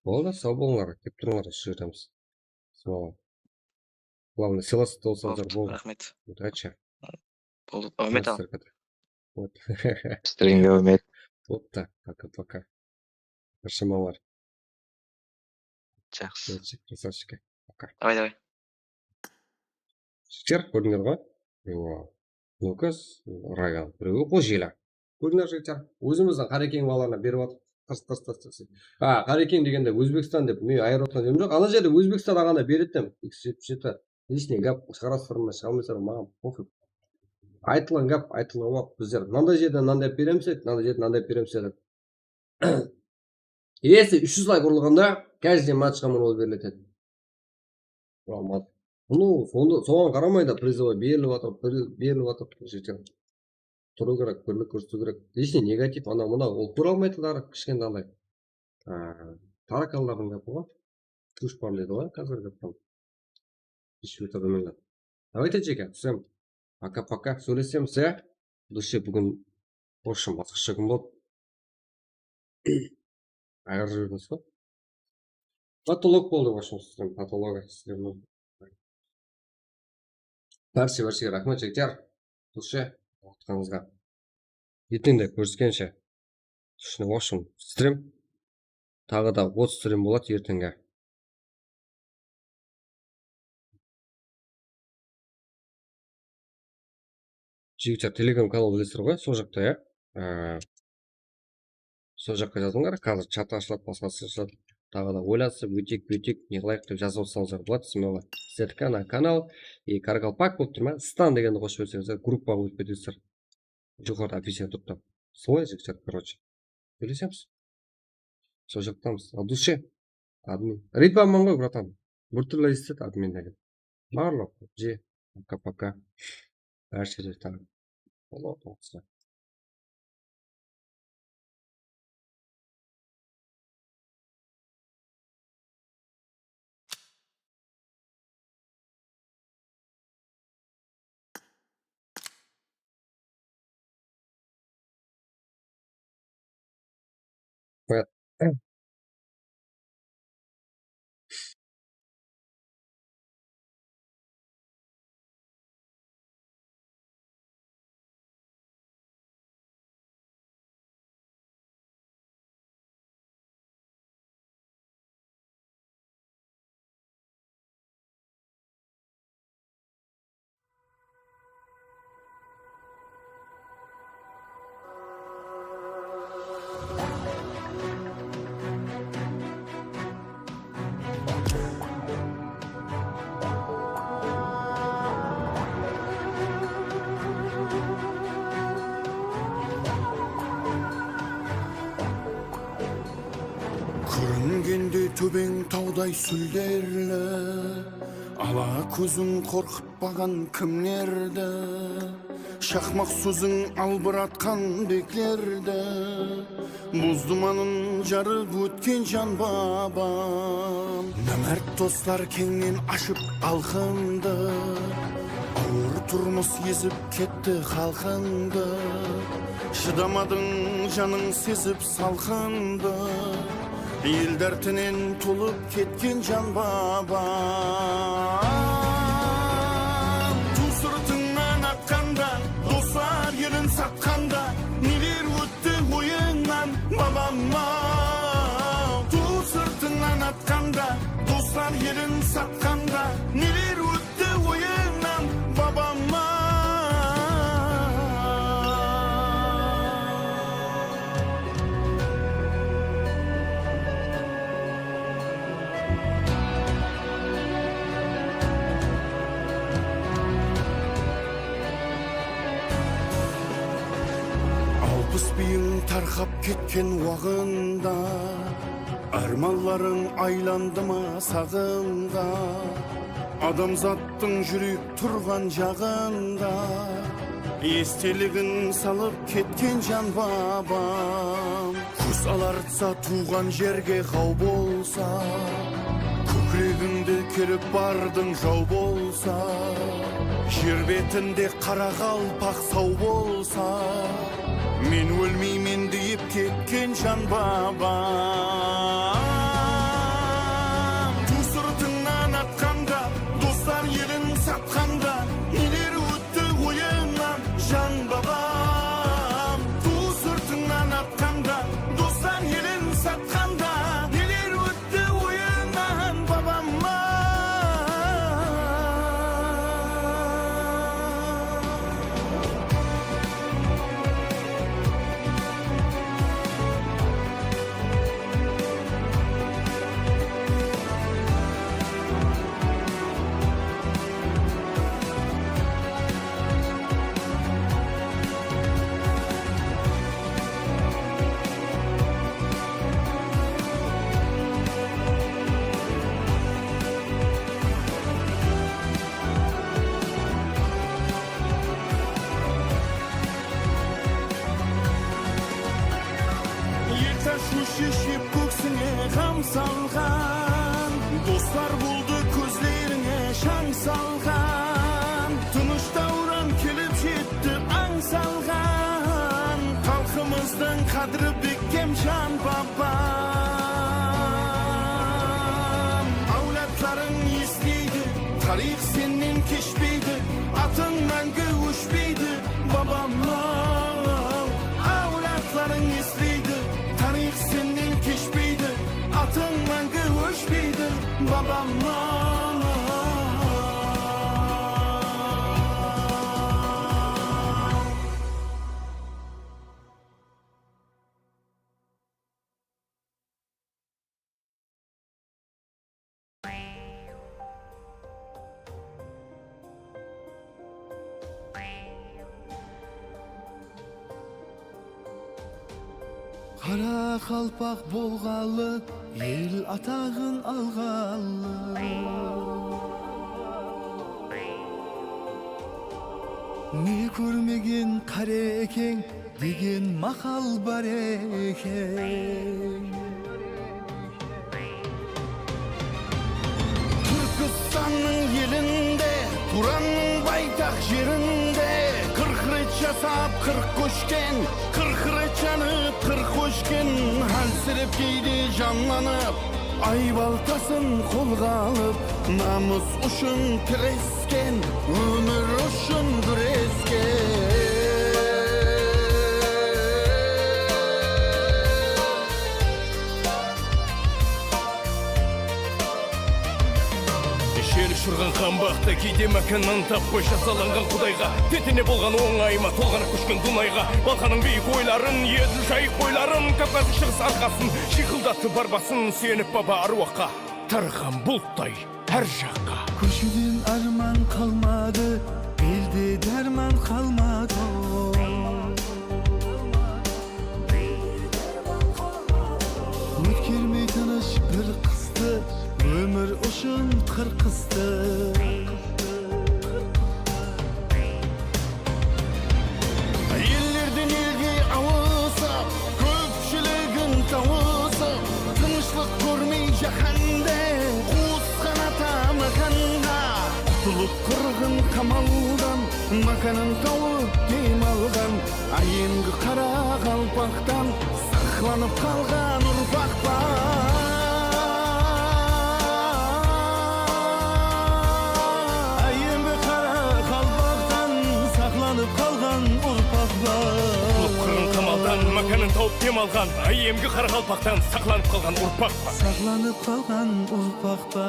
Boldı, saw bolıńlar, kelip turıńlar, usı jerimiz. Saw. Главное, сыйластықта bolsańızlar, boldı. Raxmet. Удача. Boldı, áwmet al. Stringge áwmet. Boldı, пока-пока. Barshamalar. Jaqsı. Krasavchiki. Пока. Davay, davay. Jigitler, kórdińler ǵoy? Nukas, Ragan, birewi Xojeli. Kórdińler, jigitler. Ózimizdiń Qarekeń balalarına berip atır. Tırıs, tırıs, tırıs, tırıs. Ha, Qarekeń degende Ózbekstan dep, men ayırıp atırǵan jerim joq. Ana jerde Ózbekstan aǵana beredi, iks jetpis jeti. Lishniy gáp shıǵarasızlar ma, shıǵarmaysızlar ma, maǵan pofig. Aytılǵan gáp, aytılǵan waqıt bizler mınanday jerden mınanday beremiz dedik, mınanday jerden mınanday beremiz dedik. Если úsh júz layk urılǵanda, каждый matchqa mınaw beriletedi. Mınaw, sonda, soǵan qaramay da, призовой berilip atır, beril-, berilip atır, jigitler. Turıw kerek, birlik kórsetiw kerek. Лишний negativ, anaw-mınaw, ol kóre almaydı da, kishkentay. A, tarakanlardıń gápi ǵoy. Dushpan deydi ǵoy, házirgi tam. Ish ótedi meni. Давайте, jeke, túsem. Пока-пока, sóylesemiz, ya? Dushe, búgin, в общем, basqasha kún boldı. Ayırıp jiberdińiz ǵoy. Potolok boldı, в общем, sizden potolog sizlerden. Bárshege, bárshege raxmet, jigitler. Dushe, waqıtlarıńızǵa. Erteńde kóriskenshe. Túsiniń, в общем, strim. Taǵı da otız strim boladı erteńge. Jigitler, Telegram kanal bilesizler ǵoy, sol jaqta, ya. Á, sol jaqqa jazıńlar, házir chat ashıladı, basqası ashıladı. Taǵı da oylasıp, óteyik, búyteyik, ne qılayıq dep jazıp alsańızlar boladı, smelovo. Sizlerdiki ana kanal, e, Karakalpak bolıp tur ma? Stan degendi qosıp berseńizler, gruppaǵa ótip ketesizler. Joqarıda описание turıptı. Solay jigitler, короче. Sóylesemiz. Sol jaqtamız. От души. Admin. Ridvanman ǵoy, bratan. Bir túrli esitedi admin degen. Barlıq. Je. Пока-пока. Bárshege taǵı. Boladı, oqısa. Kóringende tóbeń tawday súlderli, ala kóziń qorqıtpaǵan kimlerdi? Shaqmaq sóziń albıratqan beklerdi, buz dumanın jarıp ótken jan babam. Námárt doslar keńnen ashıp alqındı, awır turmıs ezip ketti xalqındı. Shıdamadıń, janıń sezip salqındı, el dártinen tolıp ketken jan babam. Tuw sırtıńnan atqanda, doslar elin satqanda, neler ótti oyıńnan, babam-aw? Tuw sırtıńnan atqanda, doslar elin satqanda, neler ótti oyıńnan, babam-aw? Alpıs biyeń tarqap ketken waǵında, ármanlarıń aylandı ma saǵımǵa? Adamzattıń júrek turǵan jaǵında, esteligin salıp ketken jan babam. Kóz alartsa tuwǵan jerge ǵaw bolsa, kókiregińdi kerip bardıń jaw bolsa, jer betinde qaraqalpaq saw bolsa, men ólmeymen deyip ketken jan babam. Tuw sırtıńnan atqanda, doslar elin satqanda, neler ótti oyıńnan, jan babam? Tuw sırtıńnan atqanda, doslar elin satqanda, neler ótti oyıńnan, babam-aw? Ertash óship kóksińe ǵam salǵan, doslar boldı kózlerińe shań salǵan, tınısh dáwran kelip jetti ań salǵan, xalqımızdıń qádiri bekkem jan babam. Áwladlarıń esleydi, tariyx sennen keshpeydi, atıń máńgi óshpeydi, babam-aw. Áwladlarıń esleydi, Atın máńgi óshpeydi, babamman. Qaraqalpaq bolǵalı, el ataǵın alǵalı. Ne kórmegen Qarekeń degen maqal bar eken. Túrkistannıń elinde, Turannıń baytaq jerinde, qırq ret jasap, qırq kóshken, qırq ret janıp, qırq óshken, hálsirep, keyde janlanıp, ay baltasın qolǵa alıp, namıs ushın tiresken, ómir ushın gúresken. Jel ushırǵan qambaqta keyde mákannan tappay jazalanǵan Qudayǵa tetene bolǵan ońay ma tolǵanıp kóshken Dunayǵa. Balqanıń biyik oyların, Edil jayıq boyların, Kavkazdın shıǵıs arqasın, jıyqıldattı bar basın, súyenip baba árwaqqa. Tarǵan bulttay hár jaqqa. Kósheden árman qalmadı, elde dárman qalmadı. Ótkermey tınısh bir qıstı, ómir ushın qırqıstı. Ellerden elge awısıp, kópshiligin tawısıp, tınıshlıq kórmey jáhánde, quwısqan ata mákanǵa. Qutılıp qırǵın qamaldan, mákanın tawıp dem alǵan, áyyemgi qaraqalpaqtan saqlanıp qalǵan urpaq pa? Áyyemgi qaraqalpaqtan saqlanıp qalǵan urpaq pa? Qutıp qırǵın qamaldan mákanın tawıp dem alǵan, áyyemgi qaraqalpaqtan saqlanıp qalǵan urpaq pa? Saqlanıp qalǵan urpaq pa?